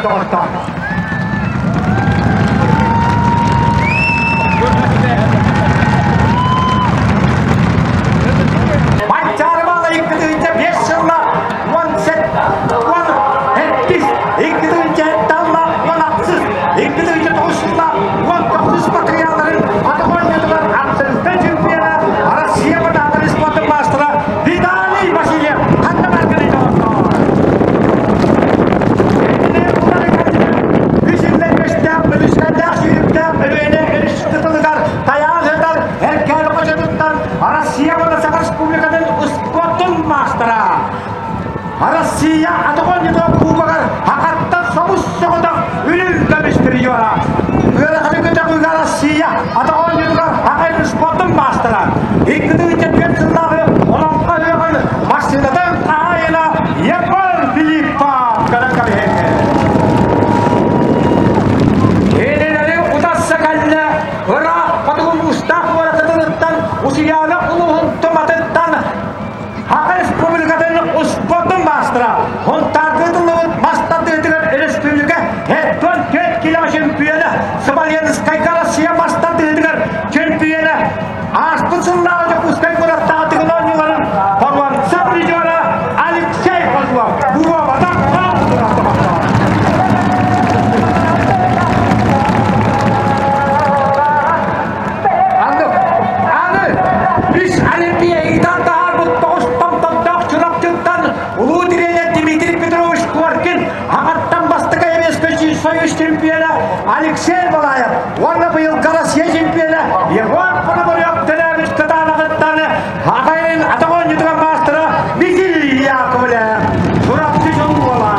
доҕоттоор. Манчаары баала 2-5 сылла 18, 2 талла 16, 2 сылла 19 материалларын атах оонньуутугар абсолютнай чемпиона Россия бытаатар спортун маастара Виталий Васильев ханна баргыный доҕоттоор? Үс иллэн үстээх, үлүскэндээх сүүрүктээх Өлүөнэ өрүс кытылыгар тайаан сытар Эркээли хочотуттан Россия уонна Саха Республикатын спортун маастара Россия атах оонньуутугар кубогар Хахаттан собус соҕотох үрүҥ көмүс призера. Ыараханы көтөҕүүгэ Россия атах оонньуутугар Хахай спортун маастара. 2004 сыллааҕы Олоҥхо ыһыаҕын массыынатын хаһаайына Егор Филиппов көрөн кэбиһэҥҥэ. Кинилэри утарса кэллэ ыраах хотугу муустаах куоратытыттан Усуйаана улууһун туматыттан Саха Республикатын успуордун маастара, Хонтаарга тыллыбыт мас тардыытыгар республика 74 кило чемпиона, Смоленскайга Россия мас тардыытыгар чемпиона, ааспыт сыллааҕы Дьокуускай куораттааҕы тыгын оонньууларын боруонса призера Алексей Козлов буруобатах хаал турар доҕоттоор. Аны, аны үс Олимпия ыытан таһаарбыт тоҕус томтомтоох Чурапчыттан улуу тренер Дмитрий Петрович Коркин аҕаттан бастакы Советский Союз чемпиона Алексей Балаев уонна быйылгы Россия чемпиона Егор Пономарев төрөөбүт кытаанаҕыттан аҕайын атах оонньуутугар маастара Василий Яковлев Чурапчы дьон буола.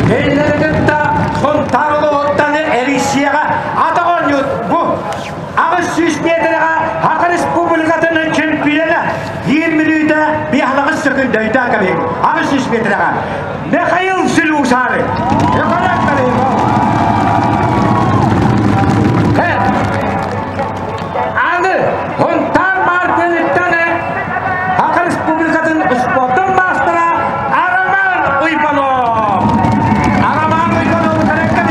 Кинилэри кытта Сунтаар улууһуттан Эрисияҕа Атах оонньуут бу 800 миэтэрэҕэ Саха Республикатын чемпиона биир мүнүүтэ биэһалаҕыс сөкүндэ өйдөөн кэбиһиҥ 800 миэтэрэҕэ Михаил Силусары Николай Калимов Аны Хунтаар Мааркыыныттан Саха Республикатын спордун маастара Араман Уйбанов. Араман Уйбанов кэрэккэ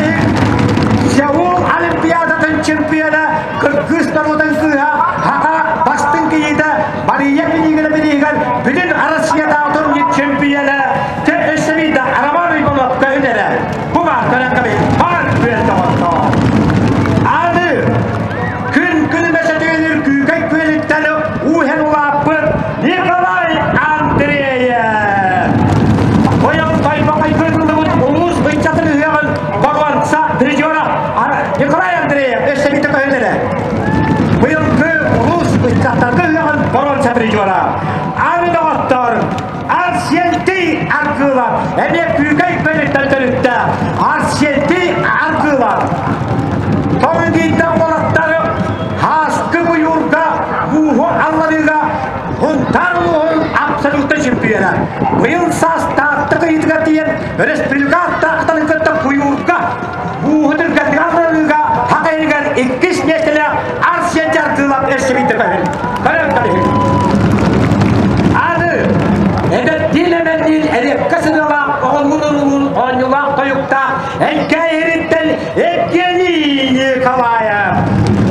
Сеул Олимпиадатын чемпиона кыргыз норуотун кыыһа Хаха бастыҥ киһитэ Мария Пинигина бирииһигэр бүтүн Россиятааҕы турнир чемпиона Өссө Араман Уйбанов көһүнэрэ. Бу баар көрөн кэбиһин. Бар күөл доҕоттоор. Аны Күн күлүмэ сөтүөлүүр күүкэй күөлүттэн уу иһэн улааппыт Николай Андреев. Быйыл Тойбохой кытыллыбыт улуус ыччатын ыһыаҕын боруонса призера Николай Андреев өссө биирдэ көһүн эрэ. Быйылгы улуус ыччаттарга ыһыаҕын боруонса призера. Аны доҕоттор, Арсентий Аргыылап эмиэ күүкэй күөлүттэн төрүттээх Арсентий Аргыылап Тоҥ уолаттары Һааскы Буйуурга мууһу алларыыга Хунтаар улууһун абсолютнай чемпиона. Быйыл саас Таатта кыйыытыгар тиийэн республика аттаахтарын кытта Куйуурга мууһу түргэнник алларыыга Хатайыгар иккис миэстэлээх Арсен Дьаргыылап өссө көһүн. Көрөн көрүһүн. Аны эдэрдиин эмэнниин эриэккэ сыналаах оҕолуун уруулуун оонньуулаах тойуктаах Эҥкээйириттэн Евгений Николаев.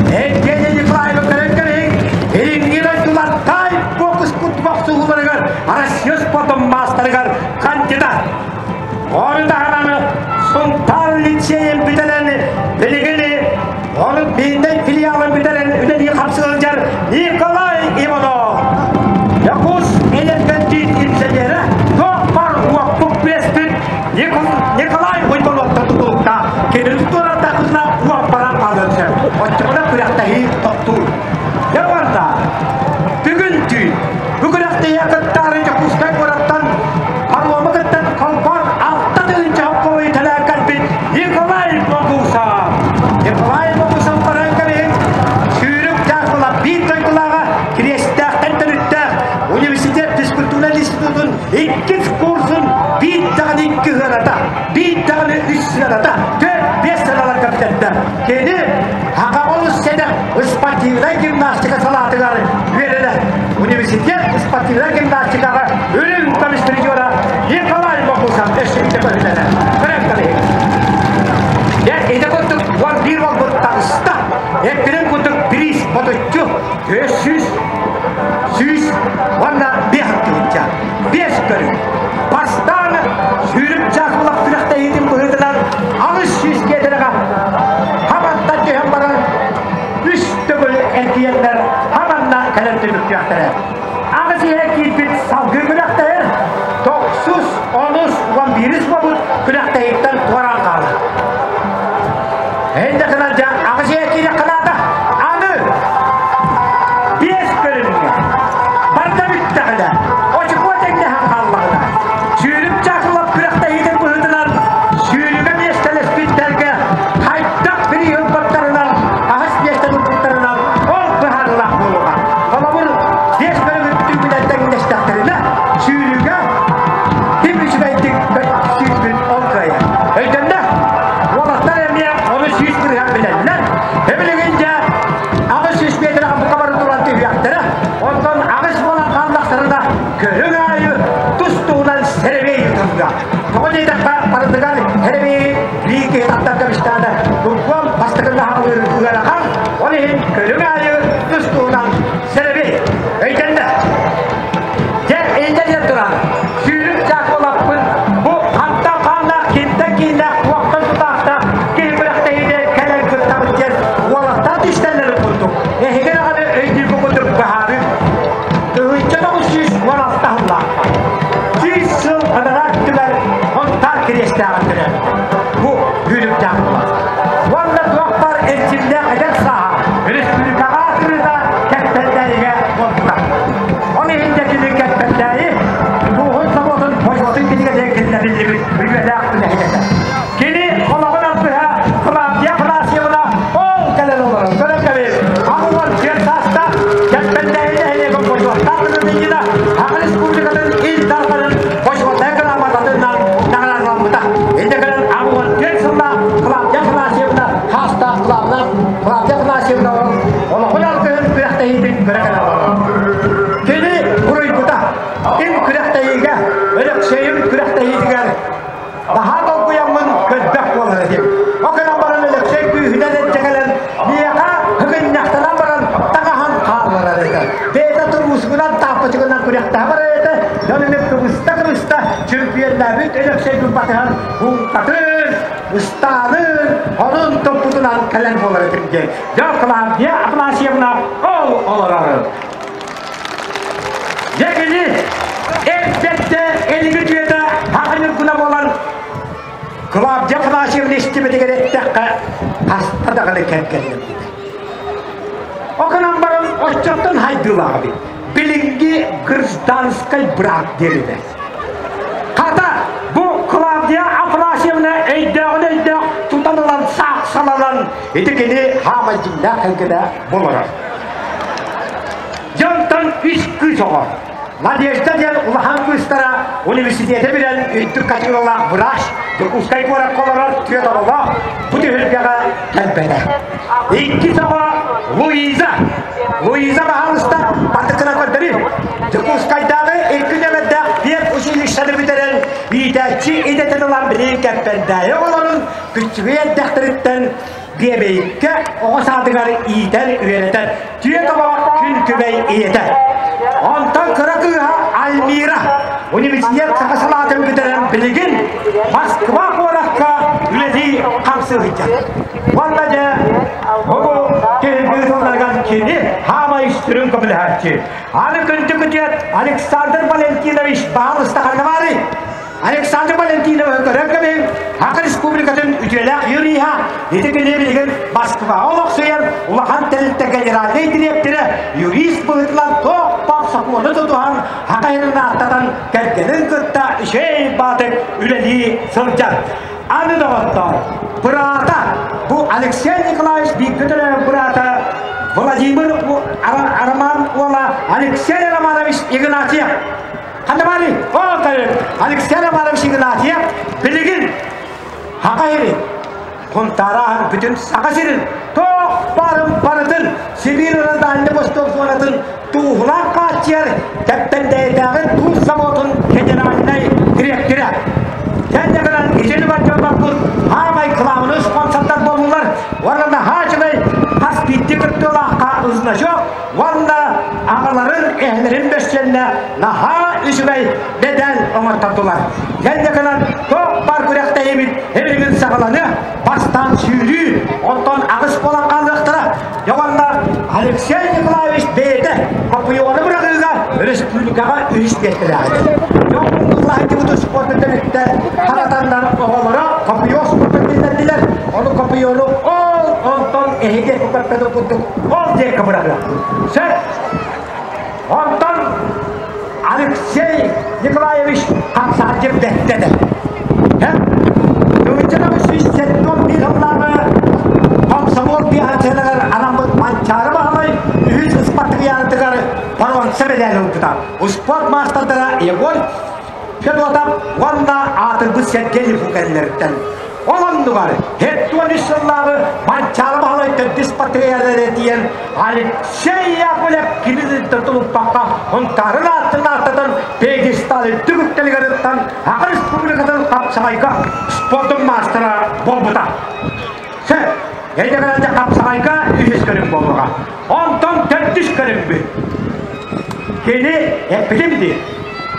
Евгений Николаев көрөн көрүҥ, илиҥҥи дойдулар тай бокуспут бохсуһууларыгар Россия спортун маастарыгар кандидат. Ону таһынан Сунтаар лицейин бүтэрэн билигин Ону биирдэй филиалын бүтэрэн үлэлии хапсыылдьар Николай Иванов. Якутс энергетик инженерэ туох уоппут күрэспит Николай Уйбановтан тутулукта кини туратакына уоппаран хаалыан сөп. Оччоҕуна күрэхтэһии тохтуур. Дьэ барда. Бүгүн түүн бу күрэхтэһиигэ кыттаары Дьокуускай куораттан паромы кыттан холбоон 6 тыһыынча хоппоҕу тэлээн кэлбит Николай Богусов. Николай Богусов баран кэбиһин сүүрүк дьаахыла биир дойдулааҕа Кириэстээхтэн төрүттээх университет физкультурнай институтун иккис курсун биир даҕаны икки сыаната, биир даҕаны үс сыаната, төрт биэс сыаналарга бүтэрдэ. Кини Хахаҕолус сэдэх спортивнай гимнастика салаатыгар үөрэнэр. Университет спортивнай гимнастикаҕа үрүҥ көмүс призера Николай Богусов. Куусам өссө биирдэ көһүннэнэр. Көрөн кэбиһиҥ. Дьэ, ити курдук 11 уолбут таҕыста. Эппинэн курдук бириис ботуччу 400 105 тыһыынча. Биэс көрүҥ. Бастаан сүүрүк чаакылап күрэхтэһиитин быһыытынан 800 миэтэрэҕэ хамантан түһэн баран үс төгүл эргийэннэр хаманна кэлэн түмүктүөхтэрэ. Аҕыс иһэ киирбит салгыы күрэхтэһэр, тохсус, онус, уон биирис буолбут күрэхтэһииттэн туораан хаалар. Эйдэ гынан дьэ аҕыс иһэ киириэххэ наада. Аны биэс көрүҥҥэ барда бүттэҕинэ, очукуо тэҥнэһэн хааллаҕына, сүүрүк чаакылап күрэхтэһиитин быһыытынан сүүрүгэ миэстэлэспиттэргэ хайдах бирииһи ылбыттарынан, аһыс миэстэни ылбыттарынан ол быһаарыылаах буолуоҕа. Холобур, биэс көрүҥү түмүнэн тэҥнэстэхтэринэ, сүүрүүгэ ким үчүгэйдик сүүрбүт ол кыайар. Өйдөннө? Уолаттар эмиэ ону 100% билэллэр. Билигин дьэ 800 миэтэрэҕэ бука бары туран түһүөхтэрэ. Онтон аҕыс буолан хааллахтарына көрүҥ аайы тус-туһунан сэрэбиэй ыытыллыа. Тоҕо диэтэххэ, барытыгар сэрэбиэйи биир киһи таттан кэбистэҕинэ, бургуом бастакы наһаалыыр ыарахан, ол иһин көрүҥ аайы тус-туһунан сэрэбиэй. Өйдөннө? Дьэ, инньэ диэн туран, сүүрүк чаакылаппын бу хантан хааннаах, кимтэн кииннээх, туохтан тутаахтаах киһи күрэхтэһиитэ кэлэн кыттабыт диэн уолаттар истэллэрин курдук, эһиги даҕаны өйдүүргүт курдук быһаарыы. 1916 сыллаахха 100 сыл анараа өттүгэр Хонтаар Кириэстээҕин төрөөбүтэ. Бу сүүрүктээх буолар. Уонна туох баар эрчимнээх эдэр сааһа республикаҕа аатырыыта Кэппэндээйигэ буолбута. Ол иһин да кини Кэппэндээйи туоһун собуотун бочуотун кинигэтигэр киллэриллибит үтүөлээх үлэһит этэ. Кини олоҕун аргыһа Клавдия Афанасьевна ол кэлэн олорон көрөн кэбис 84 саастаах Кэппэндээйи нэһилиэгин бочуоттаах гражданина Саха Республикатын Ил Дарханын бочуотунай грамотатынан наҕараадаламмыта. Инньэ гынан 84 сыллаах Клавдия Афанасьевна хаастаах Клавдия Афанасьевна олоҕун аргыһын күрэхтэһиитин көрө кэлэн олорор. Кини буруйбута ким күрэхтэһиигэ Өлөксөйүм күрэхтэһиитигэр наһаа долгуйаммын көрбөх буолар этим. Ол гынан баран Өлөксөй күүһүнэн эрдэ кэлэн миэхэ ыгынньахтанан баран таҥаһан хаалларар этэ. Бэйэтэ туруусугунан тааппачыгынан күрэхтэһэ барар этэ. Дьон эмиэ кыбыста-кыбыста чөмпүйүөннээбит Өлөксөйбүн батыһан бултатын, ыстаанын, онун топпутунан кэлэн буолар этим диэн. Дьэ Клавдия Афанасьевна ол олорор. Дьэ кини эрдэттэ элиги түөтэ хаха ньургуна буолан Клавдия Афанасьевна истибитигэр эттэххэ хаста даҕаны кэргэннэммитэ. Ол гынан баран оччоттон хайдыылаах эбит. Билиҥҥи гражданскай брак диэн Хата бу Клавдия Афанасьевна өйдөөҕүн өйдөөх тутан ылан саахсаланан ити кини хаамай дьиҥнээх кэргэнэ буоларар. Дьонтон үс кыыс оҕо. Надежда диэн улахан кыыстара университеты билэн үрдүк категориялаах врач Дьокуускай куоракка олорор түөрт оҕолоох бу түһүлгэҕэ кэлбэтэ. Иккис оҕо Луиза. Луиза баһаалыста бардыккына көрдөрүү. Дьокуускайдааҕы икки нөмэрдээх пед училищены бүтэрэн иитээччи идэтин ылан билии Кэппэндээйи оҕолорун күччүгүй эрдэхтэриттэн Биэбэйиккэ оҕо саадыгар иитэр, үөрэтэр түөрт оҕо күн күбэй ийэтэ. Онтон кыра кыыһа Альмира университет саха салаатын бүтэрэн билигин Москва куоракка үлэлии хамсыы сылдьар. Уонна дьэ бу киһи сылларыгар кини хаамай сүрүн көмөлөһөөччү. Аны күндү күтүөт Александр Валентинович баһаалыста ханна баарый? Александр Валентиновы көрөн кэбиһиҥ, Саха Республикатын үтүөлээх юриһа, ити кини билигин Москваҕа олохсуйар улахан тэрилтэ генеральнай дириэктэрэ, юрист быһыытынан туох баар сокуону тутуһан, Саха сирин ааттатан кэргэнин кытта үчүгэй баатык үлэлии сылдьар. Аны доҕоттоор, быраата, бу Алексей Николаевич бииргэ төрөөбүт быраата Владимир Роман уола Алексей Романович Игнатьев Ханна баарый? О, кэлин! Алексей Романович Игнатьев билигин Саха сирин, Хунтаараһын бүтүн Саха сирин туох баарын барытын Сибиир Дальний Восток зонатын тууһулаах хааччыйар Кэппэндээйитээҕи туус заводун федеральнай дириэктэрэ. Спортпут хаамай кылаабыны спонсордар буоллулар. Уонна наһаа үчүгэй хас биирдии кыттыылаахха значок уонна аҕаларын, эһэлэрин бэссэннэ наһаа үчүгэй медаль оҥортордулар. Кэннэ гынан туох бар күрэхтэһиибит эбилигин саҕаланыа, бастаан сүүрүү, онтон аҕыс буолан хаалыахтара. Уонна Алексей Николаевич бэйэтэ Копуйоҕаны быраҕыыга республикаҕа үһүс миэстэлээх этэ. Дьон муннуллаһытыбыт спорт тэрилтэ харатаннар оҕолоро Копуйо спорта биллэрдилэр. Ону Копуйону ол онтон эһиги куппаппытын курдук ол диэки быраҕыахпыт. Сөп. Онтон Алексей Николаевич хапсаҕайдьыр бэртэ этэ. Тыынча 171 сыллааҕы комсомол пианчаларыгар анаммыт Манчаары Баһылай үһүс ыспартакыйаанатыгар боруонса мэдээли ылбыта. Успуорт маастардара Егор Федотов уонна аатырбыт Сергей Левкэллэриттэн. Ол оннугар 73 сыллааҕы Манчаары Баһылай төрдүс патриархата тиийэн Алексей Яковлев кинилиттэн тулуппакка Хунтаарын ааттын ааттатан пьедестал үрдүк үктэлигэр ыттан Саха Республикатын хапсаҕайга спордун маастара буолбута. Сөп, эдэрээдэ хапсаҕайга үһүс көрүҥ буолуоҕа. Онтон төрдүс көрүҥмүт. Кини эппитим дии,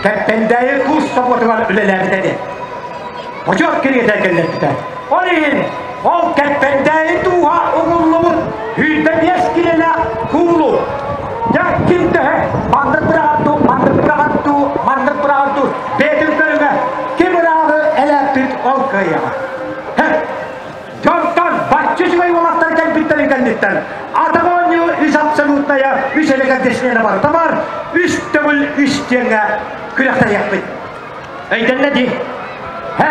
Кэппэндээйи туус собуотугар үлэлээбитэ дии. Бочуот кинигэтэ кэллэрбитэ. Ол иһин ол Кэппэндээйи тууһа угуллубут 105 килэлээх куулу дьэ ким төһө маннык быраҕар дуу, маннык быраҕар дуу, маннык быраҕар дуу бэйэтин көрүҥэ ким ырааҕы элээппит ол кыайыаҕа. Дьонтон бачча үчүгэй уолаттар кэлбиттэрин кэнниттэн атах оонньуу үс абсолютная, үс элегантичная барыта бар, үс төгүл үс диэҥҥэ күрэхтэһиэхпит. Өйдөннө дии. Һэ,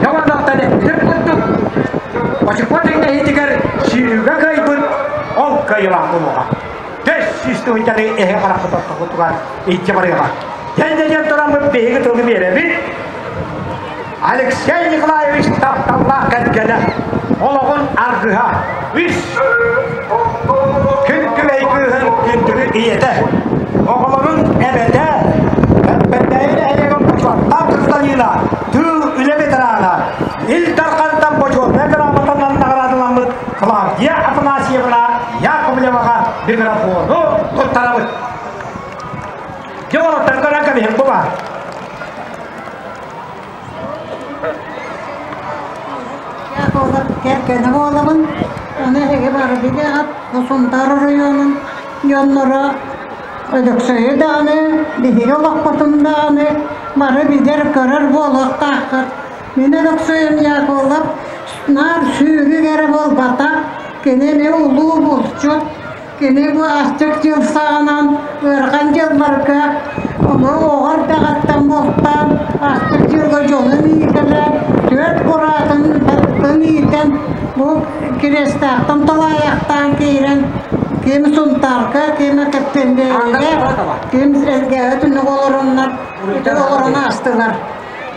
дьоҕурдахтан эппитим курдук, очукуо тэҥнэһиитигэр сүүрүүгэ кыайбыт ол кыайыылаах буолуоҕа. Төс сүүс тыһыынчаны эһи харахпыт ортотугар илдьэ барыаҕа. Дьэн диэн тураммыт биһиги тылы биэрэбит. Алексей Николаевич тапталлаах кэргэнэ, олоҕун аргыһа, үс күн күбэй кыыһын күндүгү ийэтэ, оҕолорун эбэтэ, Бэрдээйи нэһилиэгин бочуоттаах гражданина, тыыл үлэ ветерана, Ил Дархантан бочуотунай грамотанан наҕараадаламмыт Клавдия Афанасьевна Яковлеваҕа микрофону туттарабыт. Дьэ, уолаттар көрөн кэбиһин бу баар. Кэргэнэ буолабын. Аны эһиги бары билэҕит, бу Сунтаар оройуонун дьонноро Өлөксөйү даҕаны, биһиги олохпутун даҕаны бары билэр-көрөр буолуохтааххыт. Мин Өлөксөйүм Яковлев наар сүүрүк эрэ буолбатах, кини эмиэ улуу булчут, Кини бу астык дьыл саҕанан ыарахан дьылларга ону оҕо эрдэҕиттэн бултаан астык дьылга дьонун иитэлээн түөрт бураатын барытын иитэн бу Кириэстээхтэн талаайахтаан киирэн ким Сунтаарга, ким Кэппэндээйигэ, ким Элгээйи түннүк олороннор ити олорон аастылар.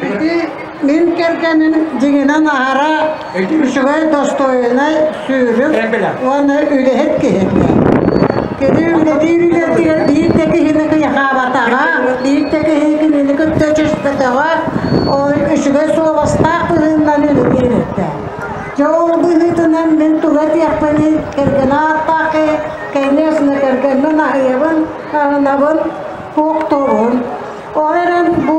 Ити мин кэргэним дьиҥинэн аһара үчүгэй достойнай сүүрүк уонна үлэһит киһи этэ. Кини үлэлиир үлэтигэр биир да киһини кыйахаабатаҕа, биир да киһи кинини кытта өчөспөтөҕө, ол үчүгэй суобастаах быһыынан үлэлиир этэ. Дьэ ол быһыытынан мин тугу этиэхпиний, кэргэнэ ааттаах киһи, конечно, кэргэммин аһыйабын, аһынабын, туохтуубун. Ол эрэн бу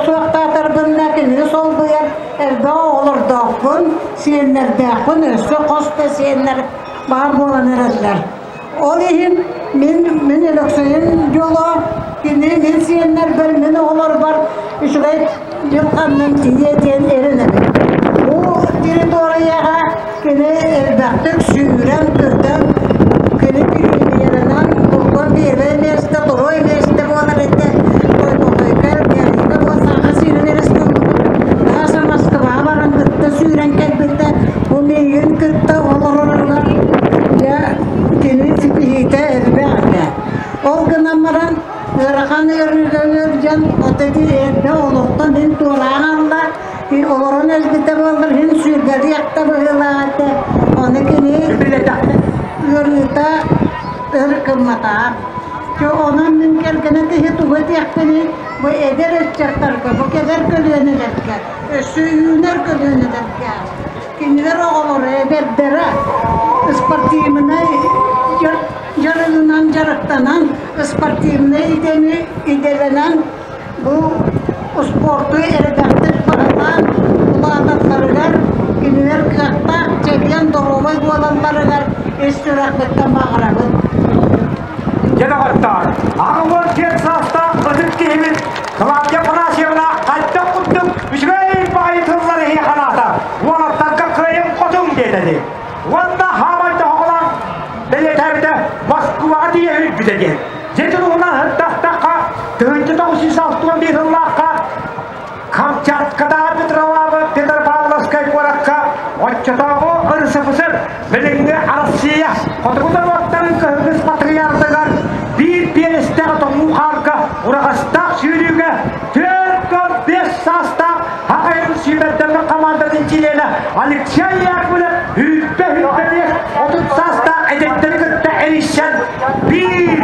суохтаатарбын да кинини солбуйар элбэх оҕолордоохпун, сиэннэрдээхпин, өссө хос да сиэннэр баар буолан эрэллэр. Ол иһин мин мин Өлөксөйүм дьоло кини мин сиэннэрбэр, мин оҕолорбор үчүгэй дьылҕаннан тиийиэ диэн эрэнэбин. Бу территорияҕа кини элбэхтик сүүрэн-көтөн, кини премьерынан курган первое место, второе место буолар этэ. Тойбохойго, Элгээйигэ буол Саха сирин республикатын даже Москваҕа баран кытта сүүрэн кэлбитэ. Бу миигин кытта олороругар дьэ кини ситиһиитэ элбэх этэ. Ол гынан баран ыарахан ыарыыга ыалдьан, от ити эрдэ олохтон мин туораан алла олорон өлбүтэ буоллар иһин сүүрбэлиэх да быһыылаах этэ. Ону кини ыарыыта өр гымматаҕа. Дьэ онон мин кэргэнэ киһи тугу этиэхпиний, бу эдэр ыччаттарга, бу кэлэр көлүөнэлэргэ, өссө үүнэр көлүөнэлэргэ кинилэр оҕолоро, эдэрдэрэ спортивнай дьарыгынан дьарыктанан, спортивнай идэни идэлэнэн бу успуорту элбэхтик баһылаан улааталларыгар, кинилэр кыахтаах, чэгиэн, доруобай буолалларыгар ис сүрэхпиттэн баҕарабын. Дьэ доҕоттоор, 84 саастаах ытык киһибит Клавдия Афанасьевна хайдах курдук үчүгэй баҕайы тыллары эһиэхэ анаата, уолаттарга кыайыҥ хотуҥ диэтэни. Уонна хаамай тоһоҕолоон бэлиэтээбитэ Москваҕа тиийэ үрбүтэ диэн. Дьэ туһунан ырдахтахха, 1961 сыллаахха Камчаткатааҕы Петроваҕа Петропавловскай куоракка оччотооҕу РСФСР билиҥҥи Арассыыйа хотугу норуоттарын кыһыҥҥы патриархатыгар биир биэрэстээх тоҥуу хаарга ураҕастаах сүүрүүгэ 45 саастаах Хахайын сүүмэрдэммит хамаандатын чилиэнэ Алексей Яковлев 125 30 саастаах эдэрдэри кытта эрийсэн биир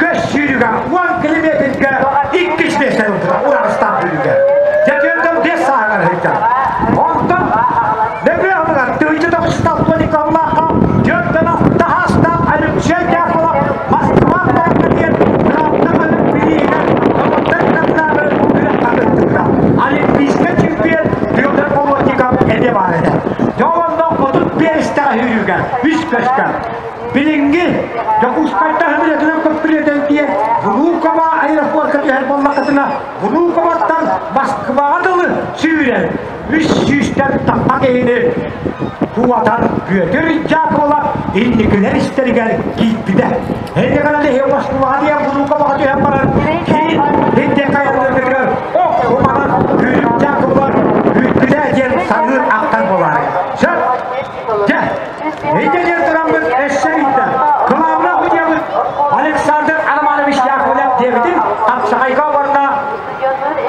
көс сүүрүгэ 10 километрга иккис миэстэни ылбыта ураҕастаах сүүрүүгэ. Дьэ 45 сааһыгар сылдьар. Онтон нөҥүө аһылыгар тыһыынча тоҕус аллаахха 46 саастаах Алексей Дятлов Москва куоракка диэн Травта хаһыат бирииһигэр норуоттар кытынааҕы күрэххэ кыттыбыта. Олимпийскай чемпион Петр Болотников эмиэ баар этэ. Дьэ онно 35 истэҕэ сүүрүүгэ үс көстө. Билиҥҥи Дьокуускайтан билетинэн көппүлүөтэн тиийэн Внуково аэропорка түһэр буоллаххытына Внуковаттан Москваҕа дылы сүүрэн үс сүүстэн тахха киһини куотан Бүөтүр Дьаакыбыла инникилэр истэригэр киирбитэ. Инникилэр иһи Москваҕа тиийэн Внуковаҕа түһэн баран киин Индия хайаларыгар ох уманан Бүөтүр Дьаакыбыла күүппүтэ диэн саныыр ахтар буолаары. Сөп. Дьэ, Итинэн тураммыт өссө ыйда кылаабына судьябыт Александр Романович Яковлев диэбитин Хапсаҕайга уонна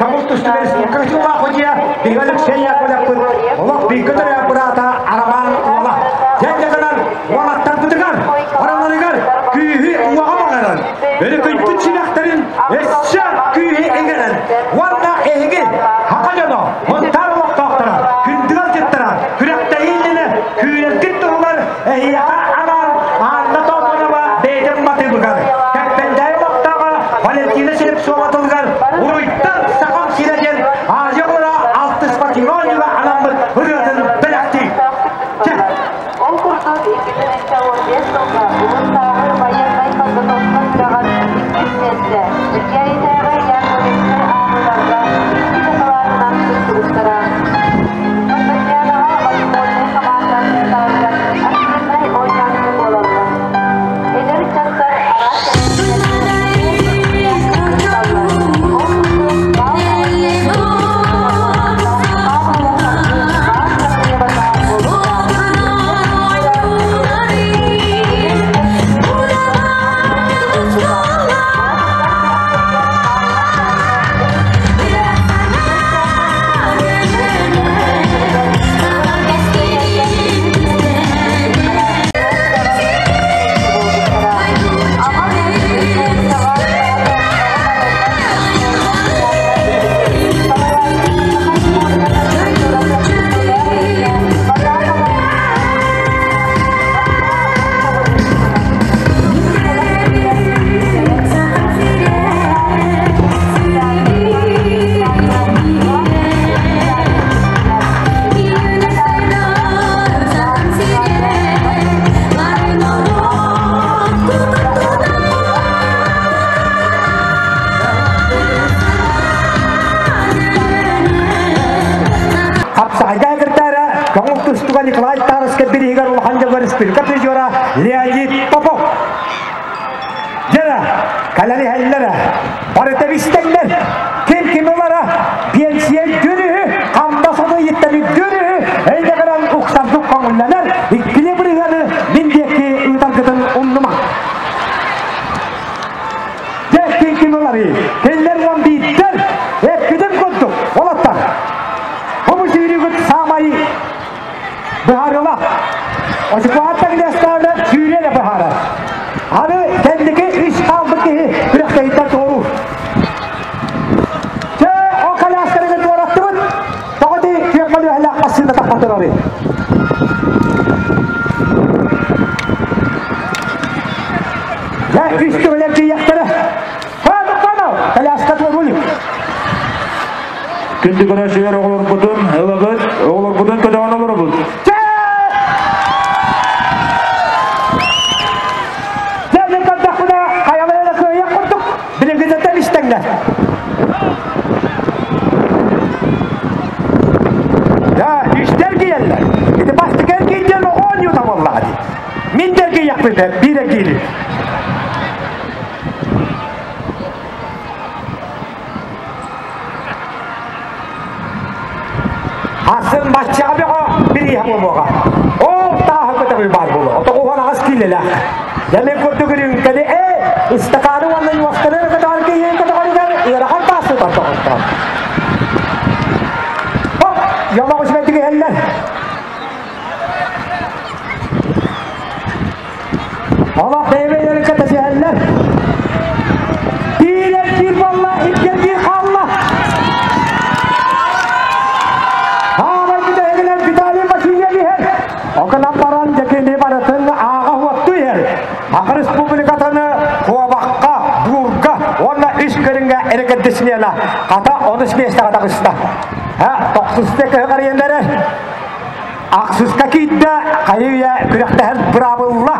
Көҥүл тустууга республика тутулаах судья Биһиги Алексей Яковлевпыт олох бииргэ төрөөбүт быраата Роман уола. Дьэ гынан уолаттарбытыгар, барыларыгар күүһү уоҕа баҕаран, өрүкүйбүт сүрэхтэрин өссө күүһү иҥэрэн уонна эһиги саха дьоно Мунтаар олохтоохторо, күндү ыалдьыттара, күрэхтэһии иннинэ күүрэргит туһугар эһиэхэ анаан Анна Токонова бэйэтин матыыбыгар, Кэппэндээйи олохтооҕо Валентина Слепцова тылыгар Уруйтан Сахам сирэ диэн Азия оҕолоро алтыс спортивнай оонньууга анаммыт ырыатын бэлэхтиир. Чэ! Ол курдук, 2015 сылга улуустааҕы байыаннай подготовка күрэҕэр иккис миэстэ, Эркээйитээҕи Яковлевскай ааҕыыларга икки дакылаатынан кыттыбыттара. Спартакиадаҕа волейбольнай хамаанда састаабыгар активнай оонньооччу буолаллар. Эдэр ыччаттар араас тэрээһиннэргэ кытталлар. Ол курдук, баал Хапсаҕайга кыртаара көҥүл тустууга Николай Тарскай бирииһигэр улахан дьыллар республика призера Леонид Попов. Дьэ, кэлэн иһэллэрэ, барыта бистэллэр. Ким ким ылара, биэнсийэ үрдүн үһү, хамнас ыйыттан үрдүн үһү, эйдэҕинэн уксардык көҥүллэнэр, иккили бырыһыаны мин диэки ыытаргытын умнума. Дьэ, ким ким ыларый? Кинилэр уон биирдэр, эппитим курдук, олоттор. Бу сүүрүүгүт саамай быһаарыылаах. Очукуһаттан илиэстээбинэ сүүрүө эрэ быһаарар. Аны Күрэхтэһииттэн туоруур. Чэ, ол колясканы туораттыбыт. Тоҕо ити күөх көлүөһэлээх массыына тахсан турарый? Дьэ, үс төгүлэр тиийэхтэрэ. Ха, тохтоно, коляска туоруй. Күндү көрөөччүлэр оҕолорбутун ылабыт, оҕолорбутун көтөҕөн олоробут. Чэ! Дьэ, мин көрдөхпүнэ, хайалара кыайыах курдук, билиҥҥититтэн истэҥнэр. Дьэ, үстэр киирэллэр. Ити бастакы эргиир диэн оҕо оонньуута буоллаҕа дии. Мин да эргийиэхпин биир эргиири. Асын баччаҕа бөҕө бирииһэ буолуоҕа. Ол тааһы көтөҕүү баар буолуо. Отоҕуһан аҕыс киилэлээх. Дьэ мин курдук үрүҥкэни ээ ыстакааны уонна ньуосканы эрэ көтөҕөр киһи көтөҕөрүгэр ыарахан таас сытар доҕоттоор. Хоп, дьоллоох үчүгэйдик иһэллэр. Олох бэйэ-бэйэлэрин кэтэсиһэллэр. Биир эргиир буолла, икки эргиир хаалла. Хаамай бүтэһигинэн Виталий Васильев иһэр. Окунан баран дьэкини барытын ааҕа уотту иһэр. Саха Республикатын куобахха, буурга уонна үс көрүҥҥэ эрекордсмена. Хата онус миэстэҕэ таҕыста. Ха, тохсуста кыһыҕарыйан эрэр. Ахсыска киирдэ, хайы-үйэ күрэхтэһэр быраабылла.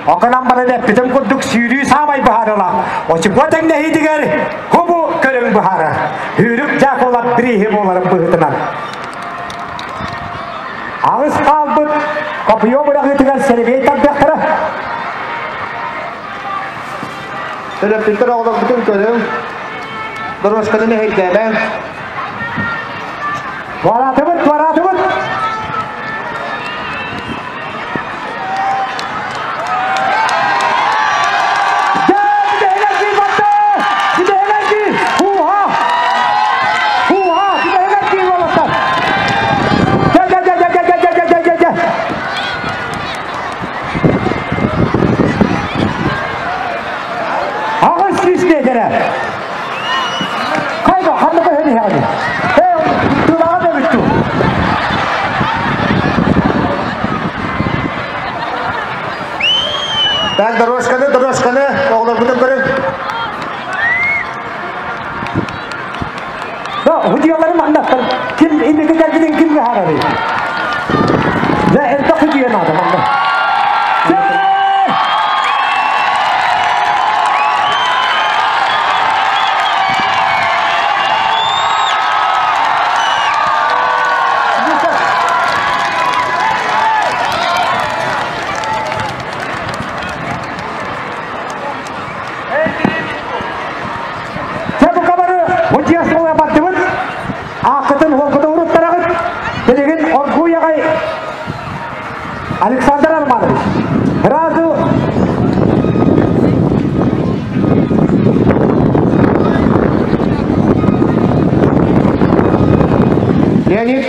Окунан баран эппитим курдук сүүрүү саамай быһаарылаах. Очукуо тэҥнэһиитигэр хубу көрүҥ быһаарар. Сүүрүк Дьаакылап бирииһи буоларын быһыытынан. Аҕыс хаалбыт копье быраҕыытыгар сэрэбиэй тардыахтара. Төрөппүттэр оҕолорбутун көрүҥ, дорожканы мэһэйдээмэҥ. Туораатыбыт, туораатыбыт! Аҕыс сүүс миэтэрэ. Хайда, ханна көһөн иһэҕиний? Ээ, тылаҕа да эбит дуу. Так, дорожканы, дорожканы, оҕолорбутун көрүҥ. Да, худьялары маннаттан ким инники кэлбитин ким быһаарарый? Дьэ, элбэх худья наада манна. Дьэ, бука бары удьуос бардыбыт. Ааккытын уолгутун уруттараҕыт. Билигин оргууй аҕай Александр Арманович. Сразу Леонид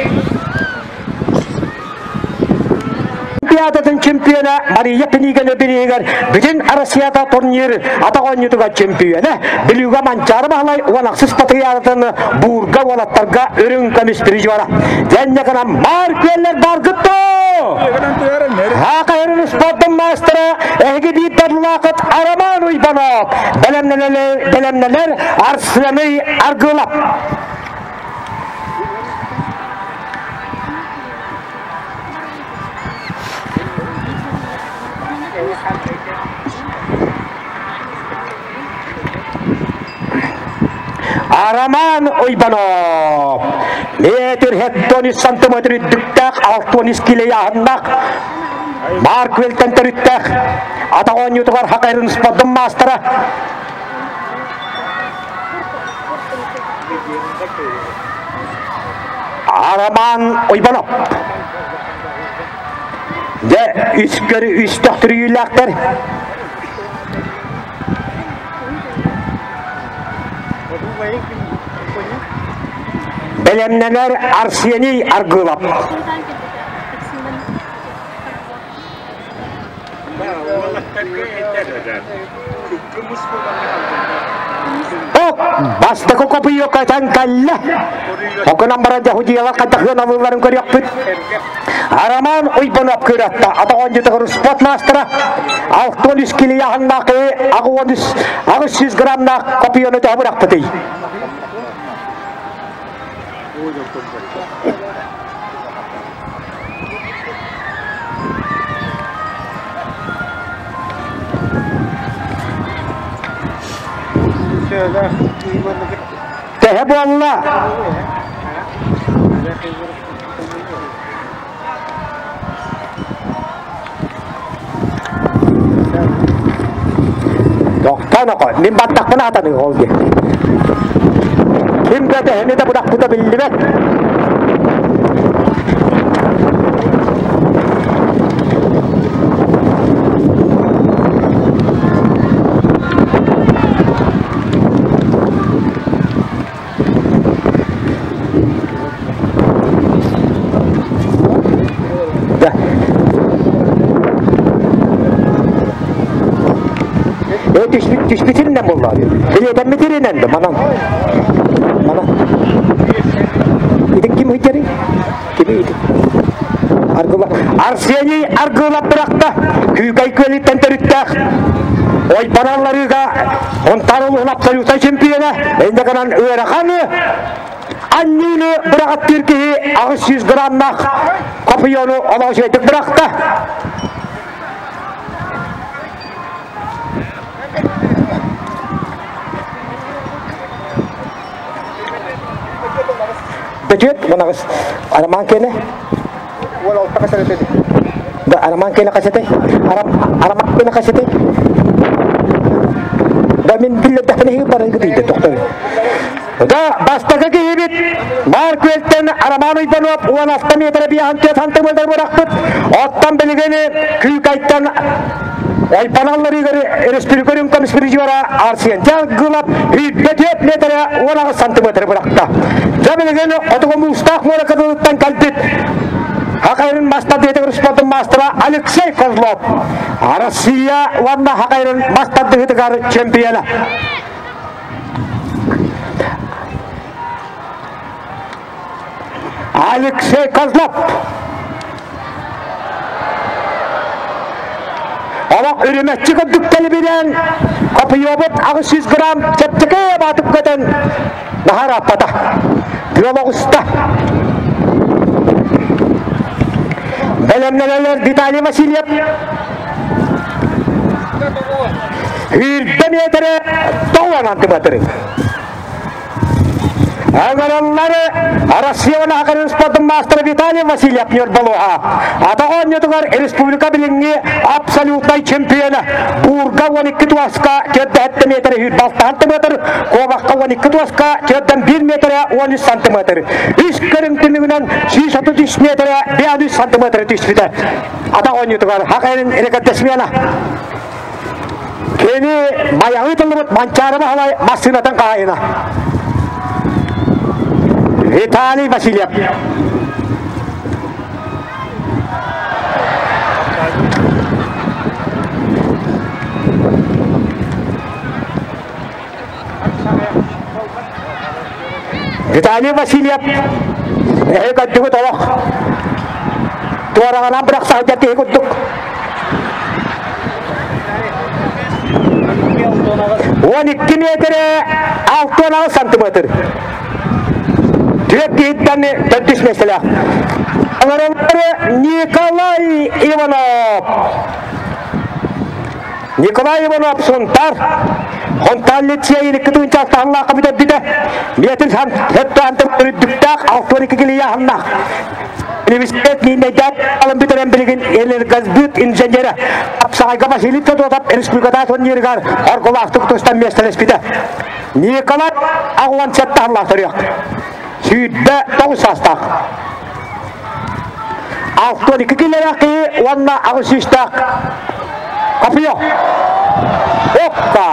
Олимпиадатын чемпиона Мария Пинигина бирииһигэр бүтүн Россията турнир атах оонньуутугар чемпиона Бүлүүгэ Манчаары Баһылай уон ахсыс патриаратын буурга уолаттарга үрүҥ көмүс призера. Дьэннэ гынан маар күөллэр бааргыт доо! Хаакайырын спордун маастара эһиги биир дадылаахыт Арамаан Уйбанов бэлэмнэнэр Арсеный Аргылап. Арамаан Уйбанов метр хеттон сантиметр үрдүктээх 6 килояһыннаах Марк Велтен төрүттээх атах оонньуутугар хакайрын спордун маастара Арамаан Уйбанов. Дьэ, үс көрү үс төхтүрүйүүлээхтэр. Бэлэмнэнэр Арсений Аргылов. Оп, бастакы копыйо көтөн кэллэ. Окунан баран дьахудьыялар хайдах алыыларын көрүөхпүт. Арамаан Уйбанов кыыратта. Атаҕон спорт маастара 63 килияһыннаах 800 граммнаах копыйону төһө бырахпытый? Төһө буолла? Тохтоон око, мин баттахпын аатаны ол диэн. Ким да төһөнү да бырахпыта биллибэт. Да. Э түспүтүнэн буолла. Билетэммитиринэн да манан. Манан. Ити ким ыйтары? Кими ити? Аргыла. Арсений аргылап бырахта. Күүкэй күөлүттэн төрүттээх. Ойбаналларыга Онтан улуһун абсолютнай чемпиона, инде гынан ыарахан анньыыны быраҕаттыыр киһи 800 граммнаах копьену олох үчүгэйдик бырахта. Бөтүөт, мунаҕыс Арамаан киэнэ. Уол алта касареты. Да, Арамаан киэнэ касеты. Арамаан киэнэ касеты. Да мин биллэрдэхпинэ иһи баран гытыйда тохтор. Да, бастакы киһибит Маар күөлтэн Арамаан Уйбанов 16 метр биэһэн түөрт сантиметр бырахпыт. Оттон билигин Күүкэйтэн Ойбаналларыгар республика рюмкамыс призера Арсен Дялгылап 104 метр 18 сантиметр бырахта. Дьэ билигин Хотугу Муустаах муора кытылыттан кэлбит Хакайрын мастардыһытыгар спортун маастара Алексей Козлов Россия уонна Хакайрын мастардыһытыгар чемпиона. Алексей Козлов Олох үрүмэччи курдук тэлибирэн, копьебут 800 грамм чэпчэки баатып көтөн наһаар аппата. Тыал оҕуста. Бэлэмнэнэлэр Виталий Васильев. Үүрдэ миэтэрэ тоҕуон антыматырын. Аҥараллары Россия Аҕарын спордун маастара Виталий Васильев Ньурбалуоһа. Атах оонньуутугар республика билиҥҥи абсолютнай чемпиона Буурга 12 туоска 47 метр 106 сантиметр, Куобахха 12 туоска 41 метр 13 сантиметр. Үс көрүҥ түмүгүнэн 133 метр 53 сантиметр түспүтэ. Атах оонньуутугар Хакайрын рекордсмена. Кини майаҕы тыллыбыт Манчаары Баһылай массыынатын хаһаайына. Виталий Васильев. Виталий Васильев эһи көрдүгүт олох туораҕынан бырахса сылдьар киһи курдук. 12 метрэ 6 сантиметр. Түөрт киһиттэн төрдүс миэстэлээх. Аҥаралары Николай Иванов. Николай Иванов Сунтар Хонтаан лицейин икки тыһыынча бүтэрбитэ. Метр хеттаантан үрдүктээх 62 килияһыннаах. Университет мииннэйдээх алын бүтэрэн билигин энергосбыт инженерэ. Апсаҕайга Василий Федотов республиката турнирыгар оргулаахтык тустан миэстэлэспитэ. Николай аҕуан сеттаһыллаах төрүөх. 29 саастаах. 62 килэлээх киһи уонна аҕыс сүүстээх копье. Оппа!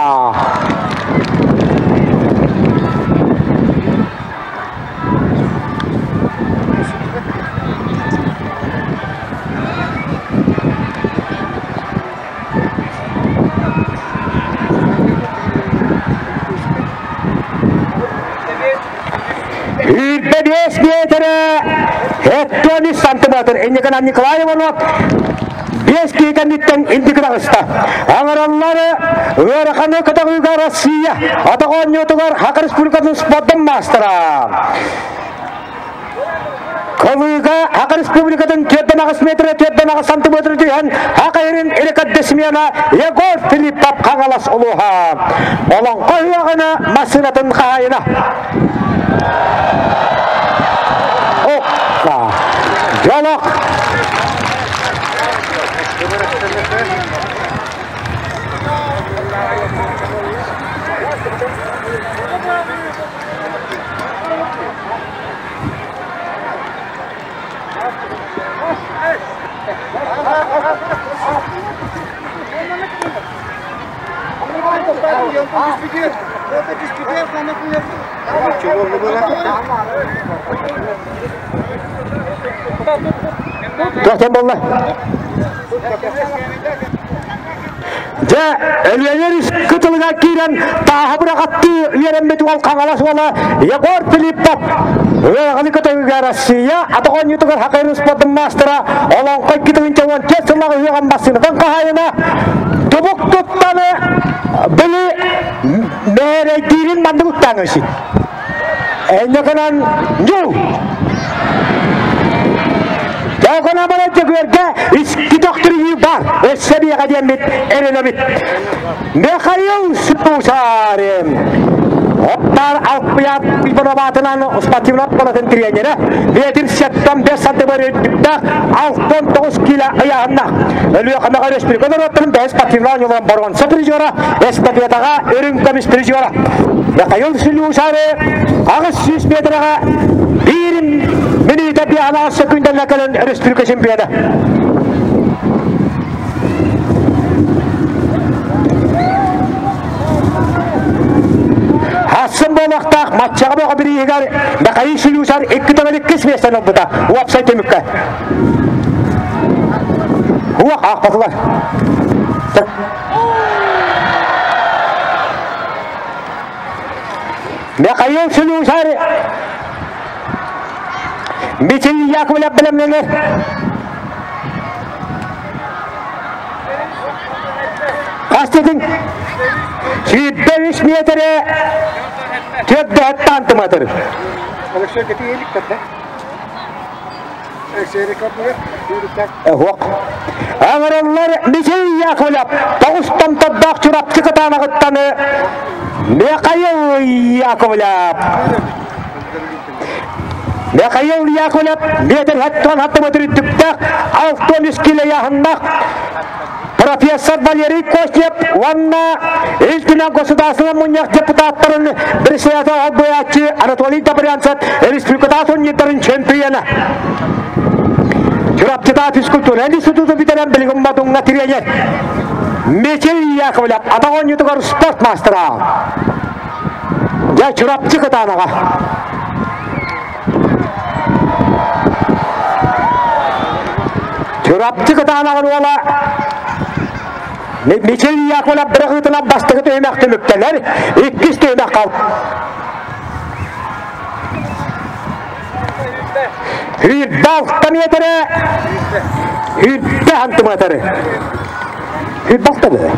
5 метрэ 73 сантиметр. Инникынан Николай Иванов 5 киһи кэнниттэн инники таҕыста. Аҥараллар ыараханы көтөҕүүгэ Россия атах оонньуутугар Саха Республикатын спордун маастара. Кылыыга Саха Республикатын 48 метрэ 48 сантиметр түһэн Саха ирин рекордсмена Егор Филиппов Хаҥалас улууһа. Олоҥхо ыһыаҕына массыынатын хаһаайына. Оппа! Дьолох! Туохтан буолла? Дьэ, Өлүөнэ кытылыгар киирэн тааһы быраҕаттыы үөрэммит уол Хаҥалас уола Егор Филиппов ыаҕаны көтөҕүүгэ Россия атах оонньуутугар Хакайрын спордун маастара Олоҥхо 2014 сыллааҕы ыһыаҕын массыынатын хаһаайына тубук туттаны били мээрэйдиирин маннык уттаан өсүн. Энньэкэнэн ньуу! Дьоокунаабара Дьөгүөргэ икки төхтүрүйүү бар, өссө биэҕэ диэммит эрэнэбит. Михаил Сусарин Оттар Алпыят Ивановатынан спортивнай оскуолатын тренерэ Ветер 75 сантиметр үрдүктээх 69 кило ыйааһыннаах. Өлүөхүмэҕэ республика норуоттарын бэһис спортивнай оонньууларын боруонса призера, эстафетаҕа үрүҥ көмүс призера. Михаил Слюсары 800 метрэҕэ биир мүнүүтэ биэһэлээх сөкүүндэллэ кэлэн республика чемпиона. Хассын буолуохтаах матчаҕа бөҕө бирииһигэр Михаил Слюсар икки төгүл иккис миэстэни ылбыта. Уопсай түмүккэ. Уох аахпатылар. Михаил Слюсар Митил Яковлев бэлэмнэнэр. Хас дедин? 103 метрэ 4 сантиметр. Алексей Кэтиэлик да? Уох. Аҥараллар Михаил Яковлев тоҕус томтордоох Чурапчы кытаанаҕыттан Михаил Яковлев Михаил Яковлев метр хаттан хаттыбытыр үрдүктээх 63 кило ыйааһыннаах профессор Валерий Костев уонна Ил Түмэн Государственнай мунньах депутаттарын председатель солбуйааччы Анатолий Добрянцев республикатааҕы турнирдарын чемпиона. Чурапчытаа физкультура институту бүтэрэн билигин Модуҥҥа тренер Михаил Яковлев атах оонньуутугар спорт маастара. Дьэ, Чурапчы кытаанаҕа. Чурапчы кытаанаҕын уола Михаил Яковлев быраҕыытынан бастакы түһүмэх түмүктэнэр, иккис түһүмэх хал. Сүүрбэ алта миэтэрэ, сүүрбэ сантиметры. Сүүрбэ алта быһа.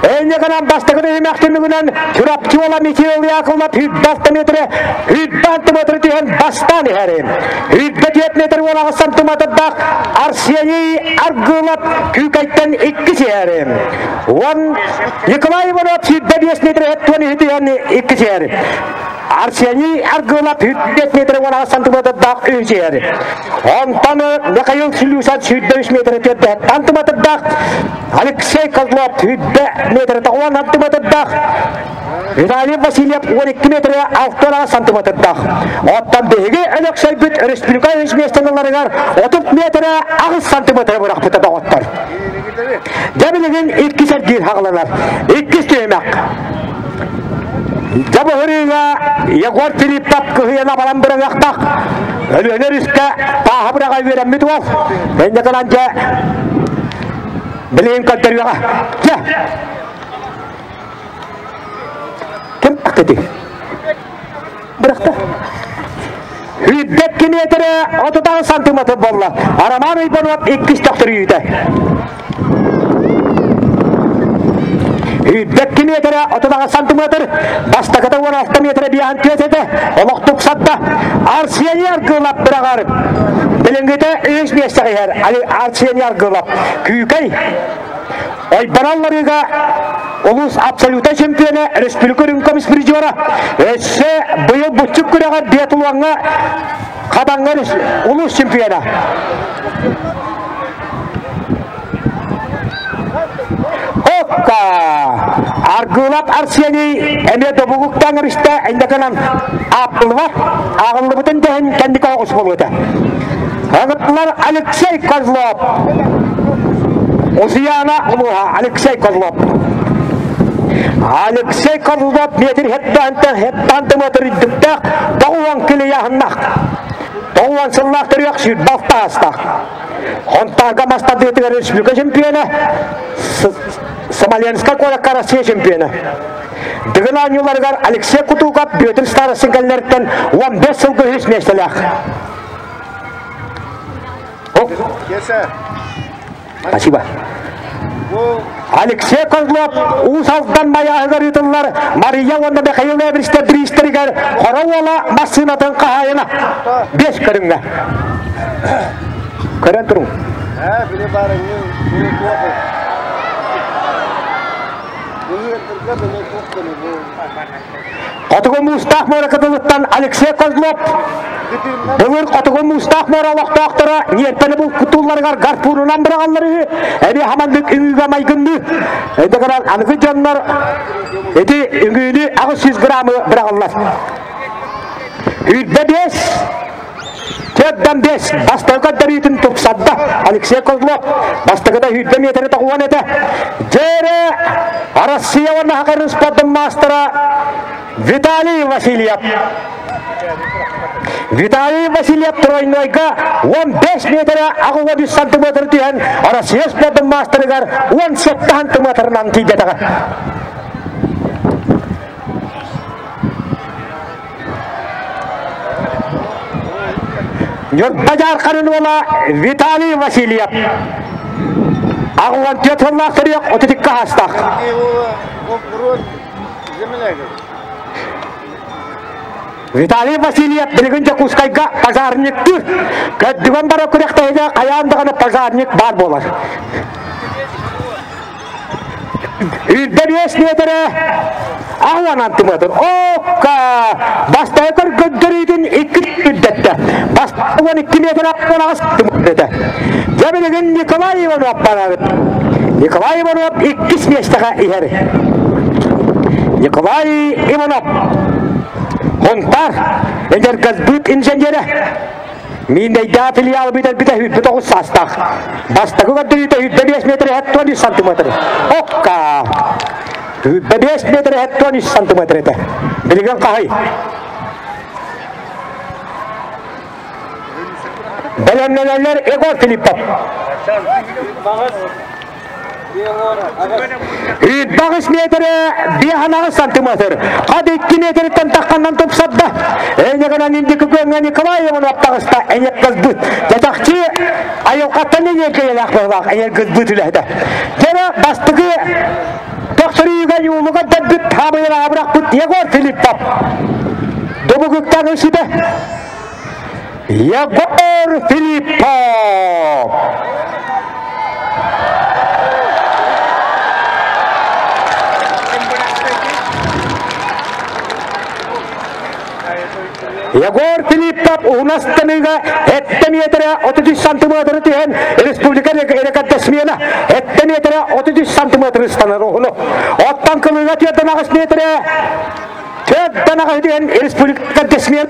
Энньэ гынан бастакы түһүмэх түмүгүнэн Чурапчы уола Михаил Яковлев сүүрбэ алта метрэ, сүүрбэ сантиметры түһэн бастаан иһэр. 24 метр уон аҕыс сантиметрдаах Арсений Аргылов Күүкэйтэн иккис иһэр. Уон Николай Иванов 25 метр 75 түһэн иккис иһэр. Арсений Аргылов 105 метр 16 сантиметрдаах үһүс иһэр. Онтон Михаил Слюсарь 103 метр 4 сантиметрдаах Алексей Козлов 100 метр 9 сантиметрдаах Виталий Васильев 12 метр 6 сантиметрдаах. Оттон биһиги Өлөксөйбүт республика үс миэстэлэригэр 30 метр 8 сантиметр бырахпыта доҕоттор. Дьэ билигин иккис эргиир хаҕыланар. Иккис түһүмэх. Дьэ быһырыыга Егор Филиппов кыһыйана баран быраҕыахтаах. Өлүөнэ өрүскэ тааһы быраҕа үөрэммит уол. Инньэ гынан дьэ билигин көрдөрүөҕэ. Дьэ Ким бырахта? Бырахта. Үрдэк метрэ 30 сантиметр буолла. Роман Иванов иккис төхтөрүйүүтэ. Үрдэк метрэ 30 сантиметр, бастакыта 16 метрэ биэһэн түөс этэ, олох тупсатта. Арсений Аргылап быраҕар. Билиҥҥитэ үс миэстэҕэ иһэр Арсений Аргылап. Күүкэй Ойбоналларыга улуус абсолюта чемпиона, республика үрүҥ көмүс призера, өссө быйыл буччук күрэҕэр биатлоҥҥа Хабаҥҥа улуус чемпиона. Окка! Аргылап Арсений эмиэ добугуктан өрүстэ эндекынан ааппылыбат, ааҕыллыбытын дэһин кэнники оҕус буолуота. Ыҥыттылар Алексей Козлов. Усуйаана улууһа Алексей Козлов. Алексей Козлов метр хеттаантан хеттаантыматыр үрдүктээх тоҕуон килийаһыннах. Тоҕуон сыллаах төрүөх сүүрбэ таастаах. Хонтаарга мас тардыытыгар республика чемпиона, Смоленскай куоракка Россия чемпиона. Дыгын оонньууларыгар Алексей Кутуков Бүөтүр Старостин кэллэриттэн 15 сылга үһүс миэстэлээх. Спасибо. Алексей Козлов Уус Алдан Майааһыгар ыытыллар Мария уонна Михаил Эбристэр бириистэригэр Хоро уола массыынатын хаһаайына. Бес көрүҥҥэ. Көрөн туруҥ. Хотугу Муустаах муора кытылыттан Алексей Козлов былыр Хотугу Муустаах муора олохтоохторо ньиэрпэни булкутуулларыгар гарпуунунан быраҕаллар үһү, эбии хамандык үҥүүгэ майгынныы. Ити гынан аныгы дьоннор ити үҥүүнү 800 граммы быраҕаллар. Үрдэ биэс Төрдөн бес бастакы көрдөрүүтүн тупсарда Алексей Козлов. Бастакыта сүүрдэ миэтэрэ тоҕуон этэ. Дьээрэ Россия уонна Хакарын спордун маастара Виталий Васильев. Виталий Васильев тройнойга 15 метрэ 83 сантиметр түһэн Россия спордун маастарыгар 17 сантиметрынан тиийбэтэҕэ. Ньурба Дьаарханын уола Виталий Васильев аҕылан түөрт сыллаах төрүөх 32 аастаах. Виталий Васильев билигин Дьокуускайга пожарниктыыр. Көрдүгэн бара күрэхтэһиигэ хайаан даҕаны пожарник баар буолар. Үрдэ биэс миэтэрэ аҕыан антымыатыр. Окка! Бастакы көрдөрүүтүн икки үрдэттэ. Бастакы 12 миэтэрэ аҕыс этэ. Дьэ билигин Николай Иванов барабыт. Николай Иванов иккис миэстэҕэ иһэр. Николай Иванов Хонтар энергосбыт инженерэ Мииндэйдээх филиал бүтэрбитэ 109 саастаах. Бастакы көрдөрүүтэ 105 метр 73 сантиметр. Окка! 105 метр 73 сантиметр этэ. Билигин хаһый? Бэлэмнэнэллэр Егор Филиппов. Ыытбаҕыс метрэ биэһанаҕыс сантиметр. Хат икки метриттэн тахханнан тупсарда. Эйнэгэнэн индики күөҥҥэ Николай Иванов таҕыста эйэккэлбыт. Дьатахчы айылҕаттан энергиялаах быһылаах эйэргылбыт үлэһитэ. Дьэ бастакы төхтөрүүгэ юулуга дэрбит хаамыйалаҕа бырахпыт Егор Филиппов. Добугуктан ысыта Егор Филиппов! Егор Филиппов уһунастаныыга эттэ метрэ 33 сантиметры түһэн республика рекордсмена эттэ метрэ 33 сантиметр ыстанар уһуну. Оттон кылыыга түөртэн аҕыс метрэ түөртэн аҕыс түһэн республика рекордсмен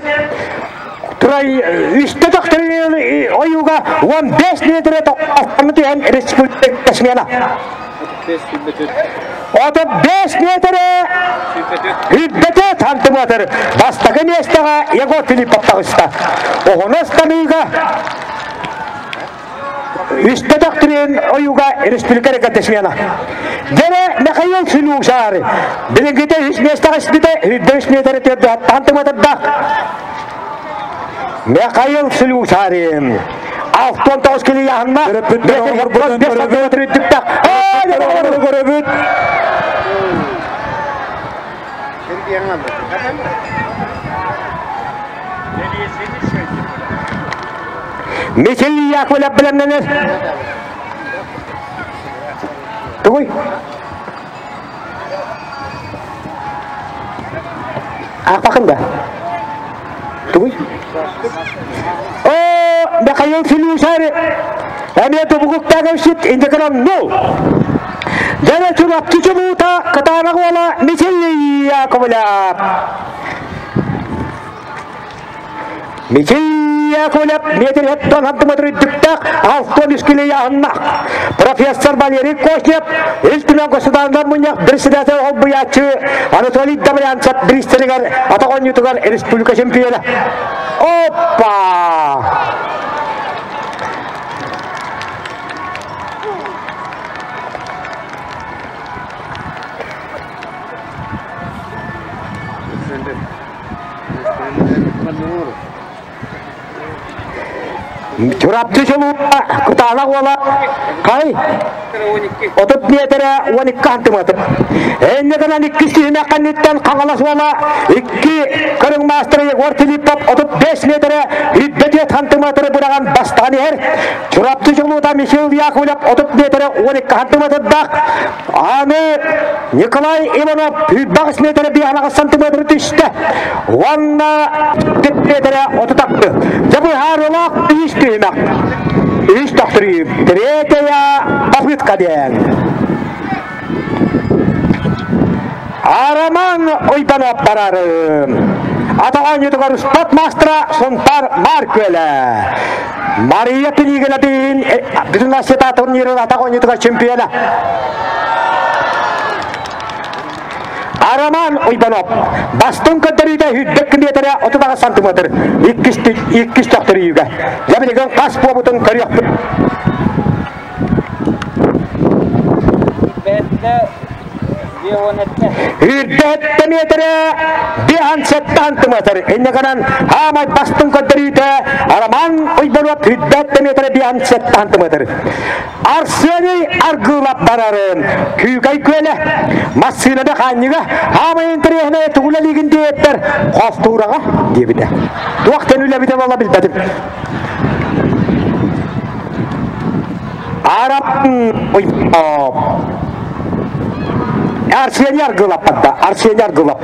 Турай үстэ төхтөрүн ойууга 15 метрэ тоқтаны түһэн республика смена. 35 метрэ үрдэтэ сантиметр бастакы миэстэҕэ Егор Филиппов таҕыста. Оҕону ыстаныыга Үстэ төхтүрүн ойууга республика рекордсмена. Дьэрэ Михаил Сүлүүсаары билиҥҥитэ үс миэстэҕэ испитэ, үрдэ үс миэтэрэ төрдө сантиметрдаах. Михаил Слюсарин. 69 килияһынна Төрөппүттэр оҕолорбутун көрөбүт. Төрөппүттэр Оҕолору көрөбүт. Михаил Яковлев бэлэмнэнэр. Тугуй? Аахпакын да? Тугуй? О, Михаил Филюсари эмиэ тубугуктаах эбит инде нул. Дьэ Чурапчы чулуута Кытаанах уола Михаил Яковлев. Михаил Яковлев метр хеттон сантиметр үрдүктээх алтон үскүлэйааһыннаах. Профессор Валерий Кошнев Ил Түмэн Государственнай мунньах председатель холбуйааччы Анатолий Добрянцев бириистэригэр атах оонньуутугар республика чемпиона. Опа! Чурапчы чулуута Кытаанах уола хай 30 метрэ 12 сантиметр. Энне гынан иккис түһүмэх кэнниттэн Хаҥалас уола икки көрүҥ маастара Егор Филиппов 35 метрэ 24 сантиметры быраҕан бастаан иһэр. Чурапчы чулуута Михаил Яковлев 30 метрэ 12 сантиметрдаах Аны Николай Иванов 108 метрэ 5 сантиметр түстэ. Уонна 4 метрэ 30 акты. Дьэ быһаарылаах үс түһүмэх. Үс тохтуруйу. Третья попытка диэн. Араман Уйбанов барары. Атаҕа оонньуутугар спорт мастера Сунтар Маркүөлэ. Мария Пинигина биһин бүтүн Россия турнирын атах оонньуутугар чемпиона. Араман Уйбанов бастыҥ көрдөрүүтэ үрдүк метрэ 38 сантиметр иккис иккис төхтөрүүгэ. Дьэ билигин хас буолбутун көрүөхпүт. Үрдэттэ метрэ биһан сэттэ сантиметр. Инньэ гынан хаамай бастыҥ көрдөрүүтэ Роман Уйбанов үрдэттэ метрэ биһан сэттэ сантиметр. Арсений аргыылап барарын Күүкэй күөлэ массыынада хаанньыга хаамай интэриэһинэй тугула лигин диэттэр хостуураҕа диэбитэ. Туох төнүлэбитэ буола билбэтим. Арап Арсений аргылаппатта. Арсений аргылап.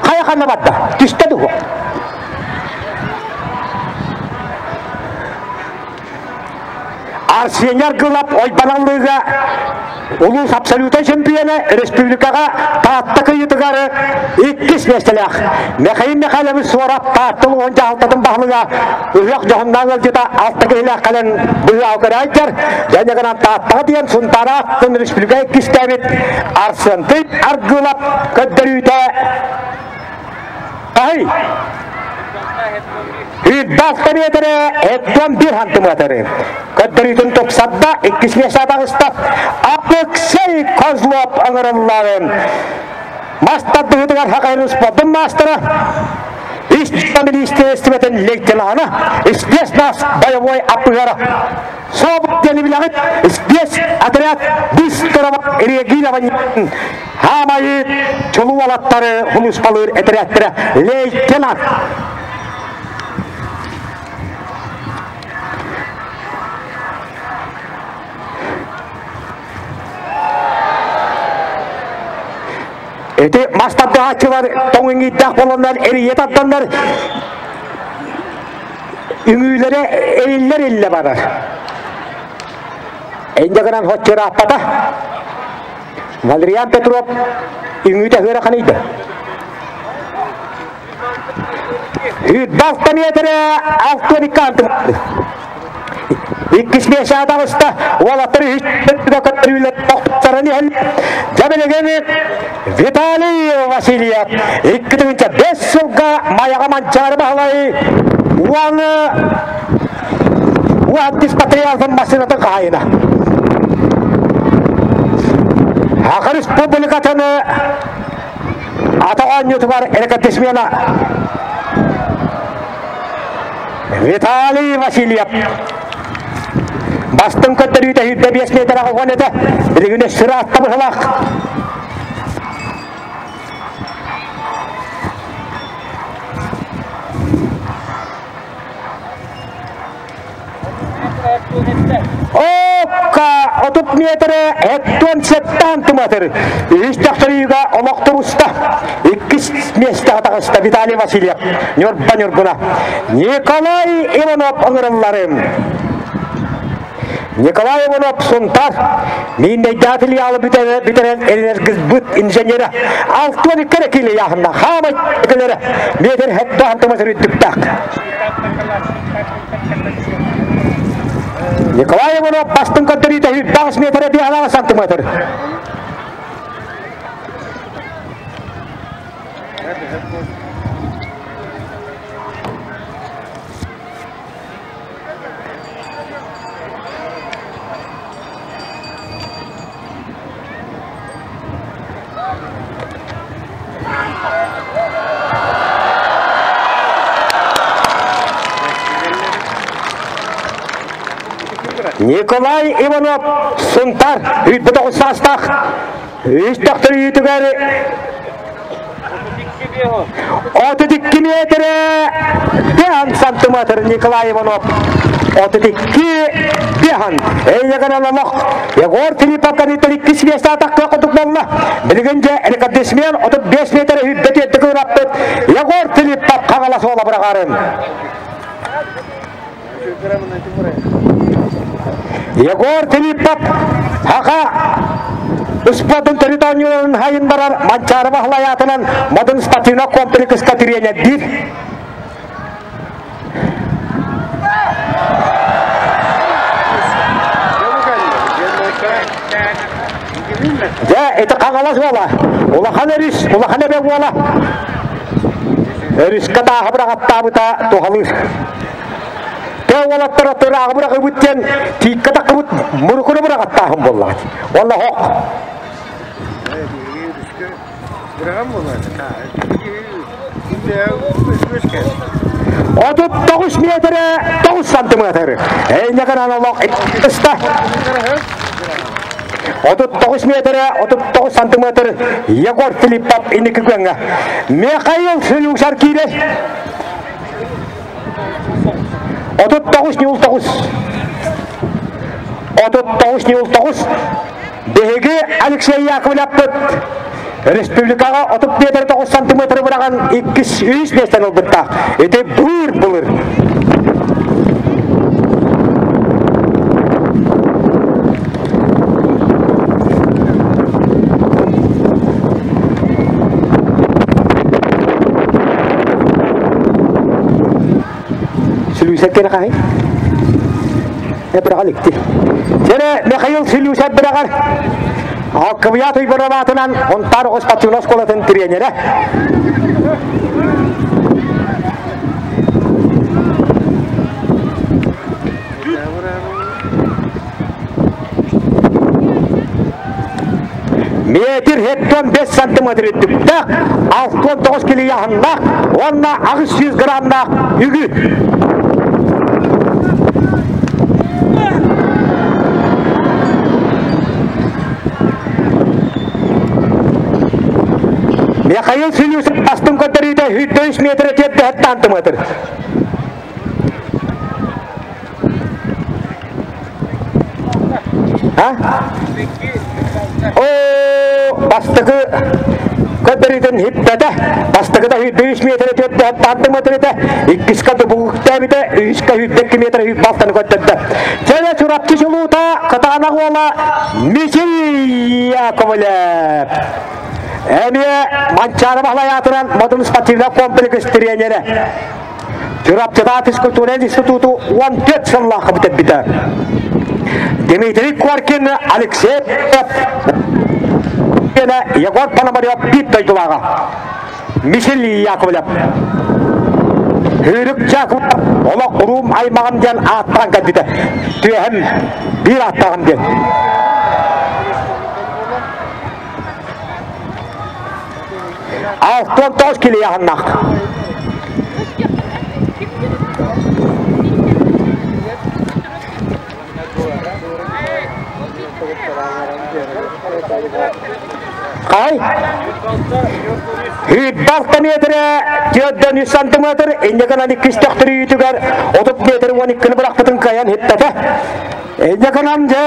Хайа ханна батта? Түстэ дуо? Арсений Аргылап ойбаналлыыга улуус абсолютнай чемпиона республикаҕа Таатта кыйытыгар иккис миэстэлээх Михаил Михайлович Суорап Таатта улууһун дьаһалтатын баһылыга ыһыах дьоһуннаах ыалдьыта алта киһилээх кэлэн быһыы көрөөччөр дьэ гынан Тааттаҕа диэн Сунтараах республика иккистээбит Арсентий Аргылап көрдөрүүтэ Аһый! Үрдэ метрэ, эттон бир сантиметры. Көрдөрүүтүн тупсарда, иккис миэстэ таҕыста. Алексей Козлов ыҥырылларын. Мас тардыһыытыгар Хакайрын спордун маастара. Министерствотын лейтенана, спецназ боевой аппыгара. Собут диэни билэҕит, спецотряд быстрого реагирования Хаамайы чулуу уолаттары хулуспалыыр этэрээттэрэ лейтенант Ити мас тардыһааччылар тоҥ иҥиирдээх буоланнар эрийэ тарданнар үҥүүлэрэ эриллэр иллэ барар. Инньэ гынан хоччурааппата. Валериан Петров үҥүүтэ ыараханыйда. Балта метрэ 62 антым. Иккис миэсэ таҕыста. Уолаттар үһүс тохтаран иһэн Дьабилигини Виталий Васильев 2005 сылга Майаҕа Манчаары Баһылай уону Уаттис патриархын массыынатын хаһайына. Саха Республикатын Ата оонньуутугар рекордсмена Виталий Васильев. Бастыҥ көрдөрүүтэ 25 метр аҕылҕан этэ. Билигин өссө ыраатта быһылаах. Окка 30 метры 77 сантиметр. Үһүс төхтөрүүгэ олох туруста. Иккис миэстэҕэ таҕыста Виталий Васильев. Ньурба Ньургуна. Николай Иванов ыҥырылларым. Николай Иванов Сунтар Мииннэйдээх филиалы бүтэрэн энергосбыт инженерэ 62 эрэ киилэ яһынна хаамай кэлэрэ метр хетта сантиметр үрдүктээх. Николай Иванов бастыҥ көрдөрүүтэ 108 метр 5 сантиметр. Николай Иванов Сунтар 109 саастаах үс төхтөр үүтүгэр 32 метрэ 5 сантиметр Николай Иванов 32 5 эйэгэн олох Егор Филиппов кэнниттэн иккис миэстэ атахха курдук буолла. Билигин дьэ рекордсмен 35 метр үрдэ тиэрдик ыраппыт Егор Филиппов хаҥалас уола быраҕарын. Егор Филиппов Хаха спортун төрүт оонньууларын хайын барар Манчаары Баһылай аатынан Модун спортивнай комплекска тириэньэрдиир. Дьэ, ити Хаҥалас уола, улахан өрүс, улахан эбэ уола. Өрүскэ тааһы быраҕаттаабыта туһалыыр. Тыа уолаттара тырааҕы быраҕыбыт диэн тииккэ таххыбыт мурукуну быраҕаттааһын буоллаҕа. Уонна хоқ. 39 метрэ 9 сантиметр. Эйнэгэн олох ыста. 39 метрэ 39 сантиметр Егор Филиппов инники күөҥҥэ. Михаил Слюсар киирэр. 39 09 39 09 Биһиги Алексей Яковлевпыт республикаҕа 30 метр 9 сантиметры быраҕан иккис үс миэстэни ылбыттаах. Ити былыр-былыр. Сүлүүсэп кene хаһый? Быраҕан икти. Дьэрэ Михаил Сүлүүсэп быраҕар. Алкыбыйа Туйбароватынан Онтаар оҕус спортивнай оскуолатын тренерэ. Метр 75 сантиметр үрдүктээх, 69 килийаһыннаах уонна 800 граммнаах үгү. Михаил Филюсов бастыҥ көрдөрүүтэ 103 метр 47 сантиметр. Оо, бастакы көрдөрүүтүн хиппэтэ, бастакыта 103 метрэ 4 метрэтэ, иккиска тубугуктаабыта, үһүскэ 102 метрэ балтаны көрдөрдө. Чэне Чурапчы чулуута Кытаанах уола Мичил Яковлев. Эмиэ Манчаары Баһылай аатынан Модун спортивнай комплекс тренерэ. Чурапчытаа физкультура институту 14 сыллаахха бүтэрбитэ. Дмитрий Коркин, Алексей Егор Пономарев биир дойдулааҕа. Михаил Яковлев. Хүүрүк Чаков олох уруум аймаҕым диэн ааттаан кэлбитэ. Түөһэм биир ааттааҕым диэн. 69 кило ыйааһыннаах. Хай? 26 метрэ 403 сантиметр, инньэ гынан иккис төхтөрүүтүгэр 30 метр 12-ни бырахпытын кыайан хиттэтэ. Инньэ гынан дьэ,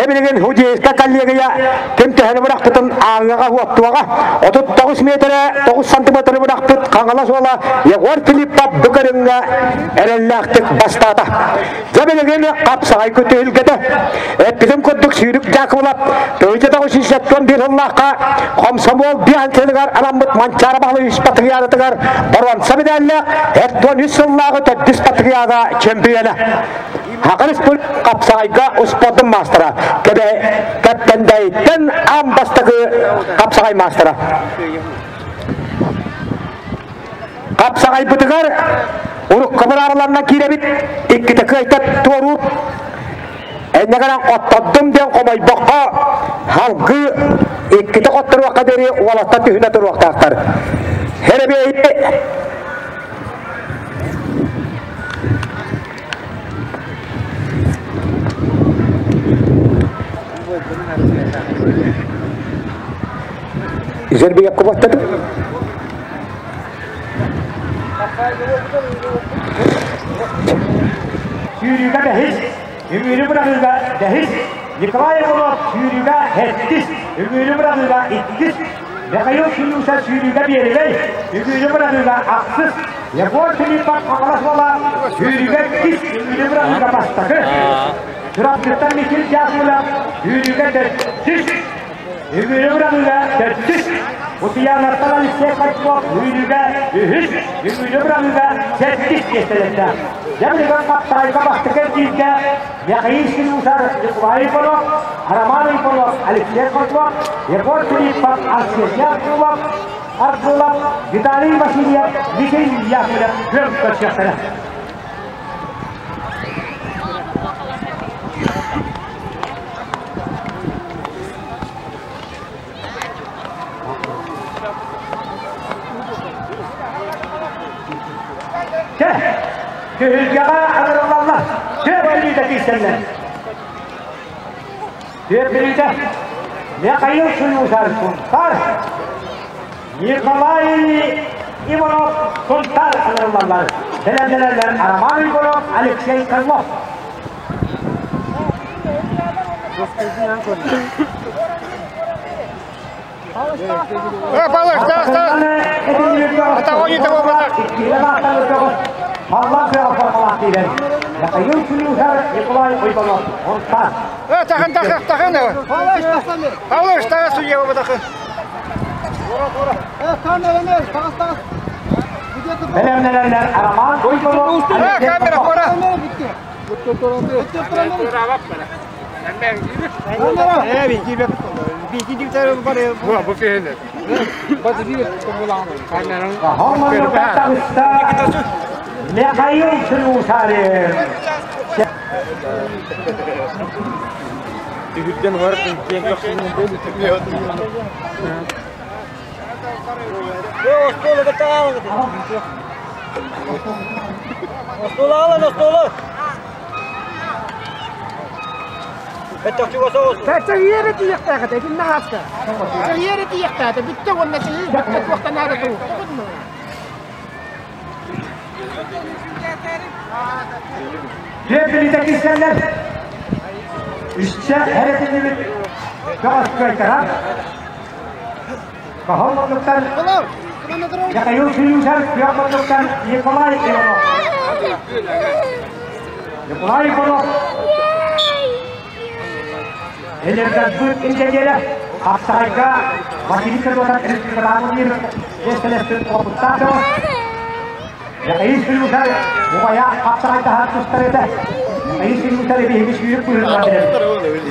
билигин худейска коллегия ким төһөнү бырахпытын ааҥҥаҕа уоттуоҕа. 39 метрэ 9 сантиметры бырахпыт Хаҥалас уола Егор Филиппов бу көрүҥҥэ эрэллээхтик бастаата. Дьэ билигин хапсаҕай күтүһүлгэтэ. Эппитим курдук Сүүрүк Дьаакыбылап 1971 сыллаахха Хомсомуол биэһэн сылыгар анаммыт Манчаары Баһылай үс патриадатыгар боруонса медаллаах 43 сыллааҕы төрдүс патриада чемпиона. Хакар хапсаҕайга успуордун маастара. Кэппэндээйиттэн аан бастакы хапсаҕай маастара. Хапсаҕайбытыгар урукку быраарыларынан киирэбит, иккитэ кыайта туоруур. Эннэ гынан хоттордум диэн хомойбокко, халгыы иккитэ хотторуохха диэри уолаттар түһүнэ туруохтаахтар. Хэрэбиэйи Изербиге кубаттады. Сүүрүүгэ бэһис, үҥүүнү быраҕыыга бэһис, Николай Иванов сүүрүүгэ сэттис, үҥүүнү быраҕыыга иккис, Михаил Синюша сүүрүүгэ биэрибэй, үҥүүнү быраҕыыга ахсыс, Егор Филиппов Хаҥалас уола сүүрүүгэ иккис, үҥүүнү быраҕыыга бастакы, Чурапчыттан Михаил Дьякулов сүүрүүгэ төрдүс, Үҥүүнү быраҕыыга төрдүс, Утуйаанартан Алексей Кольцов үүнүүгэ үһүс, үҥүүнү быраҕыыга сэттис миэстэлэрдээх. Дьэ билигин хаптаайга бастакы эргииргэ Михаил Синусар, Николай Иванов, Роман Иванов, Алексей Козлов, Егор Филиппов, Арсений Аргылов, Аргылов, Виталий Васильев, Михаил Яковлев күөн көрсүөхтэрэ. Чэ, түһүлгэҕэ ыҥырыллаллар. Түөрт бүлүүтэ киирсэллэр. Түөрт бүлүүтэ. Михаил Сунусар Сунтар, Николай Иванов Сунтар ыҥырыллаллар. Бэлэмнэнэллэр Роман Егоров, Алексей Козлов. Павлович, да, да. Отогони того базар. Тахын, тахын, тахын. Павлович, тахын судья батахын. Бэлэмнэнэллэр Роман Иванов. Камера, пора. Михаил Слюсарев. Түөрт киирсэллэр. Үстэ эрэтиннибит бөҕөс кыайтарар. Каһыл муннуктан Михаил Синюсар, күөх муннуктан Николай Иванов. Николай Иванов Энергосбыт инженерэ Хапсаҕайга Василий Федотов республикатааҕы миэстэлэспит уопуттаах Михаил Синюсар убайа хапсаҕайдаһар тустар этэ. Михаил Синюсар биһиги сүүрүк быһыытынан билэбит.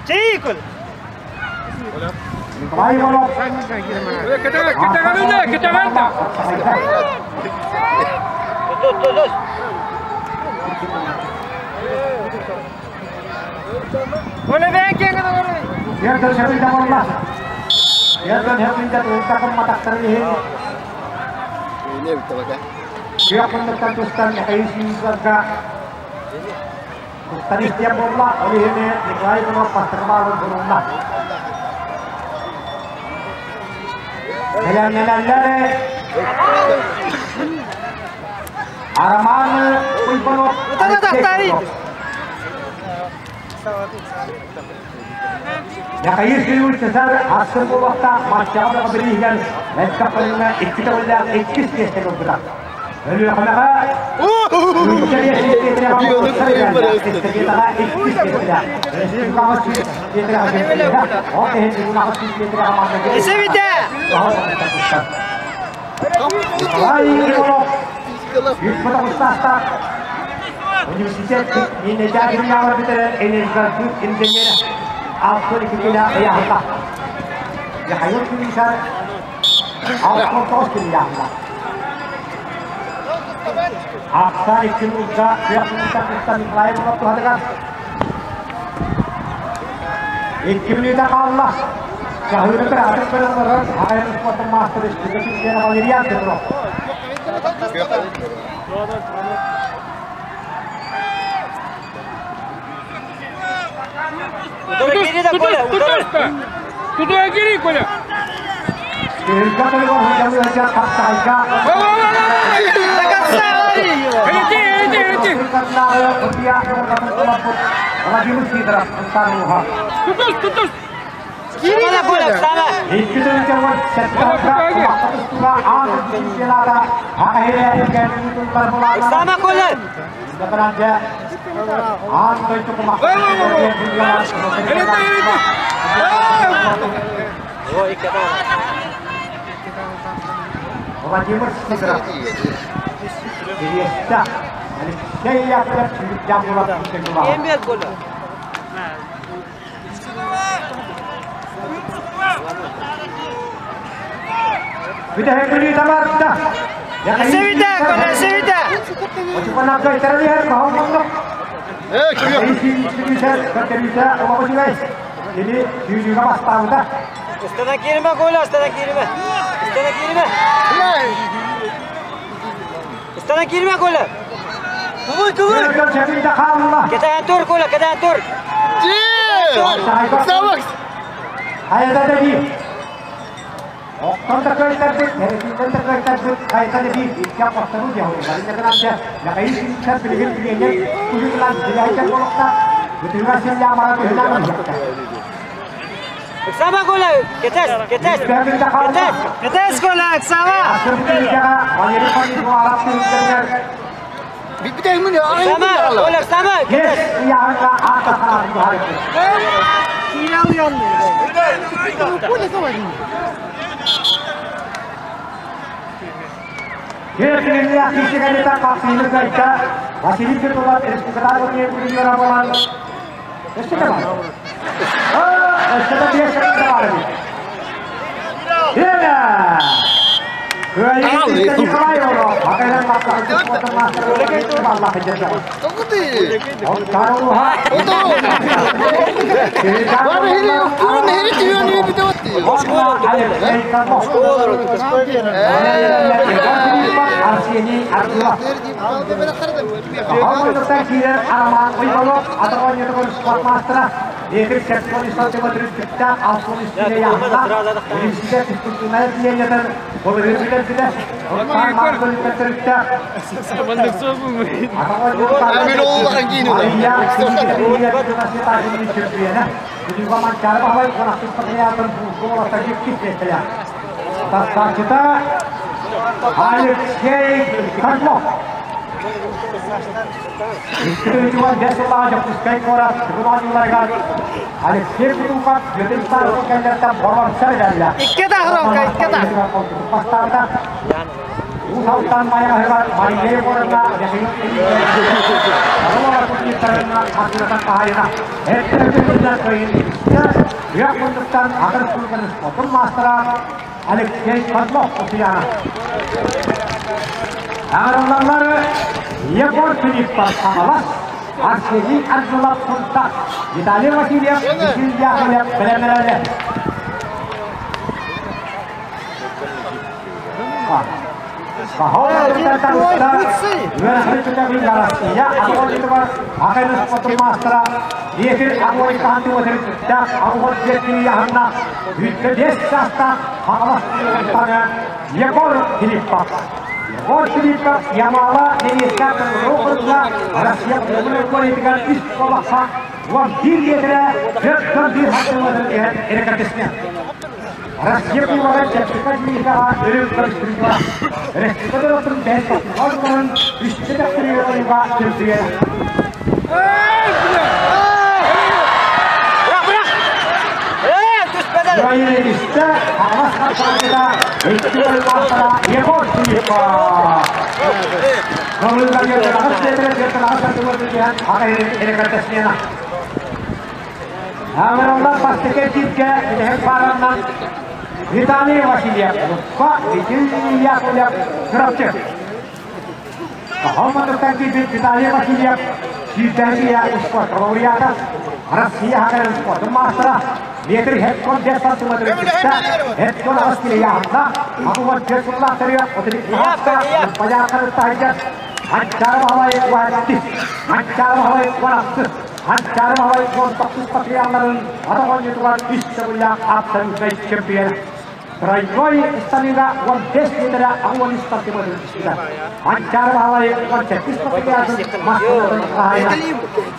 Чикul. Николай Иванов. Коля, бэйэҥ киэҥҥэ олорор. Yerden şöyle olmaz. Yerden hepinde takım matakları иһин Күөх муннуктан тустан Михаил Симоновка тустан истиэн буолла. Ол иһин Николай Иванов бастакы баалын булунна. Бэлэмнэнэллэр Роман Уйбанов. Утары. Михаил Кириллович Цесар астын буолуохтаах матчаҕа бөҕө бирииһигэр элбэх икки төгүллээх иккис миэстэни ылбыта. Өлүөхүмэҕэ Эсэбитэ! Университет бүтэрэн энергосбыт инженера 62 кило ыйаһында. Михаил Кириллович 69 кило ыйаһында. Ахсаан икки нуулга күөх муннуктан Николай Иванов туһатыгар. 2 мүнүүтэ хаалла. Чаһыыны кыраҕатык көрөн олорор АР спортун маастар республика чемпиона Валериан Петров. Утары кири да, Коля, утары. Туда кири, Коля. Түһүлгэ тойугар сылдьан хапсаҕайга До конца лови его! Иди, иди, иди. Владимир Сидоров Антонуха. Тутус, тутус. Кири, Коля, встала! Икки төгүлгэ аан чемпионата Сама, Коля! Аан дойду Иди, иди. Ой, когда. Владимир Сидоров. Приветствие. Алексей Яковлев, Жамбулов. Кем Коля? Бүтэһик мүнүүтэ барда. Эсэбитэ, Коля, эсэбитэ! Очуканакка итерелер, баһылманнык. Кини сүүрүүгэ бастаабыта. Ыстана кириме, Коля, ыстана кириме. Ыстана кириме. Ыстана кириме, Коля. Тубуй, тубуй. Өргөн чөкүндэ хаалла. Кетен тур, Коля, кетен тур. Хайда да бир. Оқтон да көйтәрбит, тересинден да көйтәрбит, хайда да бир. Икки қостару дияху. Барин даган Михаил Симчар билигин билигин кулугунан билайжан болуқта. Бүтүнга силля мара түһүнан жақта. Сама, Коля, кетес, кетес. Кетес, кетес, Коля, сама. Валерий Фомин арап түһүннер. Сама, Коля, сама, Yes, кетес. яғынға ата қарады бұхарықты. Кирилия кишигалита қақсыйны кайта Василий Петров республикада премьер болан. Өсті бар. А, өсті де бес бар. Еля! Николай Иванов, Акайдан мастер, Арсений Аргулов. Егер сертификат алсун үстіне яғында, университет физкультурная тиенетен, бұл үргілер біле, түрікті. Алексей Козлов. Алексей Кутуков, Ютинстар кэллэртэн боронсар дәллә. Икки да хромка, икки да. Бастарда. Усалтан маяһыгар Мария Егоровна Алла кутуктарына асырatan кахайына. Эттер кыйын. Як мундуктан агыр кулган спортун мастера Алексей Козлов Усияна. Аңырыллары Егор Филиппов Қаңалас. Арсений Арзылов Сунтар, Виталий Васильев, Михаил Яковлев бэлэмнэнэллэр. Егор Филиппов. Егор Филиппов Ямала Немецкая Россия политика үс колақса 11 метрэ 4 хаттылар эрекатесне. Россия кубога чэпчэки миһаҕа өрүк көрүстүрүллүбэ. Республика доротун бэһис тохтолорун үстэ төхтүрүйэ чөмпүйэ. Украина Хаҥалас хаппааччыта икки ыллаахтара Егор Филиппов. Көҥүллэр аҕыс метрэ 48 сантиметр эрекатесмена. Амыраллар бастакы кииргэ бүтэһик паараннан Виталий Васильев, Лука Виталий Яковлев, Чурапчы. Хомматыктан киирбит Виталий Васильев сүүрдээчи спорт лауреата, Россия хагарын спортун маастара, метр хепкон 5 сантиметр үстэ, хепкон аҕыс кило яһында, ахугар төрт сыллаах 32 паяқын тахыйар, Анчары Баһылай уһатты, Анчары Баһылай уанатты, Анчары Баһылай 19 патриалларын атах оонньуутугар үс төгүллээх абсолютнай чемпиона. Тройной ыстаныыга 15 метрэ 63 сантиметр түстүлэр. Анчары Баһылай 17 патриатын массыынатын хаһаайына.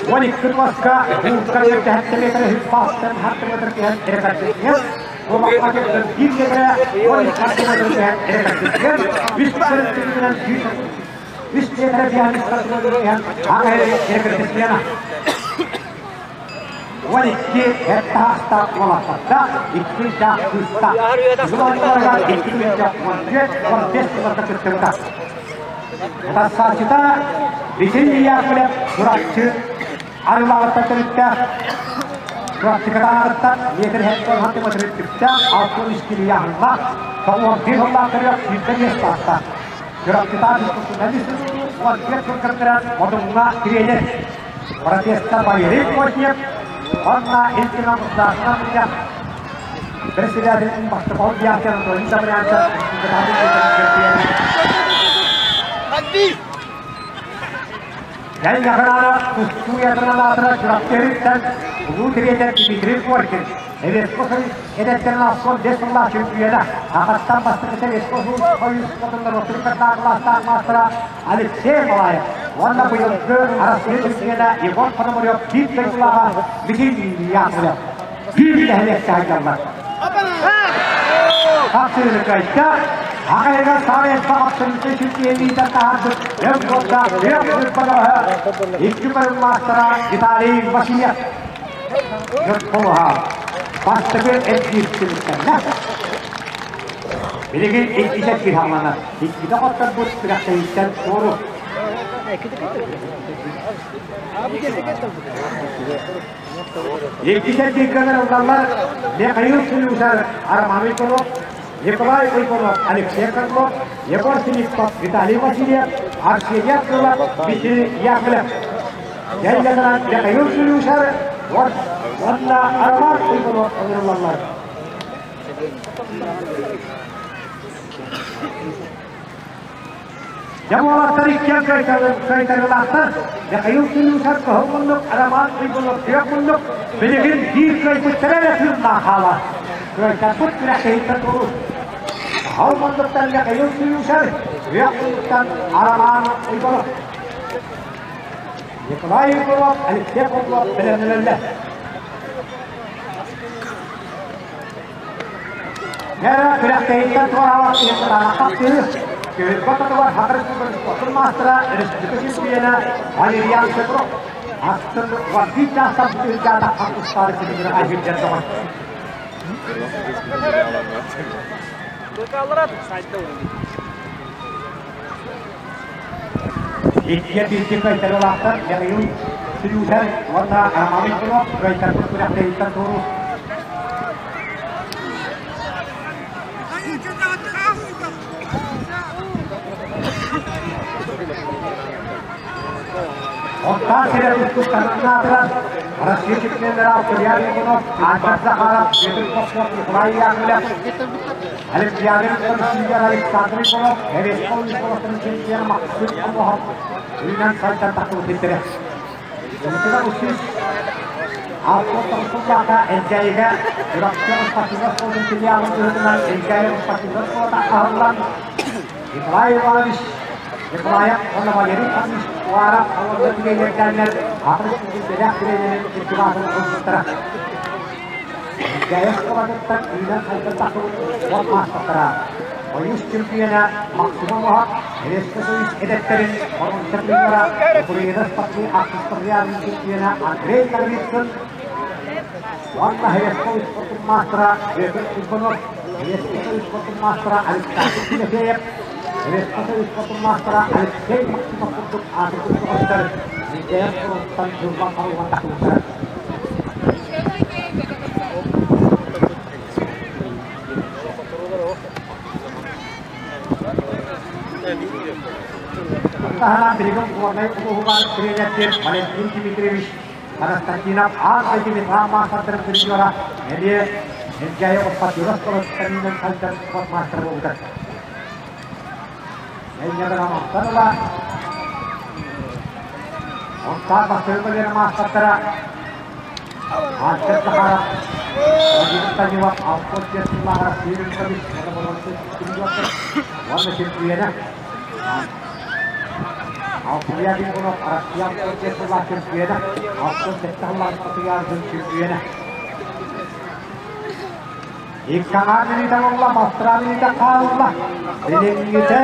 12 туоска буутка 47 метрэ хүппаастан сантиметр түһэн эрекардисмен. Куобахха 1 метрэ 13 сантиметр түһэн эрекардисмен. Үс көрүntүнэн 3 метрэ 5 сантиметр түһэн аҕа эрекардисмена. 12 hektaasta уолаттарда, 2 да кыыста. Бүгүн 2014 15 сылларга кыттыбыта. Тассаачыта Василий Яковлев Чурапчы Арылаҕыттан төрүттээх Чурапчы кытааҕыттан метр хектон сантиметр түптээх 63 кило яһыллаах 91 сыллаах төрүөх 25 саастаах. Чурапчытаах физкультурнист 14 сыл кыттыран Модуҥҥа тренер. Профессор Валерий Костев онна Ил Государственная мунньах председателин бастакы солбуйааччы Анатолий Добрянцев Дьайгаханаана тустуу аатыра Чурапчы улуу тириэтэр Дмитрий Коркин Эверско Союз эдэрдэрин 65 сыллаах чемпиона, Ахаттан бастакы Советского Союз спортунан отур маастара Алексей Малаев уонна быйылгы Арассыыйа чемпиона Егор Пономарев биир дойдулааҕа Михаил Яковлев биир нэһилиэккэ сылдьаллар. Хапсыыны кыайда. Аҕайга саамай элбэх абсолютнай чемпиониитан таһаарбыт өр уонна үөх ньурбалаһа икки көрүҥ маастара Виталий Васильев. Ньурбалаһа бастакы эргиир түмүктэннэ. Билигин иккитэ киһи Иккитэ хотторбут күрэхтэһииттэн туору. Иккитэ бииргэ ыллаллар Михаил Слюсарь, Роман Иванов, Николай Иванов, Алексей Козлов, Егор Филиппов, Виталий Васильев, Арсений Акылов, Дмитрий Яковлев. Дьэллэнэн Михаил Слюсарь уонна Роман Иванов ыҥырыллаллар. Дьэ уолаттар иккиэн кыайтарыылаахтар. Михаил Слюсарь кыһыл муннук, Роман Иванов күөх муннук. Билигин биир кыайбыттара эрэ тыыннаах хаалар. Кыайтарбыт күрэхтэһииттэн туоруур. Кыһыл муннуктан Михаил Слюсарь, күөх муннуктан Роман Иванов. Николай Егоров, Алексей Козлов бэлэмнэнэллэр. Нера күрэхтэһииттэн туораабат киһи Түһүлгэ ортотугар Саха Республикатын спортун маастара, республика чемпиона Валериан Петров. Астын 11 чаастан түһүлгэ таххан тустаары ситимин айгырдьан доҕор. Иккиэ биирдик кыайтарыылаахтар Михаил Слюсарь уонна Роман Иванов кыайтарбыт күрэхтэһииттэн туоруур. Сунтаар сирэ тустууктарын аатырар Россия чемпионнара Илья Левунов, Альберт Захаров, Петр Попов, Николай Яковлев, Олимпиада чемпионер Александр Иванов, Эвеспол Николаевич чемпион Максим Омохов үүнэн сайдан тахсыбыт. Итина үсүс Автотоҕусуллаата Элгээйигэ Чурапчы спортивнай оскуолатын филиалын быһыытынан Элгээйи спортивнай оскуолата аһыллан Николай Иванович Николаев уонна Валерий Фомич Уаров олордо тренердэринэн атын бэлэх тренерин кырдьыбаатын ылбыттара. Элгээйи оскуолатыттан үүнэн сайдан тахсыбыт спорт маастардара Союз чемпиона Максим Омоһов, Советский Союз эдэттэрин боруонча Украина спортивнай артистарын чемпиона Андрей Ноговицын уонна Советский спортун маастара Петр Кузбанов, Советский Союз спортун маастара Александр Тимофеев, Советский Союз спортун маастара Алексей Максимов курдук аатырбыт көҕөстөр Николаев фронттан дьылҕан харыллан тахсыбыттара. Таһынан билигин Горнай улууһугар тренердиир Валентин Дмитриевич Константинов аан дойду ветеран маастардарын призера эмиэ Элгээйи спортивнай оскуолатыттан сылдьар спорт маастара буолбута. Энньэҕин ыла Онтон бастакы көлүөнэ маастардара Альберт Захаров, Владимир Данилов, Алтон Персилаҕа Сирин көмүс уонна чемпиона Алтуя Бигунов Россия Алтон чемпиона, 67 сыллаах Спартакиадатын чемпиона. Икки аҥаар мүнүүтэ буолла, бастыра мүнүүтэ хаалла. Билиҥҥитэ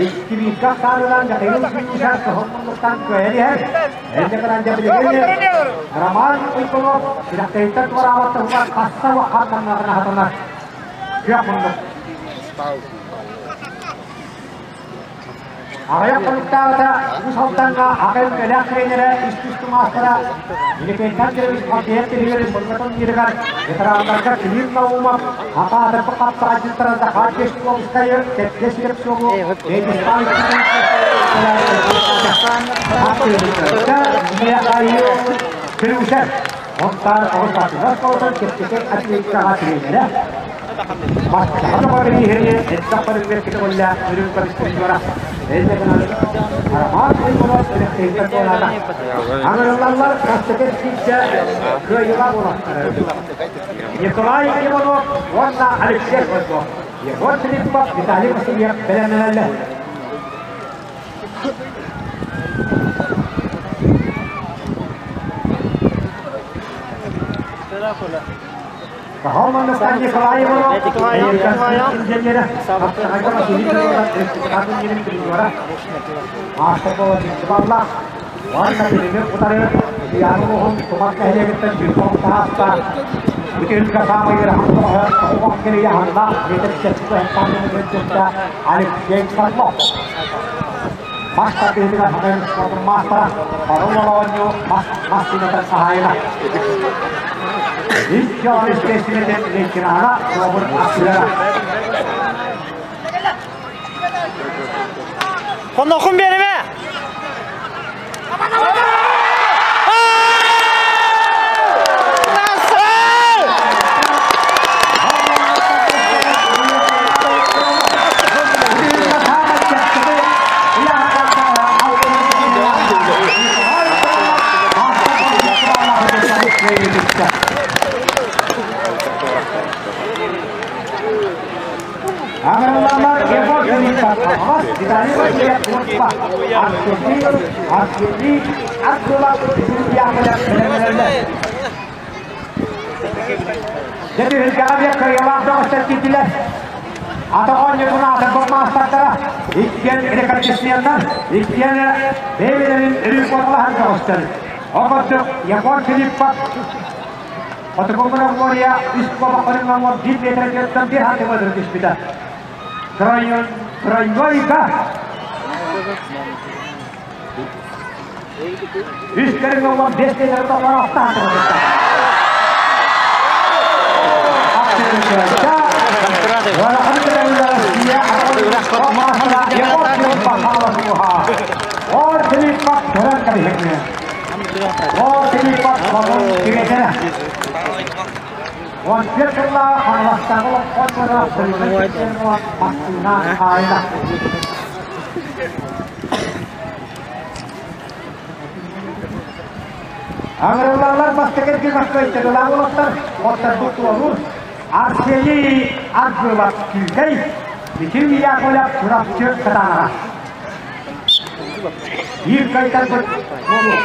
икки бииргэ ахсаанынан Михаил Кирюша кыһыл муннуктан кыайан иһэр. Энньэ гынан дьэ билигин Роман Уйгунов сүрэхтэһииттэн туораабат туһугар хасса ханнаннаҕына хатанар. Күөх муннук. Аҕыйах хонуктааҕыта Уус Алдаҥҥа аҕай үлэлээх тренерэ, ис тустуу маастара Еликейтан Кирович Матвеев тиһигэр республикатын мирыгар ветераннарга Клим Наумов, Хатаатырбыт хапсаҕайдьыттара Захар Песковскайы, Сергей Слепцову, Вячеслав Михаил Крюшев, Онтаар оҕус спортивнай оскуолатын чэпчэки атлетикаҕа тренерэ. Бастакы биһиги элбэх көрүҥҥэ көтөҕүллээх үрүҥ көмүс Эллэ гынан Роман Уйгунов күрэхтэһиигэ туораата. Аҥырыллаллар бастакы сиргэ кыайыылаах буолуохтара. Николай Иванов уонна Алексей Козлов, Егор Филиппов, Виталий Васильев бэлэмнэнэллэр. Баһылманныктан Николай Иванов, инженерэ, Хапсаҕайга Василий Федоров республикатын призера, маастар буола уонна билими утары Усуйаана улууһун Тумат нэһилиэгиттэн Дьүлбэх таһаастаах Бүтүнка саамай ыарахан тоҕоһо тоҕуһан кирийэ аһыллаах метр чэпчэки хантаан Алексей Карлов. Мас тардыһыытыгар хатайын спордун маастара, парол оонньуу мас массыынатын хаһаайына. Ис дьыала естественнэтин лейтенана Суобун Аксыара. Хоннохун биэримэ! Аграрлар Егор Филиппов, Виталий Васильев Курпа, Арсений, Арсений Абдуллах Зиньяхлар бэлэмнэнэллэр. Дьэ түһүлгэҕэ биэр кырыйалаах бөҕөстөр киирдилэр. Ата оонньуутун аатырбыт маастардара иккиэн рекордсменнар, иккиэн бэйэлэрин өрүү куоталаһар бөҕөстөр. Ол курдук Егор Филиппов Хотугу Монголия үс куобахтарын 1 метр 41 сантиметр түспүтэ. Тройнойга үс көрүҥ 15 метр 96 сантиметр. кэбиһэҥҥэ. Ол Филиппов Бобун Түгэтэрэ. 11 сыллааҕы Хаҥаластааҕы олоххо сырыыга массыына хаайда. Аҥырыллаллар бастакы эргимэххэ ыйтарылаах уолаттар уоттарбыт туолуур Арсений Аргылов Күүкэй, Михаил Яковлев Чурапчы Кытаанаҕа. Биир кыайтарбыт буолуо.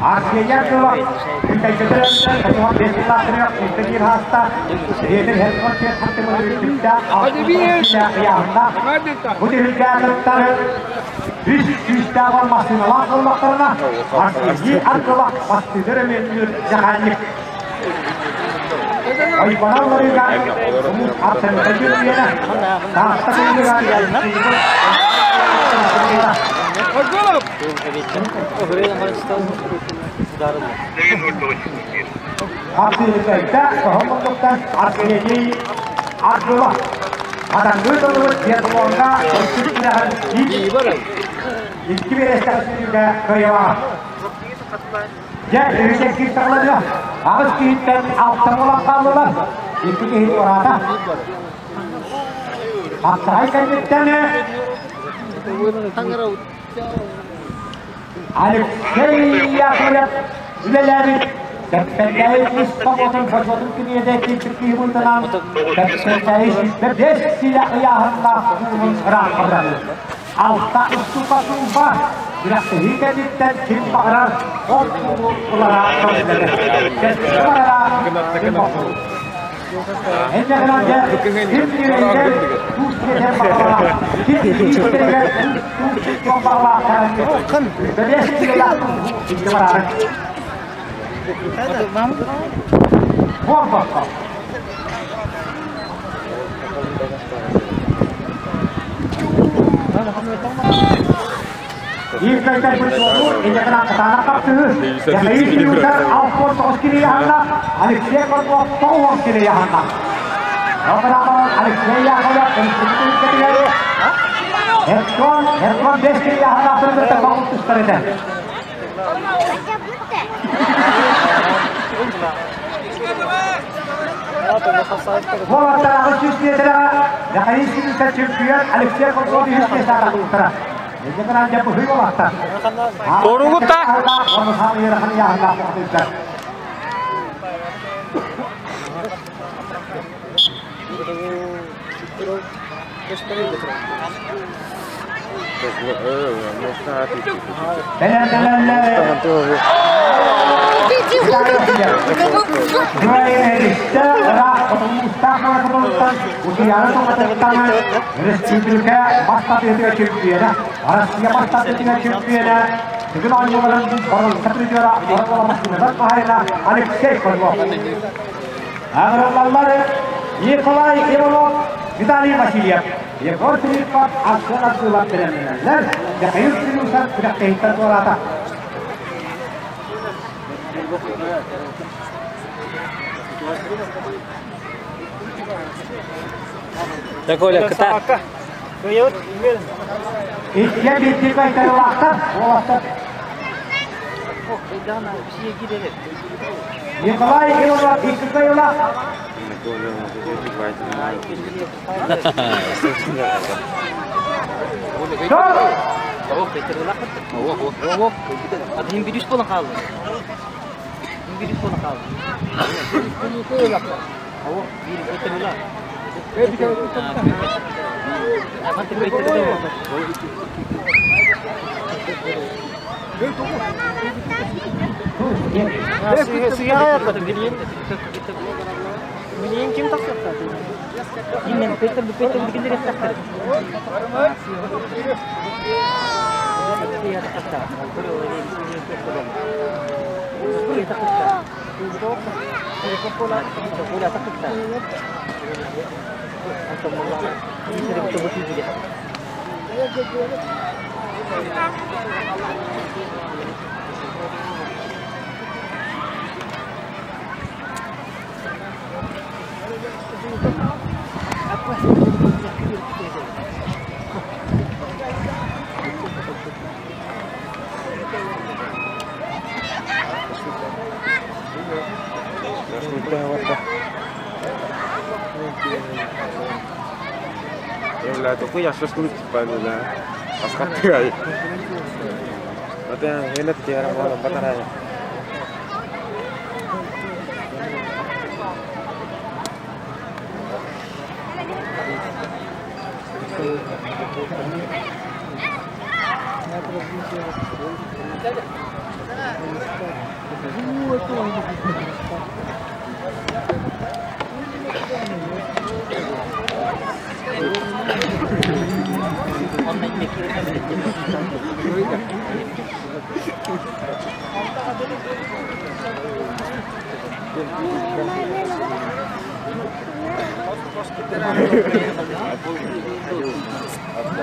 Арсений Аргылов Бу түһүлгэҕэ үс күүстээх массыыналаах буоллахтарына, Арсений Аргылов массыына өрөмүөннүүр механик. Ойбонон барыыга улуус абсолютно чөмпүйүөнэ, Таатта кыйыгар Хапсыырдайда соһон Арсений Аргылов Атангыы тылыбыт биатлоҥҥа өрсүт күрэҕин икки биэрэстээх сүүрүүгэ кыайыылаах. Дьэ, үһүс саҕаланыа. Аҕыс киһиттэн алта буолан хааллылар. Икки киһи туораата. Хапсаҕай кэнниттэн Алексей Яковлев үлэлээбит Кэппэндээйи үс тоҕотун бочуотун киниэтэ киирбит киһи быһыытынан Кэппэндээйи 105 сиилэ ыйааһыннаах уунун ыраахха быраҕыы. Алта уступа туумпа күрэхтэһии кэнниттэн ким баҕарар ол тууну ылара көҥүллэнэр. Кэскилэ барара ким бопсуу. Эннэҕинэн дьэ ким ньирэйигэр туус сиэтэр баҕалаах, ким биирдэригэр туус сиэтэр баҕалаах бэбиэс сиэлээх илдьэ бараары. Буор босхо. Биир кайтарбыт суолу инньэкинэн кытаанах хапсыһыы. Михаил Кирюшар 69 кили яһанна, Алексей Горбов 90 кили яһанна. Оператор Алексей Яковлев институт Херсон, Херсон 5 кили яһанна кытта тоҕус тустар этэ. Уолаттар аҕыс сүүс миэтэрэҕэ Михаил Кирюшар чемпион Алексей Горбов үһүс миэстэҕэ тахсыбыттара. Торугута. Республика бастатыытыгар чөмпүйүөнэ, Россия бастатыытыгар чөмпүйүөнэ, бүгүн оонньууларын барылта призера Орогола массыынадан хаһайына Алексей Козлов. Аҕыраллаллар Николай Иванов, Виталий Васильев, Егор Филиппов Арсен Абдулов бэлэмнэнэллэр. Михаил Клюсов күрэхтэһииттэн туораата. Да, Коля, кыта. Иккиэн биирдии кайтарылаахтар, уолаттар. Николай Иванов икки кыайыылаах.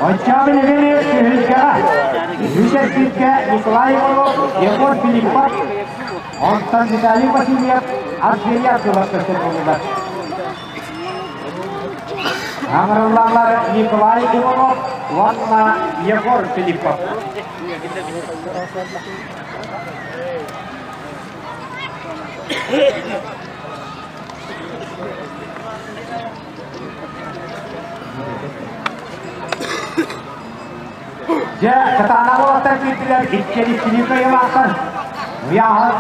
Оччоҕо билигин түһүлгэҕэ үс эргииргэ Николай Иванов, Егор Филиппов, онтон Виталий Васильев, Арсений Аргылов көстөр буоллулар. Аҥырыллаллар Николай Иванов уонна Егор Филиппов. Дьэ, кытаанах уолаттар киирдилэр, иккиэн иккилии кыайыылаахтар. Уйааһын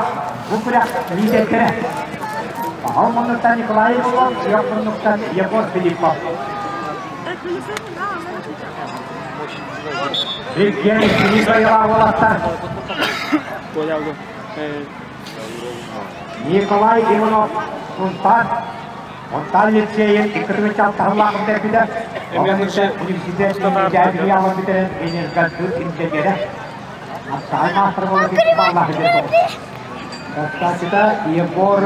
бу күрэх лиидэрдэрэ. Аһыл муннуктан Николай Иванов, Сүөх муннуктан Егор Филиппов. Иккиэн иккилии кыайыылаах уолаттар. Николай Иванов Сунтаар Онтон лицейин икки алтаһылаах бүтэрбитэ. Университет дьээбиһи бүтэрэн энергодыр инженерэ. Аттаҕай маастар буола баллах Кстати, Егор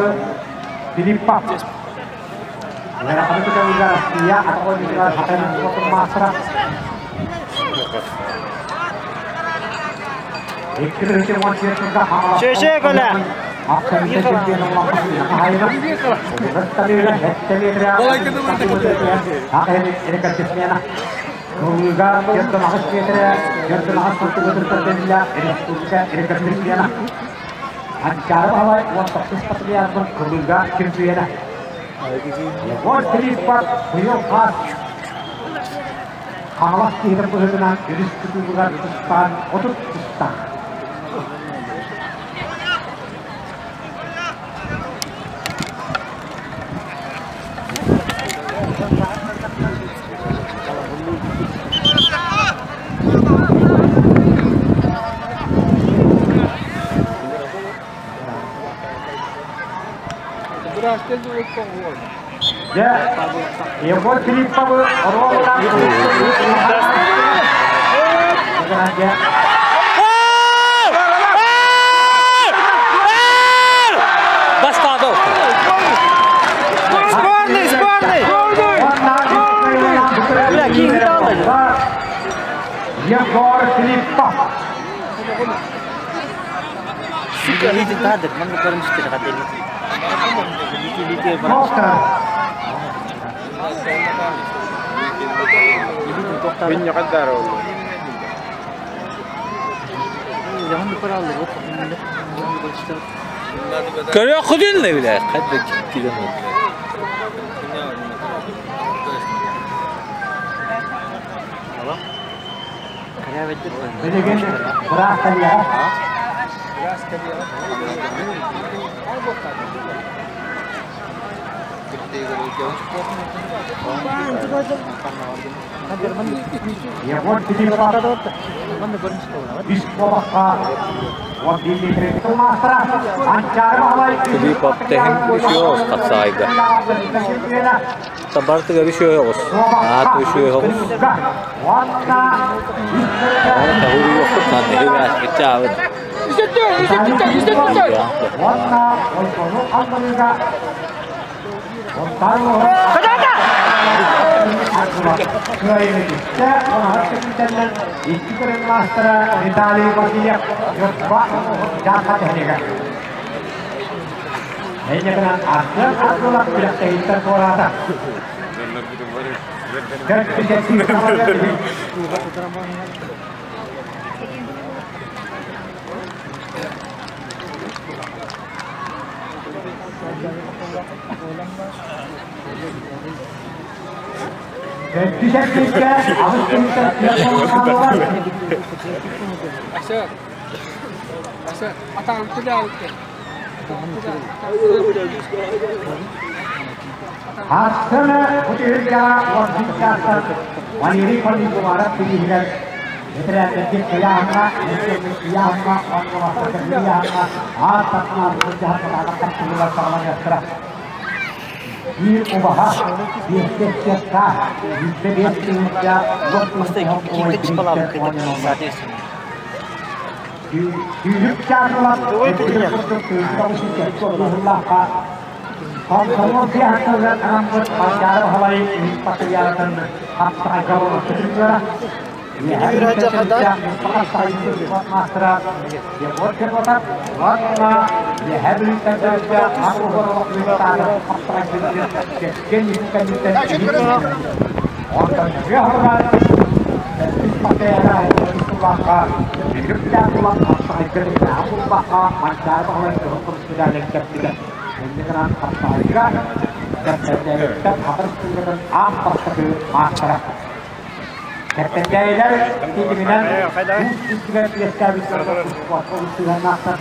Филиппов. Ыараханы көтөҕүүгэ Россия атах оонньуутугар хатан маастара. Чөчө көлө. Хаҥалас киһитин быһыытынан өрүс кытыытыгар ытыстаан 30 тустаах. Дьэ, Егор Филипповы оруолунан Бастаады. Спорный, спорный! Бля, киһи алды. Егор Филиппов. Сука, видит тадыр, манна көрүнүштер кадели. Доктор. Көрө кудун да биле. Кадда киден. Билигин быраах кэлиэҕэ. Егор Филиппов үс куобахха 11 маастара Анчары Баһылай Филиппов тэһин үшүө тапсаайга. Табартыга үшүө оҕус. Аат үшүө оҕус. Оны тахури yoxdur lan ne hüvət gitçavın. Виталий Васильев Төрдүс эргииргэ аҕыс түмүктэр күөх хааллылар. Астана бу түһүлгэҕэ уордьун чаастар Валерий Поликумаров бирииһигэр бэтэрээннэргэ ыйааһыҥҥа, ыйааһыҥҥа уонна бастакы ыйааһыҥҥа аат тахсаан сылдьаһар кытаанах хапсыһыылар саҕаланыахтара. Биир убаһа, биэстэ чыакка, 105 тыһыынча уот уой бириистэр оонньонуллар. Сүүрүк чаасылар эппитин курдук тыһыынча Комсомол сыһыантарыгар анаммыт Манчаары Баһылай үһүс патриархын хапсаҕайга олорбутугар маастара Егор Федотов уонна Үөһээ Бүлүүттэн төрүттээх Ар уһун хапсаҕайдьыттар кэккэ кэнниттэн Онтон күөх уһугар төрдүс патриарха сыллаахха Бүлүк театрынан хапсаҕайга булбахха Манчаары Баһылай кыһыл көмүс медалын кэппитэ. Инньэ гынан хапсаҕайга Кэппэндээйиттэн хатырык сылгытын аан бастакы маастара. Кэппэндээйилэр тиитиминэн уус үрдүгэр үөскээбит спортка сыһыаннаахтар.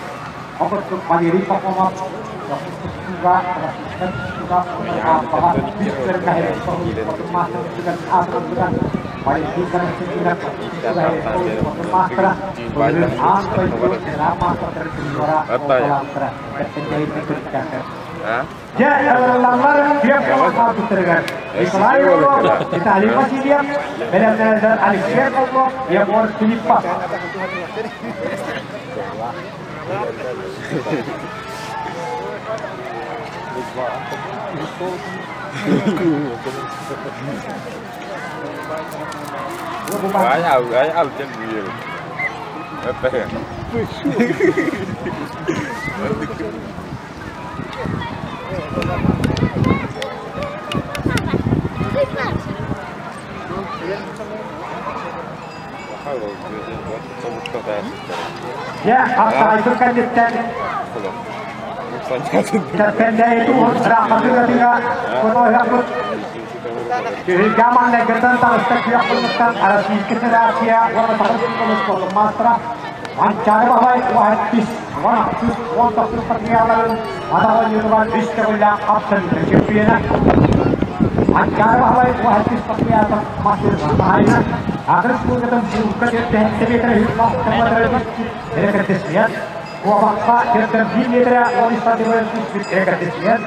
Ол курдук Валерий Пахомов тустууга, классическай тустууга уонна Ааппаҕа үс көрүҥҥэ спортун маастара аатырбыта. Валентин Константинов спортун маастара, былырыын аан дойду федерал маастардарын турнира буолталаабыттара. Кэппэндээйиттэн төрүттээхтэр. Дьэ, ыҥырыллаллар күөх хаалбыттарыгар Николай Иванов, Виталий Васильев, бэлэмнэнэллэр Алексей Павлов, Егор Филиппов. Дьэ, хаптаҕайбыт кэнниттэн Кэппэндээйи туһун ыраахатыга конуоһаппыт Түһүлгэ маҥнайгыттан таҕыста күөх муннуктан Российскай Федерация уонна Саха Республикатын спордун маастара Манчаары Баһылай уһаттис 16 19 материалларын атах оонньуутугар үс төгүллээх хапсаныыта чөмпүйүөнэ. Манчаары Баһылай уһаттис материалын массыына хаһаайына Саха Республикатын буурка төрдүһэттэ метрэ эрекэрдесмиэн, куобахха 401 метрэ 13 сантиметр түспүт эрекэрдесмиэн,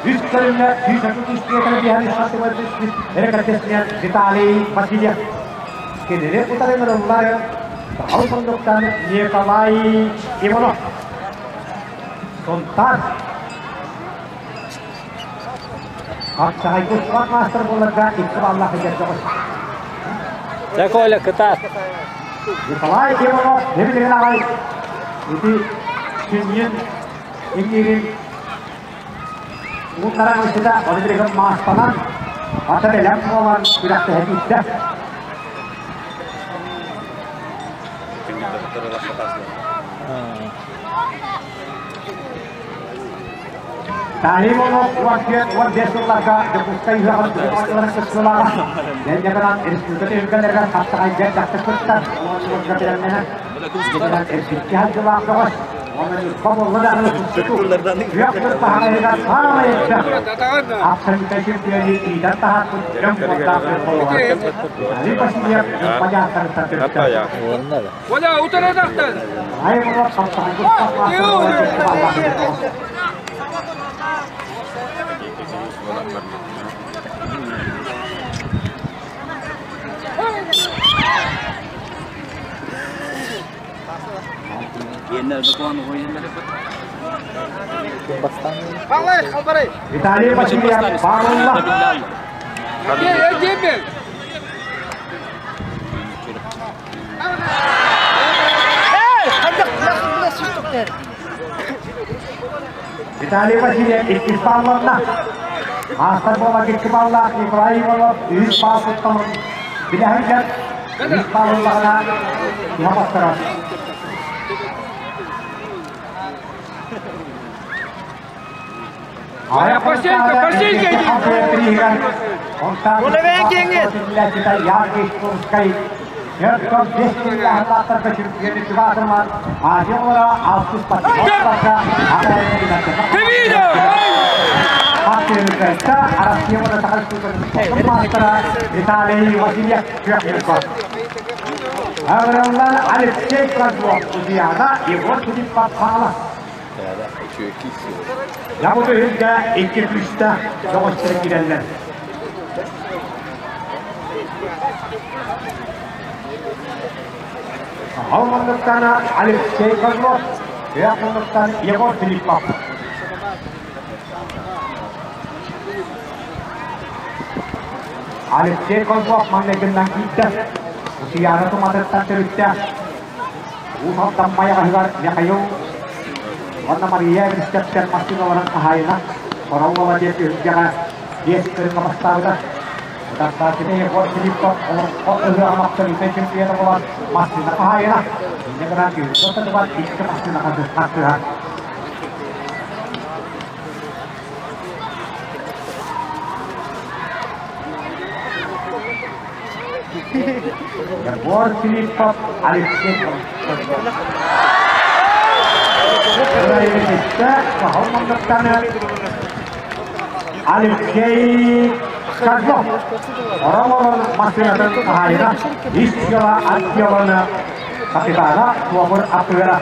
үс көрүҥҥэ 133 метрэ 5 сантиметр түспүт эрекэрдесмиэн Виталий Васильев. Кинини утары ыҥырыллар Сахал сундуктан Николай Иванов. Сунтаар. Хапсаҕайга спорт маастар буоларга икки баллаах идэрдэҕис. Дьэ, Коля, кытаат. Николай Иванов билигин аҕай ити сүнньүн иҥиирин ууннаран ылбыта, ону билигин маастанан, ата бэлэм буолан күрэхтэһэ киирдэ. Таһим 14-15 сылларга Дьокуускай ыһыаҕын оонньууларын кыттыылааҕа. Дэннэ гынан республика түһүлгэлэригэр хапсаҕайга элбэхтик кыттар, оонньууларга бэлэмнэнэр. Дьиҥинэн эргиччи сылдьылаах бөҕөс. Уонна Ньурба буолла даҕаны тустуу. Күөх таһаҕаһыгар саамай элбэх абсолютнай чемпионы иитэн таһаарбыт дьон буоллаах буолуоҕа. Али Васильев Ньурба дьааттарыттан төрүттээх. Оля, утары тахтан. Ай, хапсаҕайга Виталий Васильев, Павловна. Где? Виталий Васильев, иккис балларна. Маастар буола икки баллаах Николай Иванов үс балл туттамын. Билэһин үс баллаҕына туһа бастарар. Бассейнга, бассейнга иди! Виталий Васильев Аграллар Алексей Козлов, Ульяна Егор Филиппов Хаҥалас. Дьэ бу түһүлгэ икки күүстээх бөҕөстөр киирэллэр. Ол муннуктан Алексей Козлов, күөх муннуктан Егор Филиппов. Алексей Козлов маҥнайгыннан киирдэ. Усуйаана туматыттан төрүттээх Уус Алдан Майаҕаһыгар Михаил уонна Мария Эбристэптэр массыыналарын хаһаайына Хороллова диэн түһүлгэҕэ биэс көрүҥҥэ бастаабыта. Утарсааччыны Егор Филиппов олоҥхо ыһыаҕын абсолютнай чемпиона буолан массыына хаһаайына. Инньэ гынан түһүлгэ ортотугар икки массыына хартыһар. Егор Филиппов, Алексей Алексей Козлов. Орон массыынатын хаһаайына, ис дьыала отделаны капитана Туомур Атыыра.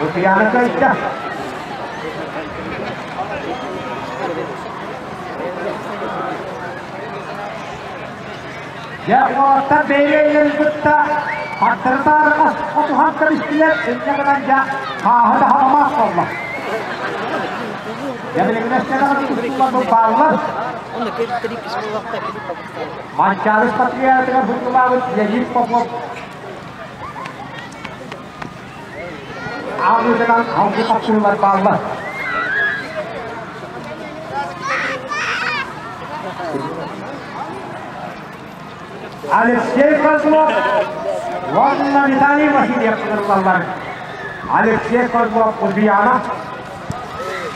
Утуйааны кыайда. Дьэ, уолаттар бэйэлэрин кытта хаттырытаарыгас хотуһан кэбистилэр, инньэ гынан дьэ, хааһы да халамаах буолла. Дьэ, билигин өссө тустуулар бааллар. Манчаары патриотыгар бутулаабыт Леонид Попов ааҕыытынан алгы хапсыһыылар бааллар. Алексей Козлов уонна Виталий Васильев кытыллаллар. Алексей Козлов Ульяна,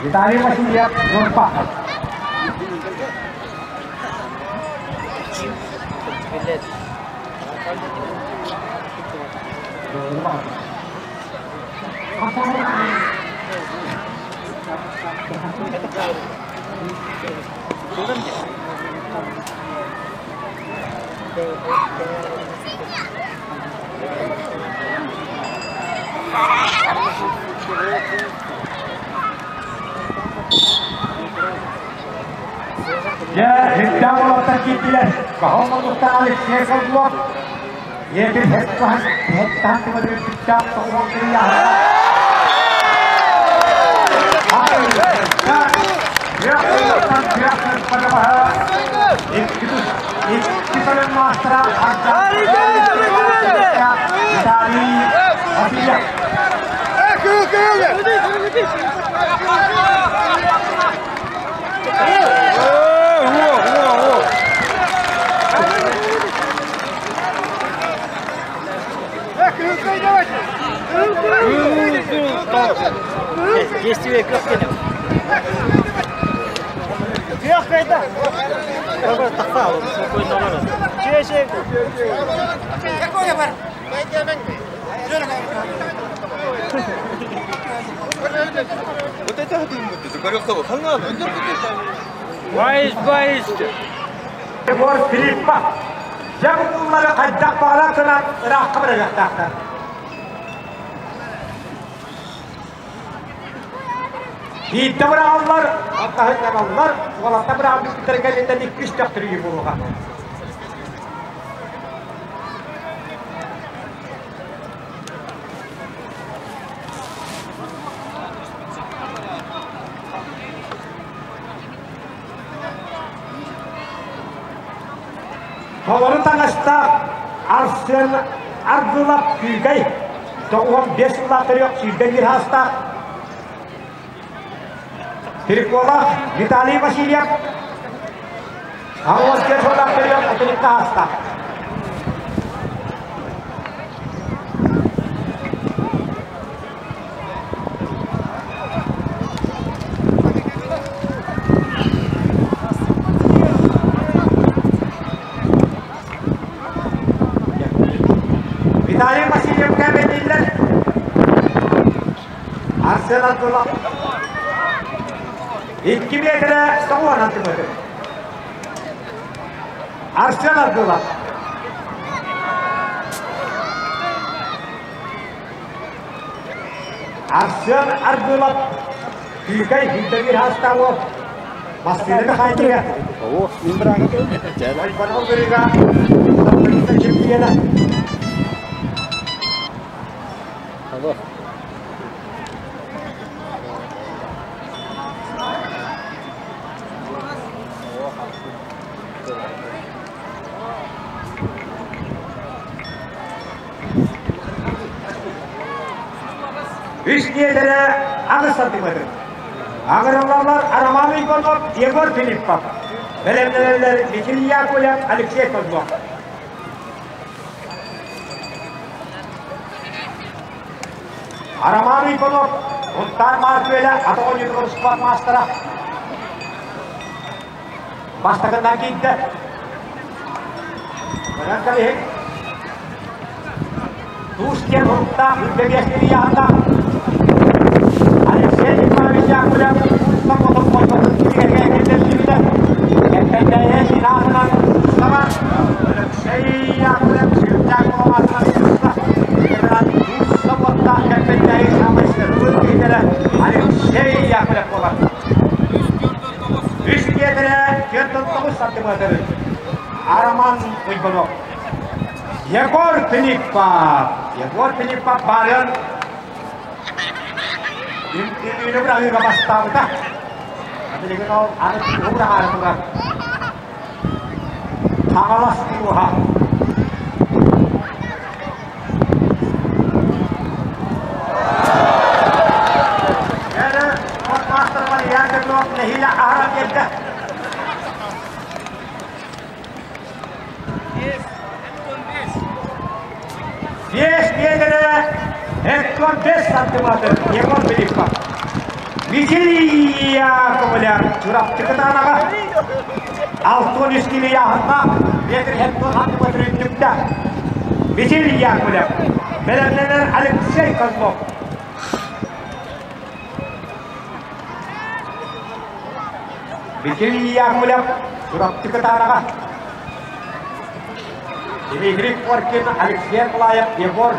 Виталий Васильев Нурба. Дьэ, үрдээх уолаттар киирдилэр. Каһыл Алексей Козлов Егер хеттахан хеттахан тымадырыттаах тоҕуон Икки көлөн маастара Виталий Васильев. Действие көх кene. Көх кайда. Че Байыс, байыс. Егор Филиппов. Дьэ бу хайдах баҕарар гынан ыраахха барыахтаахтар. Биирдэ быраҕаллар, аттаһыннаналлар, уолаттар быраҕан кэлиттэн иккис төхтүрүйүү буолуоҕа. Толору таҥастаах Арсен Аргылап Күүкэй 95 сыллаах төрүөх 21 саастаах Переколов Виталий Васильев 65 сыллаах төрүөх 32 саастаах. Арсен Аргылов. 2 миэтэрэ 90 сантиметр. Арсен Аргылов. Арсен Аргылов Күүкэй Хилдэгир Хастаҕов Массыына механика Ойбонов Гырыга чемпиона. Алло. Үс миэтэрэ аҕыс сантиметр. Аҕырыллаллар Роман Иванов, Егор Филиппов. Бэлэмнэнэллэр Михаил Яковлев, Алексей Козлов. Роман Иванов, Мунтаар Мааркүөлэ, ата оонньуутугар спорт маастара. Бастакынан киирдэ. Көрөн кэбиһиҥ. Туус диэн уруктаах үрдэбиэстири яһата. Алексей Николаевич Яковлев туустан мотор кинигэргэ киллэрсибитэ. Кэппэндээйэ синаатынан саба Алексей Яковлев сүрдээх буолаатынан туста. Туус уоттаах Кэппэндээйи саамай сырдык киһилэрэ Алексей Яковлев буолар. Үс миэтэрэ 49 сантиметр. Роман Уйбанов. Егор Филиппов. Егор Филиппов баарын үҥкүүнү быраҕыыга бастаабыта. Билигин ол аны тугу быраҕаары турар. Хаҥалас улууһа. Эрэ маастар Илья Петров нэһиилэ аһара биэрдэ. Биэс миэтэрэ Эктон 5 сантиметр Егор Филиппов. Василий Яковлев Чурапчы кытаанаҕа 63 кило яһыннаах метр Эктон сантиметр үрдүктээх. Василий Яковлев бэлэмнэнэр Алексей Козлов. Василий Яковлев Чурапчы кытаанаҕа Дмитрий Коркин, Алексей Николаев, Егор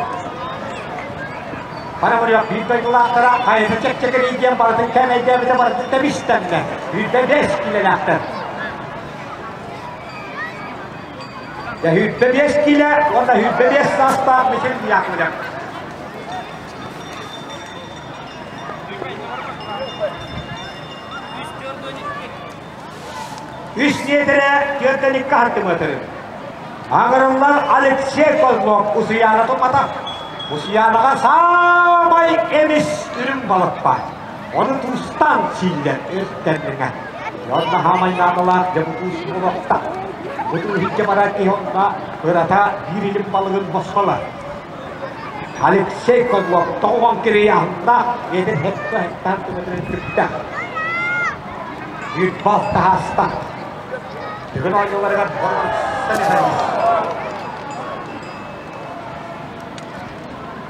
Пономарев биир дойдулаахтара хайата чэпчэкирий диэн барытын кээмэйдээбитэ барытын тэбистэннэ. Сүүрбэ биэс киилэлээхтэр. Дьэ 25 киилэ уонна 25 саастаах Михаил Яковлев. Үс миэтэрэ түөртэн икки сантиметр. Аҥырыллар Алексей Козлов Усуйаана туппатах. Усуйаанаҕа саамай эмис үрүҥ балык баар. Ону туустаан сииллэр өртөрүҥэ. Уонна хаамай наадалаах дьэ бу туус буолуохта. Бу тууһиччэ барар киһи онно ырата биир илим балыгын босхолор. Алексей Козлов тоҕуон кирийаһыннаах эдэр хетто хеттаан түмэтинэн түптэ. Үүт бал таһааста. Бүгүн оонньууларыгар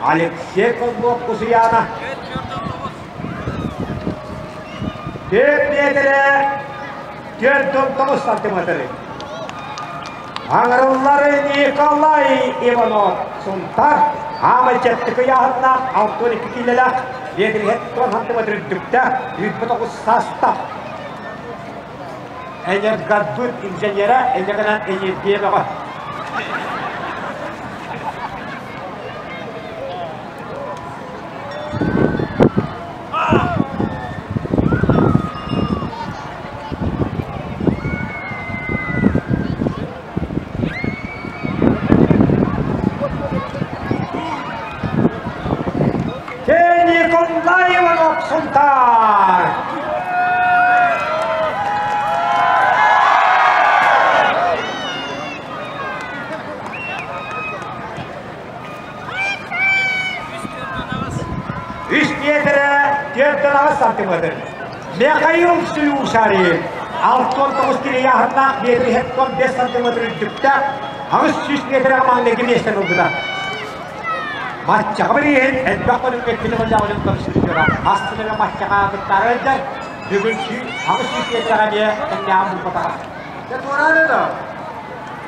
Алексей Козлов Усуйаана 4 миэтэрэ 4,9 сантиметры. Аҥарыллары Николай Иванов Сунтар аамай чэпчэки ыйааһыннаах 62 киилэлээх биэдириһэт сантиметр үрдүктээх 29 саастаах энергосбыт инженерэ энергонан энергия бөҕө. Николаева Сунтаар! Үс миэтэрэ түөртэн аҕыс сантиметр. Михаил Слюсарев 69 килийааһыннаах метр 75 сантиметр үрдүктээх 800 миэтэрэ маҥнайгы миэстэни ылбыта. Маччаҕа бирииһин элбэх көрүҥҥэ килэмэллэҕинэн көрсүбүттэрэ. Астынара маччаҕа кыттаары сылдьар. Бүгүн 800 миэтэрэҕэ эмиэ тэҥнээҕин булбатаҕа. Дьэ туораан да.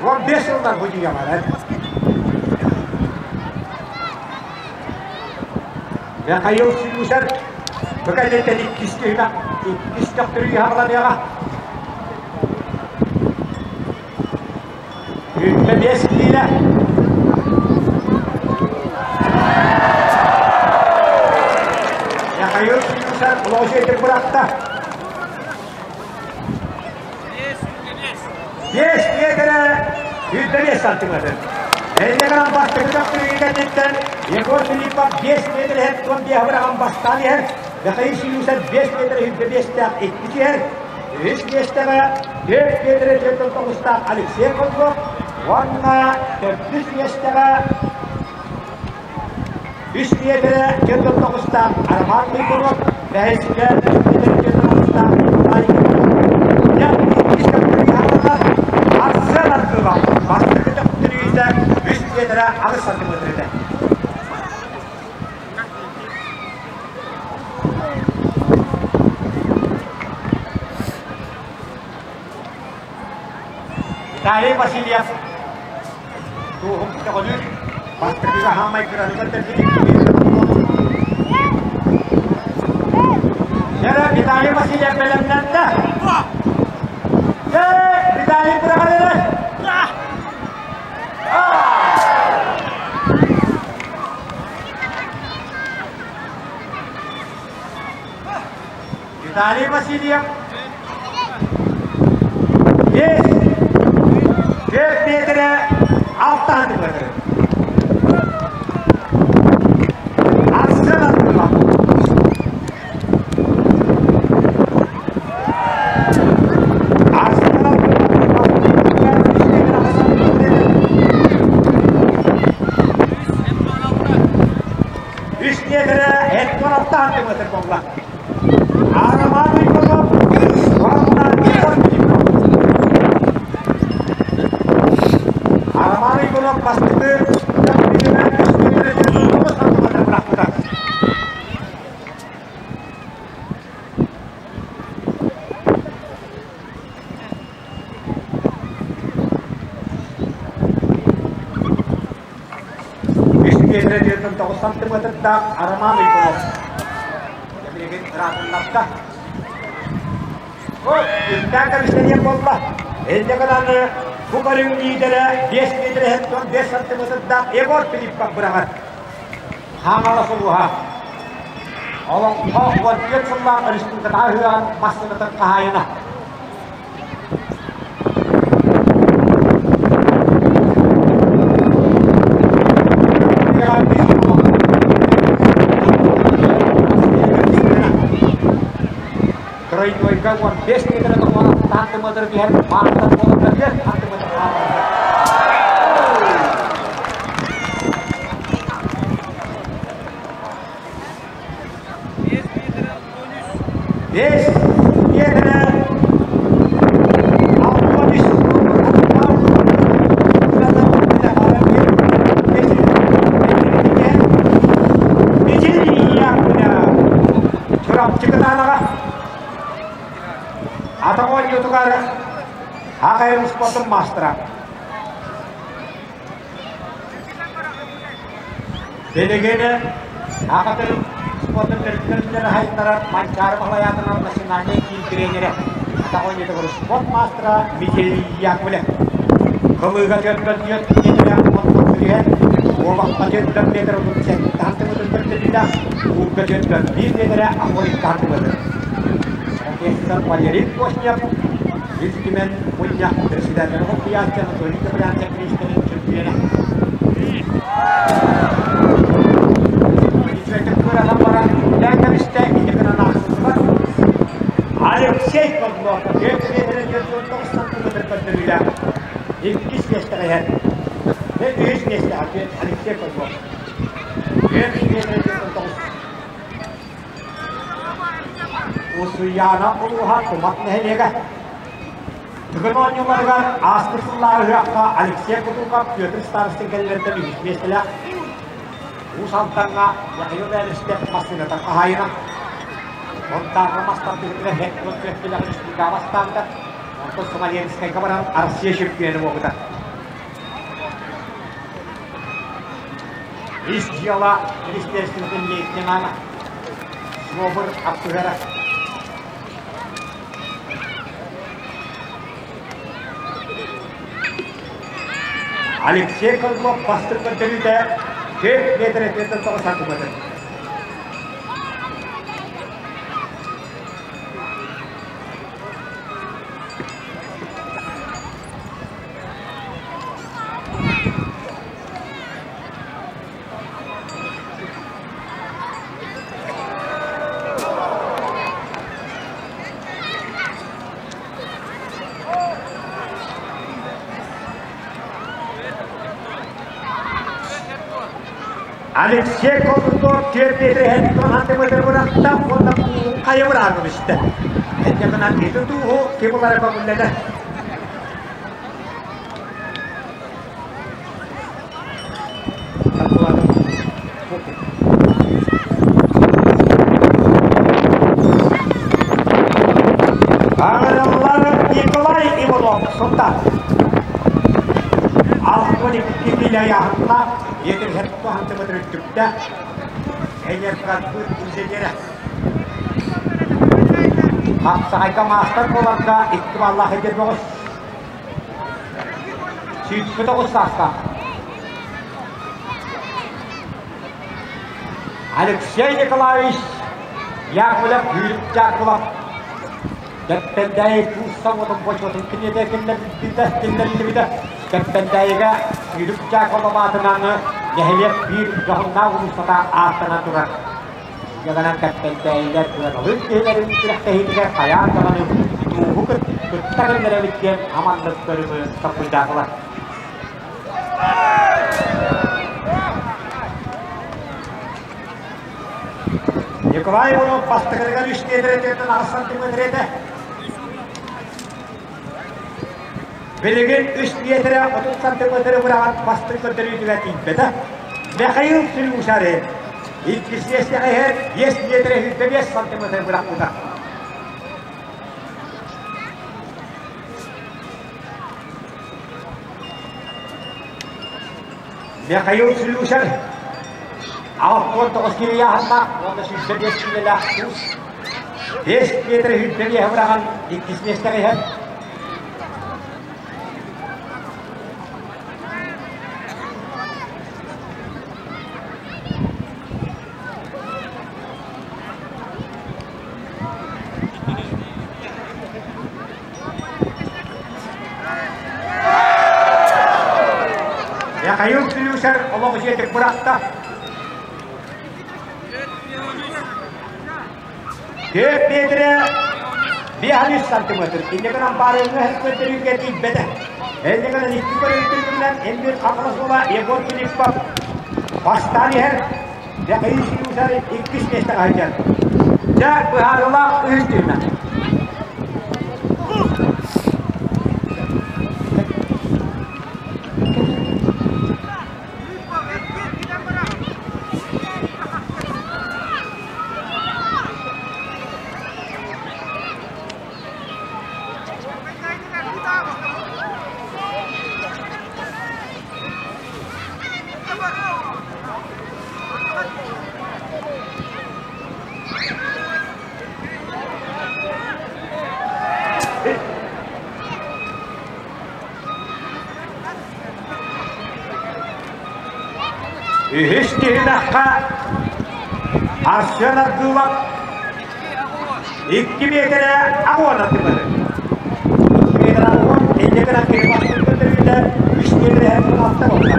15 сыллар бу дьиэҕэ. Михаил Сюсер бу кэнниттэн иккис түһүмэх, иккис төхтөрүү хааланыаҕа. 25 киилэ. Михаил Сюсер площадь бырахта. 5 миэтэрэ 105 сантиметр. Энньэгэрэн бастакы төхтүрүгү кэнниттэн Егор Филиппов 5 миэтэрэ 75 быраҕан бастаан иһэр. Михаил Сюсер 5 миэтэрэ 105-тээх иккис иһэр. Үһүс миэстэҕэ 4 миэтэрэ 49-таах Алексей Козлов уонна төрдүс миэстэҕэ 3 миэтэрэ 49-таах Роман Михайлов, бэһискэ 3 миэтэрэ 49-таах Николай Иванов. Дьэ, иккис төхтүрүйэ хаалла. Арсен Аргылов бастакы төхтүрүйүүтэ 3 миэтэрэ 8 сантиметр этэ. Виталий Васильев туоһун көҕүлүүр бастакыга хаамай кыратыгар тэрбит Дьэ, Виталий Васильев бэлэмнэннэ. Дьэ, Виталий быраҕан эрэр. Виталий Васильев 5 4 метрэ 6 сантиметр. Арсен Антонов. Арсен Антонов. Үс миэтэрэ 76 сантиметр буолла. Роман Николов уонна Егор Филиппов. Роман Николов бастакы үс миэтэрэ 49 сантиметр бырахпыта. Үс миэтэрэ 49 сантиметрдаах Роман Егоров. Билигин ыраатыннарда. Үрдээн кэбистэниэн буолла. Инньэ гынан бу көрүҥ лиидэрэ 5 миэтэрэ 5 сантиметрдаах Егор Филиппов быраҕар. Хаҥалас улууһа. Олоҥхо 14 сыллаах республикатааҕы ыһыаҕын массыынатын хаһаайына. Тройнойга 15 метр сантиметр түһэр, маастар буоларга 4 сантиметр хаалларда. Бес миэтэрэ 63 Чурапчы кытаанаҕа атах оонньуутугар АХР спортун маастара. Билигин Аҕатын спордун төрүттэринэн аһайдарар Манчаары Баһылайаатынан национальнай киин тренерэ, атах оонньуутугар спорт маастара Михаил Яковлев. Кылыыга 44 миэтэрэ онтон түһэн, куобахха 44 метр 37 сантиметр көрдөрүүлээх, уурга 41 миэтэрэ 82 сантиметр. Профессор Валерий Костнев, Ил Түмэн мунньах председателэ солбуйааччы Анатолий Добрянцев миниистирин чөмпүйүөнэ. Алексей Козлов 4 метр 409 сантиметр көрдөрүүлээх иккис миэстэҕэ иһэр. Үһүс миэстэҕэ Алексей Козлов. 4 метр 409. Усуйаана улууһа Тумат нэһилиэгэ. Тыгын оонньууларыгар ааспыт сыллааҕы ыһыахха Алексей Кутуков, Петр Старостин кэллэртэн үһүс миэстэлээх. Уус Алдаҥҥа Михаил Эристев массыыната хаһаайына. Онтааҕы мас тардыһыытыгар һэк күрэхтэһиилээх республикаҕа бастаабыта. Онтон Смоленскайга баран Россия чемпиона буолбута. Ис дьыала министерствотын лейтенана Суобур Аппыһара. Алексей Козлов бастык көрдөрүүтэ 4 метр 49 сантиметр. Алексей Козлов түөрт метр сантиметр бырахта уонна хайа бырааҕын истэ. Энньэ гынан ити тууһу ким ылара көҥүллэнэ. Аҕыраллар Николай Иванов Сунтаар. 62 киилэ ыйааһыннаах, 77 сантиметр үрдүктээх, энергосбыт инженерэ. Хапсаҕайга маастар буоларга икки баллаах эдэр бөҕөс. 109 саастаах. Алексей Николаевич Яковлев Дьаакылап Дэппэндээйи куусса уотун бочуотун киниэтэ киллэриллибитэ. Дэппэндээйигэ Сүүрүк Дьаакылап аатынан нэһилиэк биир дьоһуннаах уулуссата ааттанан турар. Дьаганан Дэппэндээйилэр кыаналыыр киһилэрин күрэхтэһиитигэр хайаан даҕаны тууһу кытта кэллэрэбит диэн аманнык көрүҥү толкуйдаатылар. Николай Иванов бастакытыгар үс миэтэрэтиттэн аҕыс сантиметр этэ. Билигин үс миэтэрэ 30 сантиметры быраҕан бастыҥ көрдөрүүтүгэр тиийбэтэ. Михаил Слюсарев иккис миэстэҕэ иһэр 5 миэтэрэ 25 сантиметр бырахпыта. Михаил Слюсарь 69 киилэ ыйааһыннаах уонна 105 киилэлээх туус 5 метр 25 быраҕан иккис миэстэҕэ иһэр. Михаил Слюсарь олох дьиэтик бырахта. Түөрт метрэ 5 сантиметр. Инньэ гынан баарыҥҥа көрдөрүүгэ тиийбэтэ. Инньэ гынан икки көрүүтүнэн Элбир Хаҥалас уола Егор Филиппов бастаан иһэр. Михаил Слюсарь иккис миэстэҕэ сылдьар. Дьэ, быһаарыылаах үһүс түһүмэх. Үһүс түһүмэххэ Арсен Аргылов икки миэтэрэ аҕуон атыылары. Икки миэтэрэ аҕуон, инньэ гынан кини бастыҥ көрдөрүүтэ үс миэтэрэ алта буолла.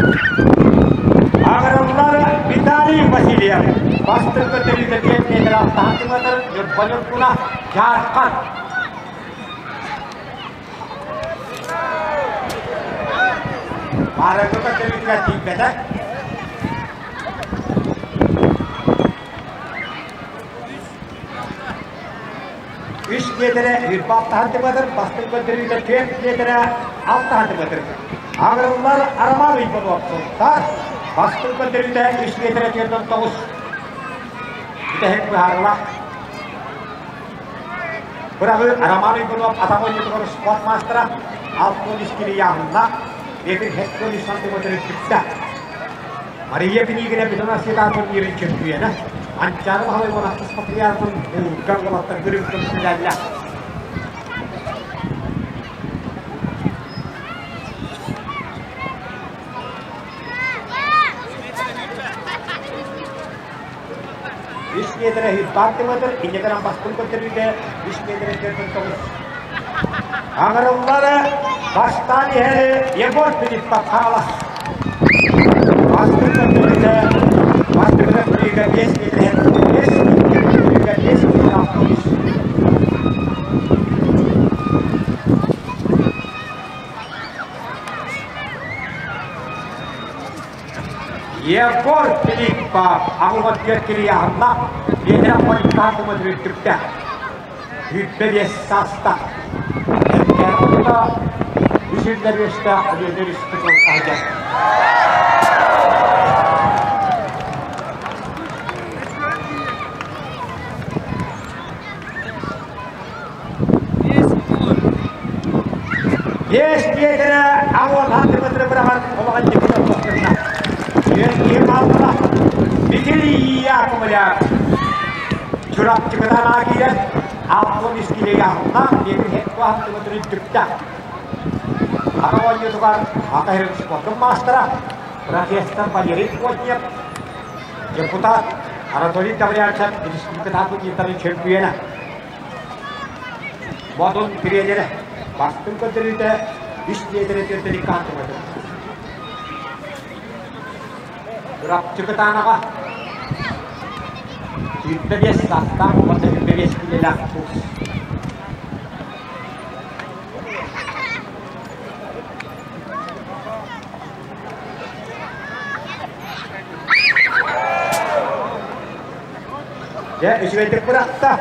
Аҕырыллар Виталий Васильев бастыҥ көрдөрүүтэ биэс миэтэрэ алта сантиметр Ньурба Ньургуна Дьаархан. Арыгы көрдөрүүтүгэр тиийбэтэ. Үс миэтэрэ үрбэ алта сантиметр, бастыҥ көрдөрүүтэ түөрт миэтэрэ алта сантиметр. Аҕырыллар Роман Уйбанов Сунтаар. Бастыҥ көрдөрүүтэ үс миэтэрэ түөртэн тоҕус. Бүтэһик быһаарылаах. Быраҕыы Роман Уйгунов атах оонньуутугар спорт маастара 63 килийааһыннаах, метр 73 сантиметр үрдүктэ. Мария Пинигина Бүтүн Россиятааҕы турнирын чөмпүйүөнэ, Манчаары Баһылай уон ахсыс патриархын булгар уолаттар көрүҥ көмүскэллэр. Үс миэтэрэ сантиметр, инньэ бастыҥ көрдөрүүтэ үс миэтэрэ түөртэн тоҕус. Аҥарыллары бастаан иһэри Егор Филиппов хаалас. Бастыҥ көрдөрүүтэ бастыҥ көрдөрүүгэ биэс миэтэрэ, биэс көрдөрүүгэ биэс миэтэрэ алта. Егор Филиппов аҕылҕа түөрт кирийааһынна биэдэрэ хойутаатыма үрдүктэ. Сүүрбэ биэс саастаах. Эркээни отто үс үллэр үөстээх Өлүөнэ өрүскэ сылтаһыгар. Биэс миэтэрэ аҕыс сантиметры быраҕан улахан дьикти ортосунна. Үөн киһи хаалла. Виталий Яковлев. Чурапчыгытан киирэн 63 килигэ аһыллаах биэти хетто сантиметры үрдүктээх. Ата оонньуутугар Ата Һирин спортун маастара, профессор Валерий Плотнев, депутат Анатолий Таврянцев республикатааҕы турнирдарын чөмпүйүөнэ. Модун тренерэ бастыҥ көрдөрүүтэ үс миэтэрэ түөртэн икки сантиметр. Чурапчы Кытаанаҕа сүүрбэ биэс саастаах уонна сүүрбэ биэс киилэлээх курс. Дьэ, үчүгэйдик бырахта.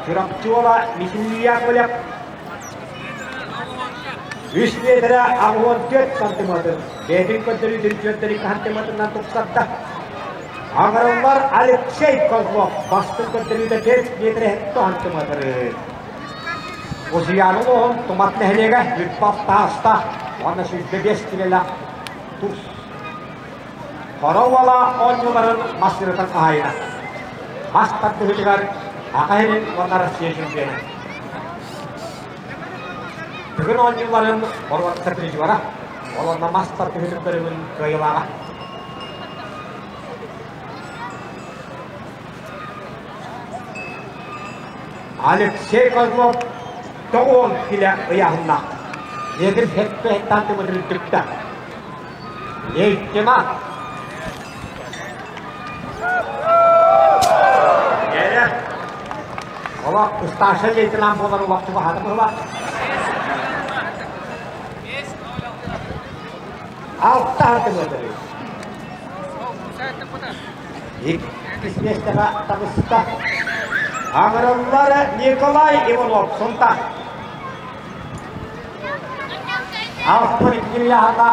Чурапчы уола Михаил Яковлев үс миэтэрэ 84 сантиметр. Бэйэтин көрдөрүүтүн түөртэн икки сантиметрынан тупсарда. Аҥарыллар Алексей Козлов бастыҥ көрдөрүүтэ 4 миэтэрэ 7 сантиметр. Усуйаана улууһун Тумат нэһилиэгэ Үрбах таастаах уонна 105 килэлээх тус. Хоро уола оонньууларын массыынатан хаһаайына. Мас тардыһыытыгар Саха сирин уонна Россия чемпиона. Бүгүн оонньууларын боруоста призера, ол онно мас тардыһыытын көрүҥүн кыайыылааҕа. Алексей Козлов тоҕуон килэ ыйааһыннаах. Негр хетте сантиметр үрдүктэ. Лейтенант. Эрэ. Ола старший лейтенант буолар улахчы баһаата быһыла. Алта сантиметр. Иккис миэстэҕэ таҕыста. Аҥырыллар Николай Иванов Сунтаар. Ааспыт икки ыйааһына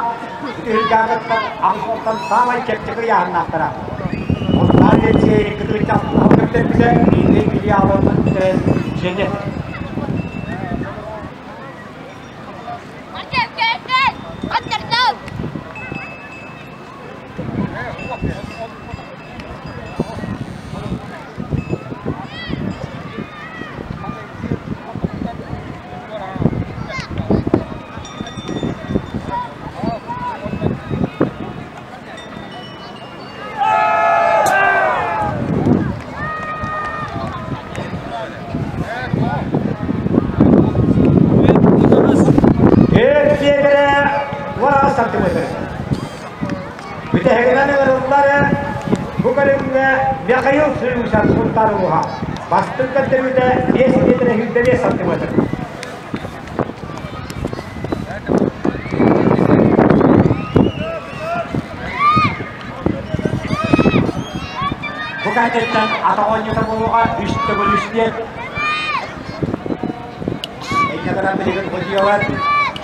үтүһүлгэҕиттэн аҕыс уонтан саамай чэпчэки ыйааһыннаахтара. Сунтаар лицейин кытыычча көрдөрбүтэ биирдэ филиалын Женя. Эр уора сантиметр. Бүтэһигинэн ыҥырыллар бу көрүҥҥэ Михаил Сулюсов Сунтаар улууһа. Бастыҥ көрдөрүүтэ 5 миэтэрэ 105 сантиметр. Бу кэнниттэн атах оонньуута буолуоҕа үс төгүл үс диэн. Инньэ гынан билигин судьуйалар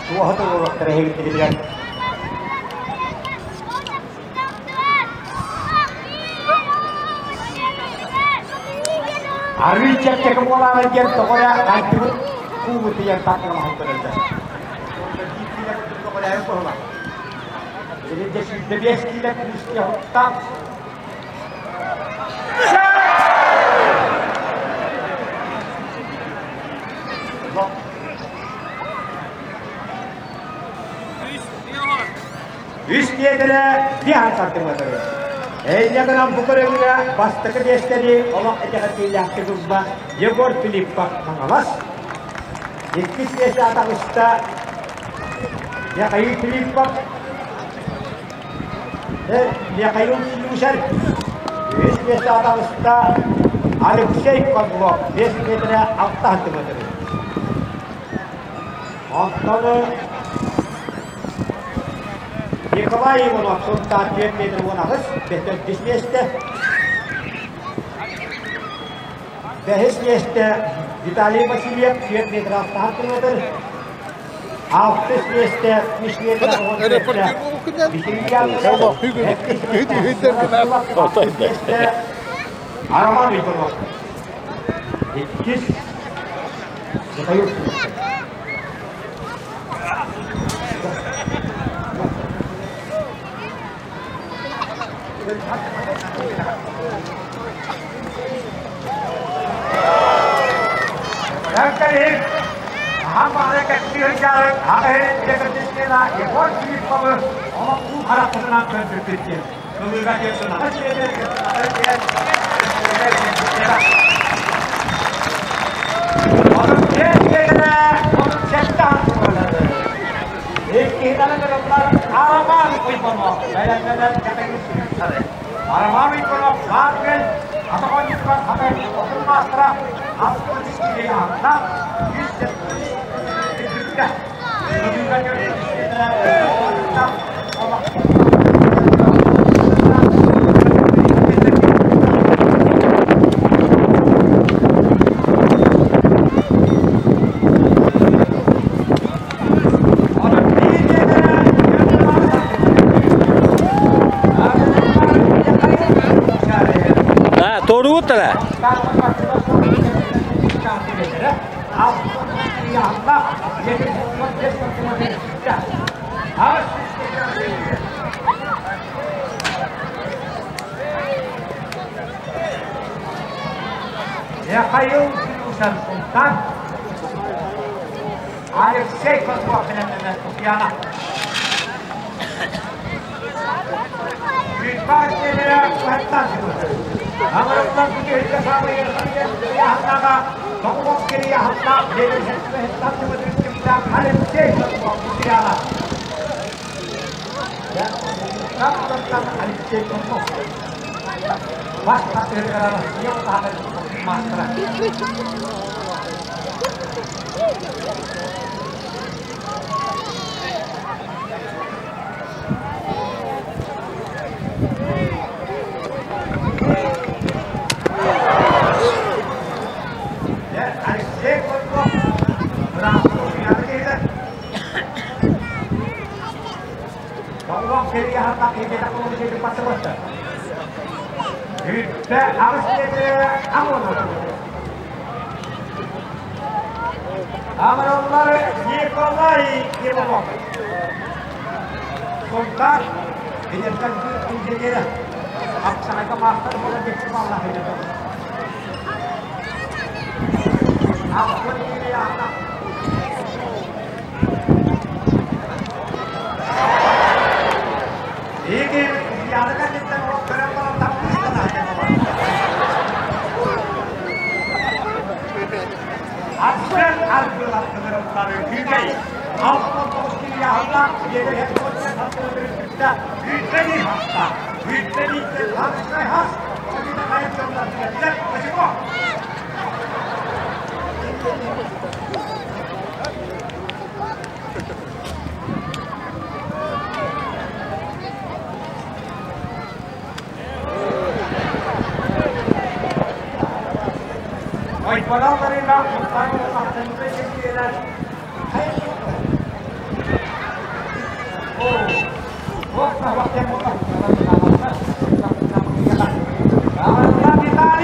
туоһу туруоруохтара иһигиттигитигэр. Арыый чэпчэки буолаары диэн тоҕо эрэ хайдыбыт куубутуйан тардыалаһан көрөллөр. Биир киилэ курдук көҕүлээбит быһыылаах. Билигин дьэ 25 киилэ күүскэ уһуктаах. Үс миэтэрэ биэһэн сантиметры. Эйнэ гынан бу көрүҥҥэ бастакы миэстэни олох итэҕэтиилээхтик ылла Егор Филиппов Хаҥалас. Иккис миэстэ таҕыста Михаил Филиппов, Михаил Слюсарь. Үһүс миэстэ таҕыста Алексей Козлов, 5 миэтэрэ 6 сантиметры. Онтон Николай Иванов Сунтаар 4 метр 18, төрдүс миэстэ. Бэһис миэстэ Виталий Васильев 4 метр 6 сантиметр. Алтыс миэстэ 3 метр 17 миэстэ Роман Иванов. Иккис Михаил Торуутара. Михаил Султан Алексей Козлов Татьяна.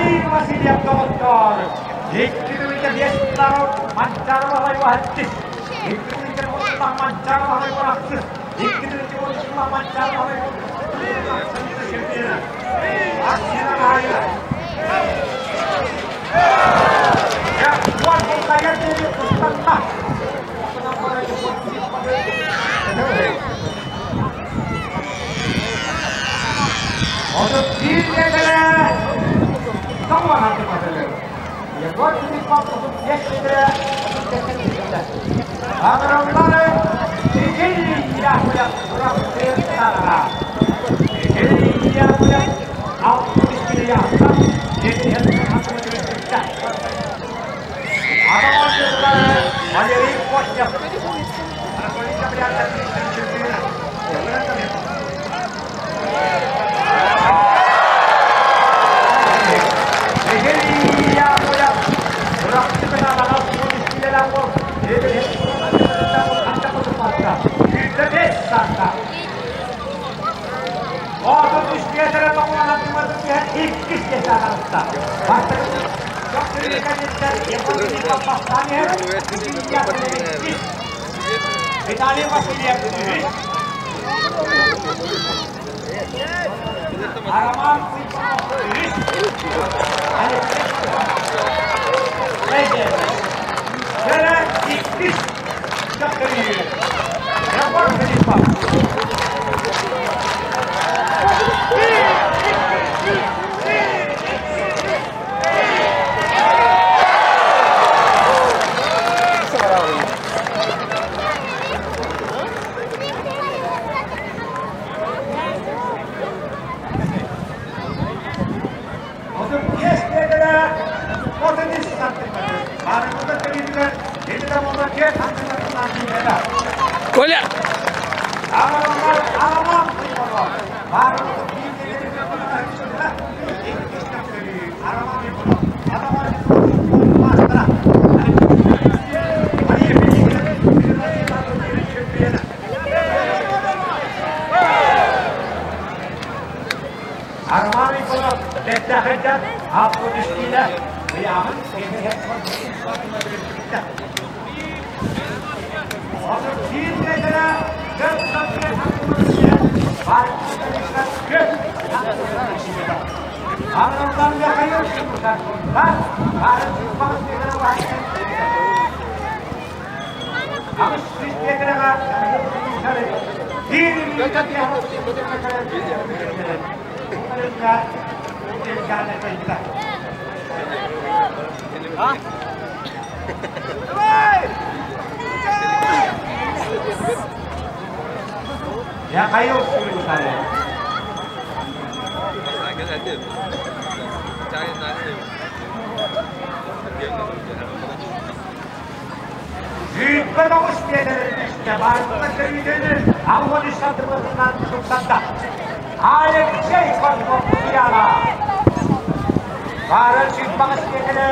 Виталий Васильев доҕоттоор! 2 5 сыллааҕы Манчаары Баһылай уһаттыс. 2 9 сыллаах Манчаары Баһылай уорахсыс. 2 10 сыллаах Манчаары Баһылай Аксина Маайа. Уон булкайар диэри тустанна. 31 миэтэрэ тоҕуон антыматылы. Егор Филиппов 35 миэтэрэ 37 миэтэрэ. Аграллары Евгений Яковлев Бырахтыктаҕа. Евгений Яковлев 60 яхта Валерий Костев. Анатолий Добрянцев. Евгений Яковлев Виталий Васильев. Роман Gene иккис дьахтарыы. Егор Филиппов. 35 миэтэрэ 33 сантиметр. Барыбыта көрүүтүгэр 7 14 сантиметрынан тиийдэ. Коля! Аҕалар аҕалар барыбыта Роман Иванов бэттээхэйдэн ааппытыстиилэ ыйааһын 31 миэтэрэ 4 Я kayo Алексей Козлов-Яна. Бары сүүрбэ миэтэрэ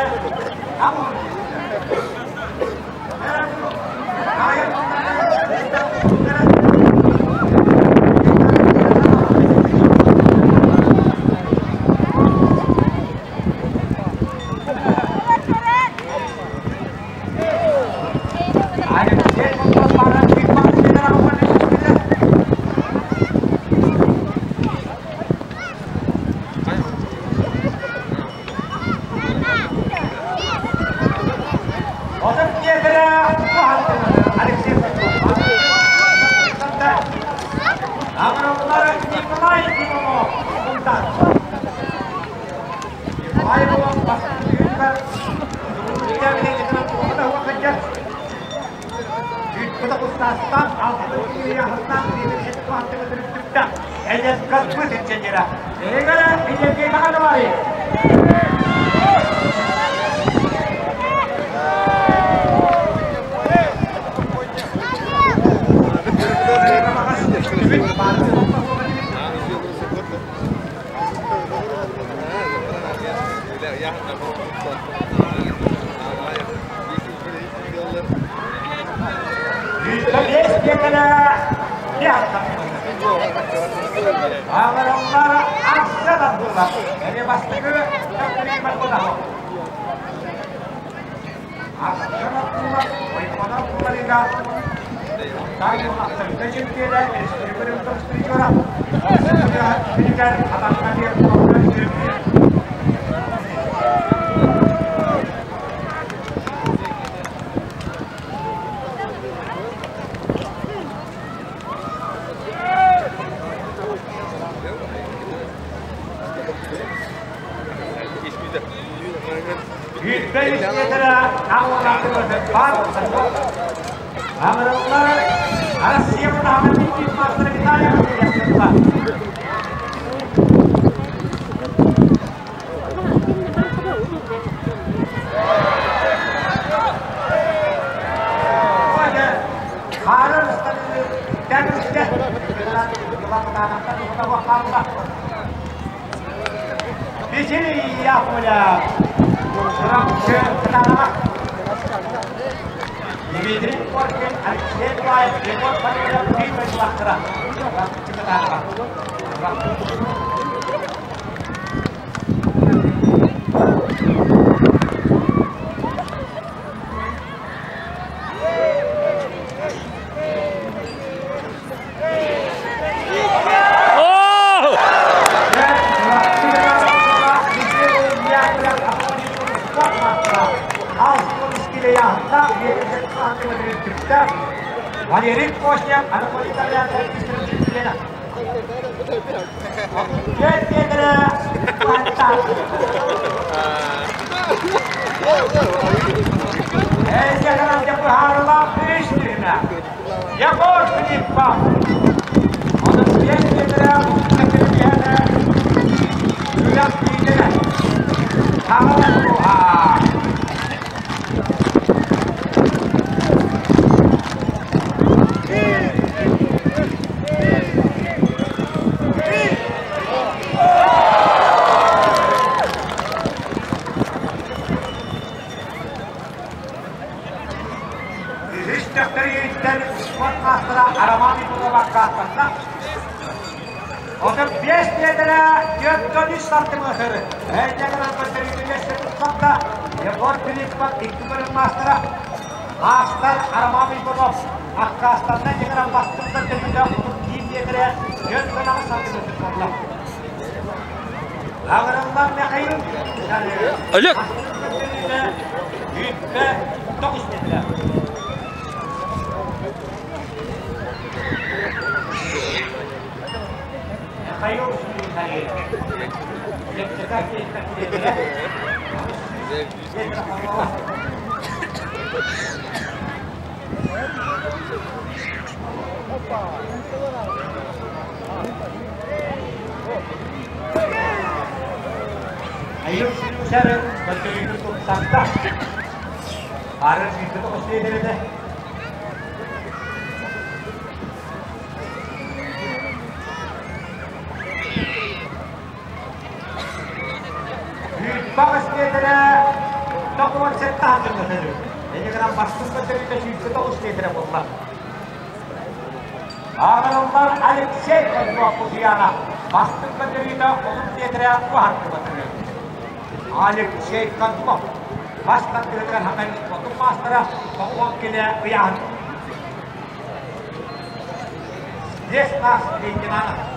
Алексей Козлов бары сүүрбэ миэтэрэ 30 миэтэрэ Алексей Козлов. Амраллары Николай Иванов Сунтар. Николай Иванов бастыгар 5 миэтэрэ Амараллара Арсен. Яковлев. Эмиэ бастакы көрдөрүү Астана Ойконор Куларыга Тайм чемпиона республика призера күнүгэр атахха биэр Амырыллар Россия мастер Виталий Дмитрий Коркин, Алексей Николаев, Егор Панелев, Виктор Лахтара. Валерий Костя, Анатолий Егор Филиппов. Мастер Роман Иванов, Аккастанна дегенен бастырдан төлүдө кийим биетире жөн гана сантиметр Ағырылар Михаил Олег! Үппе 9 метр. Михаил Михаил. Ayun sinusyara bertujuh sakta. Harus itu pasti dari Bagus dia dokumen serta Ini kena pasti bercerita cerita usti tidak boleh. Agar Alexei Kudiana pasti bercerita untuk dia kuat Alexei Kazlov pasti bercerita hakan waktu master bahwa kira ya. Yes, mas di mana?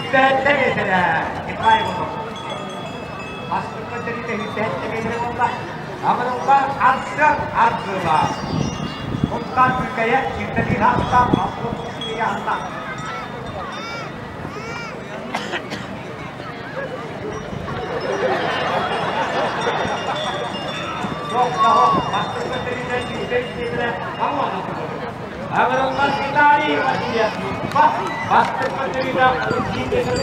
Сүүрбэттэ миэтэрэ Николай Иванов. Бастыҥ көрдөрүүтэ сүүрбэттэ миэтэрэ буолла. Амырылла Арсен Аргыла. Сунтаар Күргэйэ 21 саастаах 69 киилэҕэ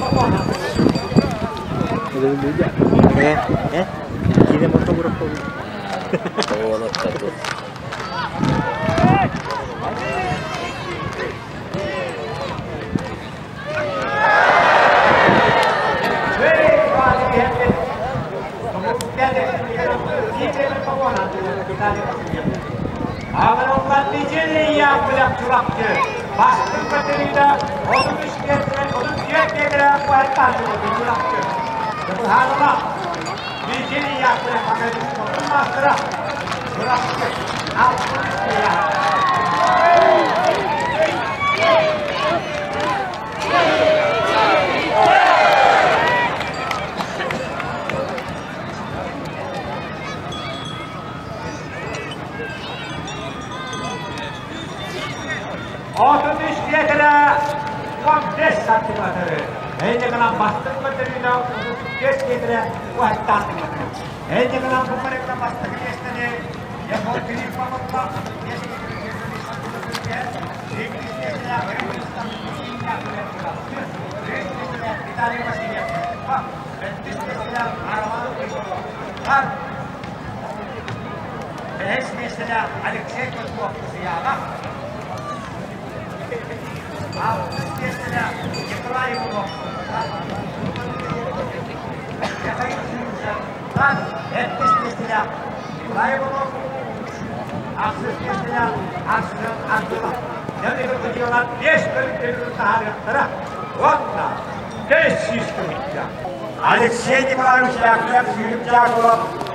Алексей Николаевич Яковлев сүүрүк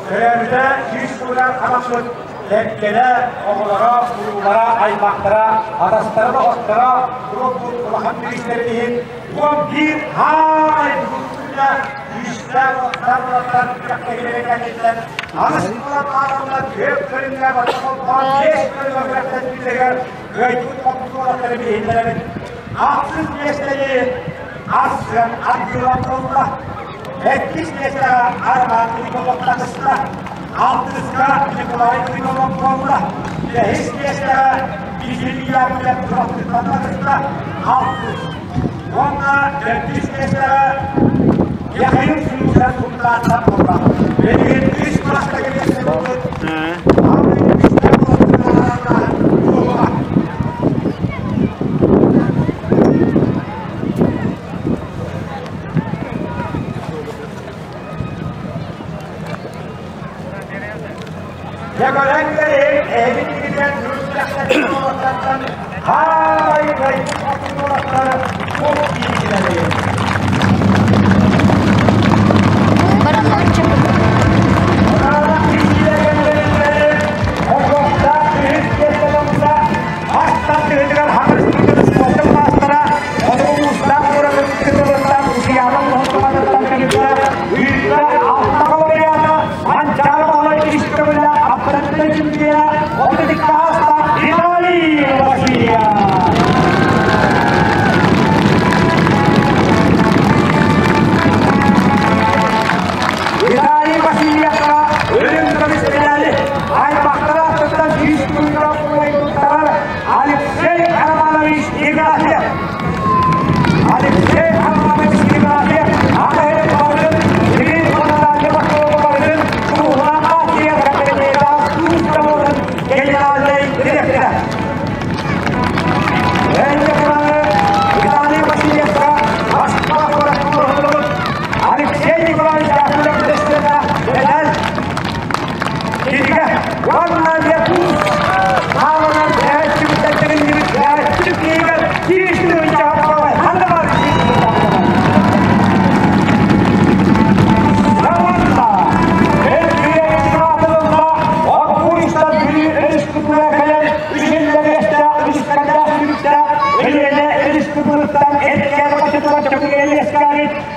төрөөбүтэ 100 сылыгар анаммыт кэргэнэ, оҕолоро, уруулара, аймахтара, атастара, доҕотторо туруорбут улахан бириистэрин иһин 11 хаай бүгүҥҥү күүстээх уоттар күрэхтэһиилэрин кэнниттэн аҕыс буолан хааланнар түөрт көрүҥҥэ барыта холбоон биэс көрүҥҥэ күрэхтэспиттэригэр кыайбыт хоппут уолаттары билиһиннэрэбит. Ахсыс миэстэни Арсен Аргылов ылла. Иккис миэстэҕэ Арман Николов таҕыста. Алтыска Николай Николов буолла. Бэһис миэстэҕэ Дмитрий Яковлев Чурапчыттан таҕыста. Алтыс. Уонна төрдүс миэстэҕэ Михаил Сюзан Сунтаартан буолла. Билигин үс бастакы миэстэ буолбут.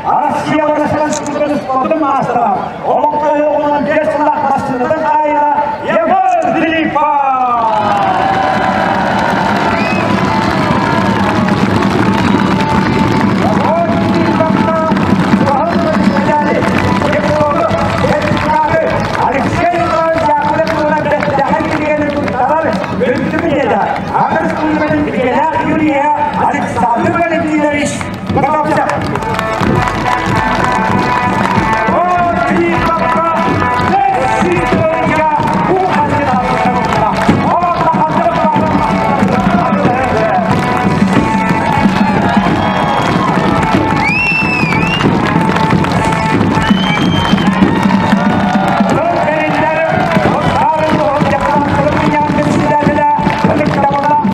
Россия Республикатын спортун маастара, олоҥхо ыһыаҕынан биэс сыллаах массыынатын хаһаайына Егор Филиппов! Александр Валентинович Готовцев.